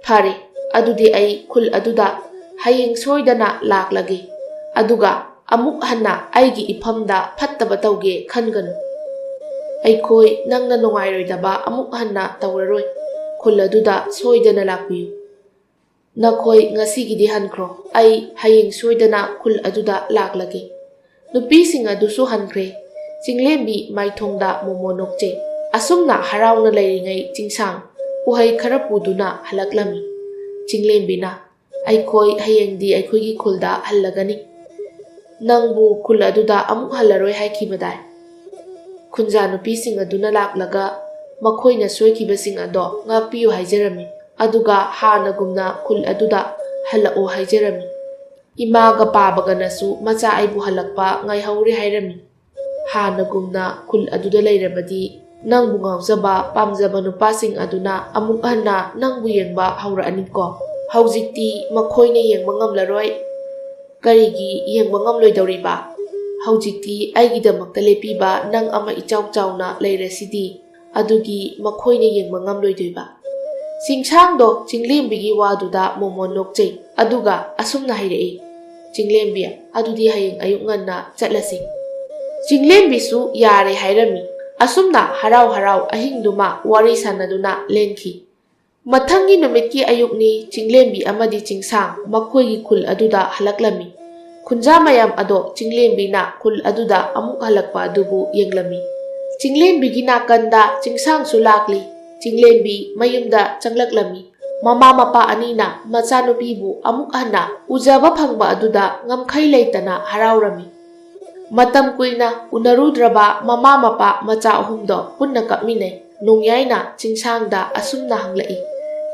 "ꯐꯔꯦ, ꯑꯗꯨꯗꯤ ꯑꯩ ꯈꯨꯜ ꯑꯗꯨꯗ ꯍꯌꯦꯡ ꯁꯣꯏꯗꯅ ꯂꯥꯛꯂꯒꯦ꯫ ꯑꯗꯨꯒ ꯑꯃꯨꯛ ꯍꯟꯅ ꯑꯩꯒꯤ ꯏꯐꯝꯗ ꯐꯠꯇꯕ ꯇꯧꯒꯦ ꯈꯟꯒꯅꯨ꯫ ꯑꯩꯈꯣꯏ ꯅꯪꯅ ꯅꯨꯡꯉꯥꯏꯔꯣꯏꯗꯕ ꯑꯃꯨꯛ ꯍꯟꯅ ꯇꯧꯔꯔꯣꯏ꯫ ꯈꯨꯜ ꯑꯗꯨꯗ ꯁꯣꯏꯗꯅ ꯂꯥꯛꯄꯤꯌꯨ꯫ ꯅꯈꯣꯏ ꯉꯁꯤꯒꯤꯗꯤ ꯍꯟꯈ꯭ꯔꯣ꯫ ꯑꯩ ꯍꯌꯦꯡ ꯁꯣꯏꯗꯅ ꯈꯨꯜ ꯑꯗꯨꯗ ꯂꯥꯛꯂꯒꯦ꯫" ꯅꯨꯄꯤꯁꯤꯡ ꯑꯗꯨꯁꯨ ꯍꯟꯈ꯭ꯔꯦ꯫ ꯆꯤꯡꯂꯦꯝꯕꯤ ꯃꯥꯏꯊꯣꯡꯗ ꯃꯣꯃꯣ ꯅꯣꯛꯆꯩ꯫ ꯑꯁꯨꯝꯅ ꯍꯔꯥꯎꯅ ꯂꯩꯔꯤꯉꯩ ꯆꯤꯡꯁꯥꯡ ꯎꯍꯩ ꯈꯔ ꯄꯨꯗꯨꯅ ꯍꯜꯂꯛꯂꯝꯃꯤ꯫ ꯆꯤꯡꯂꯦꯝꯕꯤꯅ, "ꯑꯩꯈꯣꯏ ꯍꯌꯦꯡꯗꯤ ꯑꯩꯈꯣꯏꯒꯤ ꯈꯨꯜꯗ ꯍꯜꯂꯒꯅꯤ꯫ ꯅꯪꯕꯨ ꯈꯨꯜ ꯑꯗꯨꯗ ꯑꯃꯨꯛ ꯍꯜꯂꯔꯣꯏ ꯍꯥꯏꯈꯤꯕꯗꯥꯏ?" ꯈꯨꯟꯖꯥ ꯅꯨꯄꯤꯁꯤꯡ ꯑꯗꯨꯅ ꯂꯥꯛꯂꯒ ꯃꯈꯣꯏꯅ ꯁꯣꯏꯈꯤꯕꯁꯤꯡ ꯑꯗꯣ ꯉꯥꯛꯄꯤꯌꯨ ꯍꯥꯏꯖꯔꯝꯃꯤ, ꯑꯗꯨꯒ ꯍꯥꯟꯅꯒꯨꯝꯅ ꯈꯨꯜ ꯑꯗꯨꯗ ꯍꯜꯂꯛꯑꯣ ꯍꯥꯏꯖꯔꯝꯃꯤ꯫ ꯏꯃꯥꯒ ꯄꯥꯕꯒꯅꯁꯨ ꯃꯆꯥ ꯑꯩꯕꯨ ꯍꯜꯂꯛꯄ ꯉꯥꯏꯍꯧꯔꯦ ꯍꯥꯏꯔꯝꯃꯤ꯫ ꯍꯥꯟꯅꯒꯨꯝꯅ ꯈꯨꯜ ꯑꯗꯨꯗ ꯂꯩꯔꯕꯗꯤ ꯅꯪꯕꯨ ꯉꯥꯎꯖꯕ ꯄꯥꯝꯖꯕ ꯅꯨꯄꯥꯁꯤꯡ ꯑꯗꯨꯅ ꯑꯃꯨꯛ ꯍꯟꯅ ꯅꯪꯕꯨ ꯌꯦꯡꯕ ꯍꯧꯔꯛꯑꯅꯤꯀꯣ꯫ ꯍꯧꯖꯤꯛꯇꯤ ꯃꯈꯣꯏꯅ ꯌꯦꯡꯕ ꯉꯝꯂꯔꯣꯏ꯫ ꯀꯔꯤꯒꯤ ꯌꯦꯡꯕ ꯉꯝꯂꯣꯏꯗꯧꯔꯤꯕ? ꯍꯧꯖꯤꯛꯇꯤ ꯑꯩꯒꯤꯗꯃꯛꯇ ꯂꯦꯞꯄꯤꯕ ꯅꯪ ꯑꯃ ꯏꯆꯥꯎ ꯆꯥꯎꯅ ꯂꯩꯔꯁꯤꯗꯤ꯫ ꯑꯗꯨꯒꯤ ꯃꯈꯣꯏꯅ ꯌꯦꯡꯕ ꯉꯝꯂꯣꯏꯗꯣꯏꯕ꯫ ꯆꯤꯡꯁꯥꯡꯗꯣ ꯆꯤꯡꯂꯦꯝꯕꯤꯒꯤ ꯋꯥꯗꯨꯗ ꯃꯣꯃꯣꯟ ꯅꯣꯛꯆꯩ, ꯑꯗꯨꯒ ꯑꯁꯨꯝꯅ ꯍꯥꯏꯔꯛꯏ, "ꯆꯤꯡꯂꯦꯝꯕꯤ, ꯑꯗꯨꯗꯤ ꯍꯌꯦꯡ ꯑꯌꯨꯛ ꯉꯟꯅ ꯆꯠꯂꯁꯤ"꯫ ꯆꯤꯡꯂꯦꯝꯕꯤꯁꯨ ꯌꯥꯔꯦ ꯍꯥꯏꯔꯝꯃꯤ꯫ ꯑꯁꯨꯝꯅ ꯍꯔꯥꯎ ꯍꯔꯥꯎ ꯑꯍꯤꯡꯗꯨꯃ ꯋꯥꯔꯤ ꯁꯥꯟꯅꯗꯨꯅ ꯂꯦꯟꯈꯤ꯫ ꯃꯊꯪꯒꯤ ꯅꯨꯃꯤꯠꯀꯤ ꯑꯌꯨꯛꯅꯤ, ꯆꯤꯡꯂꯦꯝꯕꯤ ꯑꯃꯗꯤ ꯆꯤꯡꯁꯥꯡ ꯃꯈꯣꯏꯒꯤ ꯈꯨꯜ ꯑꯗꯨꯗ ꯍꯜꯂꯛꯂꯝꯃꯤ꯫ ꯈꯨꯟꯖꯥ ꯃꯌꯥꯝ ꯑꯗꯣ ꯆꯤꯡꯂꯦꯝꯕꯤꯅ ꯈꯨꯜ ꯑꯗꯨꯗ ꯑꯃꯨꯛ ꯍꯜꯂꯛꯄ ꯑꯗꯨꯕꯨ ꯌꯦꯡꯂꯝꯃꯤ꯫ ꯆꯤꯡꯂꯦꯝꯕꯤꯒꯤ ꯅꯥꯀꯟꯗ ꯆꯤꯡꯁꯥꯡꯁꯨ ꯂꯥꯛꯂꯤ꯫ ꯆꯤꯡꯂꯦꯝꯕꯤ ꯃꯌꯨꯝꯗ ꯆꯪꯂꯛꯂꯝꯃꯤ꯫ ꯃꯃꯥ ꯃꯄꯥ ꯑꯅꯤꯅ ꯃꯆꯥꯅꯨꯄꯤꯕꯨ ꯑꯃꯨꯛ ꯍꯟꯅ ꯎꯖꯕ ꯐꯪꯕ ꯑꯗꯨꯗ ꯉꯝꯈꯩ ꯂꯩꯇꯅ ꯍꯔꯥꯎꯔꯝꯃꯤ꯫ ꯃꯇꯝ ꯀꯨꯏꯅ ꯎꯅꯔꯨꯗ꯭ꯔꯕ ꯃꯃꯥ ꯃꯄꯥ ꯃꯆꯥ ꯑꯍꯨꯝꯗꯣ ꯄꯨꯟꯅ ꯀꯞꯃꯤꯟꯅꯩ꯫ ꯅꯣꯡꯌꯥꯏꯅ ꯆꯤꯡꯁꯥꯡꯗ ꯑꯁꯨꯝꯅ ꯍꯪꯂꯛꯏ,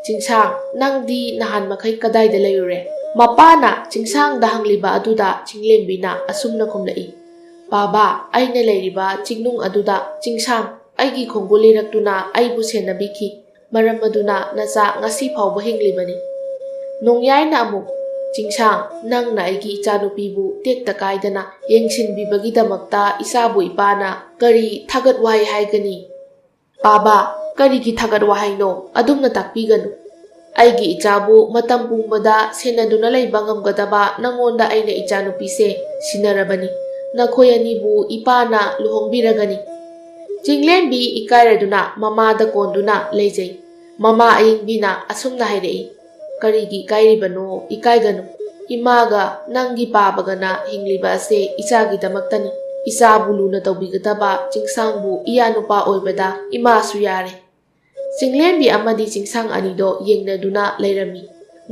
"ꯆꯤꯡꯁꯥꯡ, ꯅꯪꯗꯤ ꯅꯍꯥꯟ ꯃꯈꯩ ꯀꯗꯥꯏꯗ ꯂꯩꯔꯨꯔꯦ?" ꯃꯄꯥꯅ ꯆꯤꯡꯁꯥꯡꯗ ꯍꯪꯂꯤꯕ ꯑꯗꯨꯗ ꯆꯤꯡꯂꯦꯝꯕꯤꯅ ꯑꯁꯨꯝꯅ ꯈꯨꯝꯂꯛꯏ, "ꯄꯥꯕ, ꯑꯩꯅ ꯂꯩꯔꯤꯕ ꯆꯤꯡꯅꯨꯡ ꯑꯗꯨꯗ ꯆꯤꯡꯁꯥꯡ ꯑꯩꯒꯤ ꯈꯣꯡꯒꯨꯜ ꯂꯤꯔꯛꯇꯨꯅ ꯑꯩꯕꯨ ꯁꯦꯟꯅꯕꯤꯈꯤ꯫ ꯃꯔꯝ ꯑꯗꯨꯅ ꯅꯆꯥ ꯉꯁꯤ ꯐꯥꯎꯕ ꯍꯤꯡꯂꯤꯕꯅꯤ"꯫ ꯅꯣꯡꯌꯥꯏꯅ ꯑꯃꯨꯛ, "ꯆꯤꯡꯁꯥꯡ, ꯅꯪꯅ ꯑꯩꯒꯤ ꯏꯆꯥꯅꯨꯄꯤꯕꯨ ꯇꯦꯛꯇ ꯀꯥꯏꯗꯅ ꯌꯦꯡꯁꯤꯟꯕꯤꯕꯒꯤꯗꯃꯛꯇ ꯏꯆꯥꯕꯨ ꯏꯄꯥꯅ ꯀꯔꯤ ꯊꯥꯒꯠ ꯋꯥꯍꯩ ꯍꯥꯏꯒꯅꯤ?" "ꯄꯥꯕ, ꯀꯔꯤꯒꯤ ꯊꯥꯒꯠ ꯋꯥꯍꯩꯅꯣ? ꯑꯗꯨꯝꯅ ꯇꯥꯛꯄꯤꯒꯅꯨ꯫ ꯑꯩꯒꯤ ꯏꯆꯥꯕꯨ ꯃꯇꯝ ꯄꯨꯝꯕꯗ ꯁꯦꯟꯅꯗꯨꯅ ꯂꯩꯕ ꯉꯝꯒꯗꯕ ꯅꯪꯉꯣꯟꯗ ꯑꯩꯅ ꯏꯆꯥꯅꯨꯄꯤꯁꯦ ꯁꯤꯟꯅꯔꯕꯅꯤ꯫ ꯅꯈꯣꯏ ꯑꯅꯤꯕꯨ ꯏꯄꯥꯅ ꯂꯨꯍꯣꯡꯕꯤꯔꯒꯅꯤ"꯫ ꯆꯤꯡꯂꯦꯝꯕꯤ ꯏꯀꯥꯏꯔꯗꯨꯅ ꯃꯃꯥꯗ ꯀꯣꯟꯗꯨꯅ ꯂꯩꯖꯩ꯫ ꯃꯃꯥ ꯑꯌꯤꯡꯕꯤꯅ ꯑꯁꯨꯝꯅ ꯍꯥꯏꯔꯛꯏ, "ꯀꯔꯤꯒꯤ ꯏꯀꯥꯏꯔꯤꯕꯅꯣ? ꯏꯀꯥꯏꯒꯅꯨ꯫ ꯏꯃꯥꯒ ꯅꯪꯒꯤ ꯄꯥꯕꯒꯅ ꯍꯤꯡꯂꯤꯕ ꯑꯁꯦ ꯏꯆꯥꯒꯤꯗꯃꯛꯇꯅꯤ꯫ ꯏꯆꯥꯕꯨ ꯂꯨꯅ ꯇꯧꯕꯤꯒꯗꯕ ꯆꯤꯡꯁꯥꯡꯕꯨ ꯏꯌꯥ ꯅꯨꯄꯥ ꯑꯣꯏꯕꯗ ꯏꯃꯥꯁꯨ ꯌꯥꯔꯦ"꯫ ꯆꯤꯡꯂꯦꯝꯕꯤ ꯑꯃꯗꯤ ꯆꯤꯡꯁꯥꯡ ꯑꯅꯤꯗꯣ ꯌꯦꯡꯅꯗꯨꯅ ꯂꯩꯔꯝꯃꯤ꯫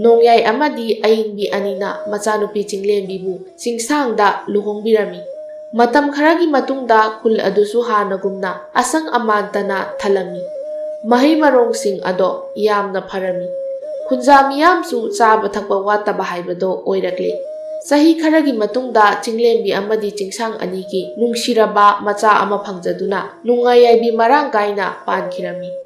ꯅꯣꯡꯌꯥꯏ ꯑꯃꯗꯤ ꯑꯌꯤꯡꯕꯤ ꯑꯅꯤꯅ ꯃꯆꯥꯅꯨꯄꯤ ꯆꯤꯡꯂꯦꯝꯕꯤꯕꯨ ꯆꯤꯡꯁꯥꯡꯗ ꯂꯨꯍꯣꯡꯕꯤꯔꯝꯃꯤ꯫ ꯃꯇꯝ ꯈꯔꯒꯤ ꯃꯇꯨꯡꯗ ꯈꯨꯜ ꯑꯗꯨꯁꯨ ꯍꯥꯟꯅꯒꯨꯝꯅ ꯑꯁꯪ ꯑꯃꯥꯟꯇꯅ ꯊꯜꯂꯝꯃꯤ꯫ ꯃꯍꯩ ꯃꯔꯣꯡꯁꯤꯡ ꯑꯗꯣ ꯌꯥꯝꯅ ꯐꯔꯝꯃꯤ꯫ ꯈꯨꯟꯖꯥ ꯃꯤꯌꯥꯝꯁꯨ ꯆꯥꯕ ꯊꯛꯄ ꯋꯥꯠꯇꯕ ꯍꯥꯏꯕꯗꯣ ꯑꯣꯏꯔꯛꯂꯦ꯫ ꯆꯍꯤ ꯈꯔꯒꯤ ꯃꯇꯨꯡꯗ ꯆꯤꯡꯂꯦꯝꯕꯤ ꯑꯃꯗꯤ ꯆꯤꯡꯁꯥꯡ ꯑꯅꯤꯒꯤ ꯅꯨꯡꯁꯤꯔꯕ ꯃꯆꯥ ꯑꯃ ꯐꯪꯖꯗꯨꯅ ꯅꯨꯡꯉꯥꯏ ꯌꯥꯏꯕꯤ ꯃꯔꯥꯡ ꯀꯥꯏꯅ ꯄꯥꯟꯈꯤꯔꯝꯃꯤ꯫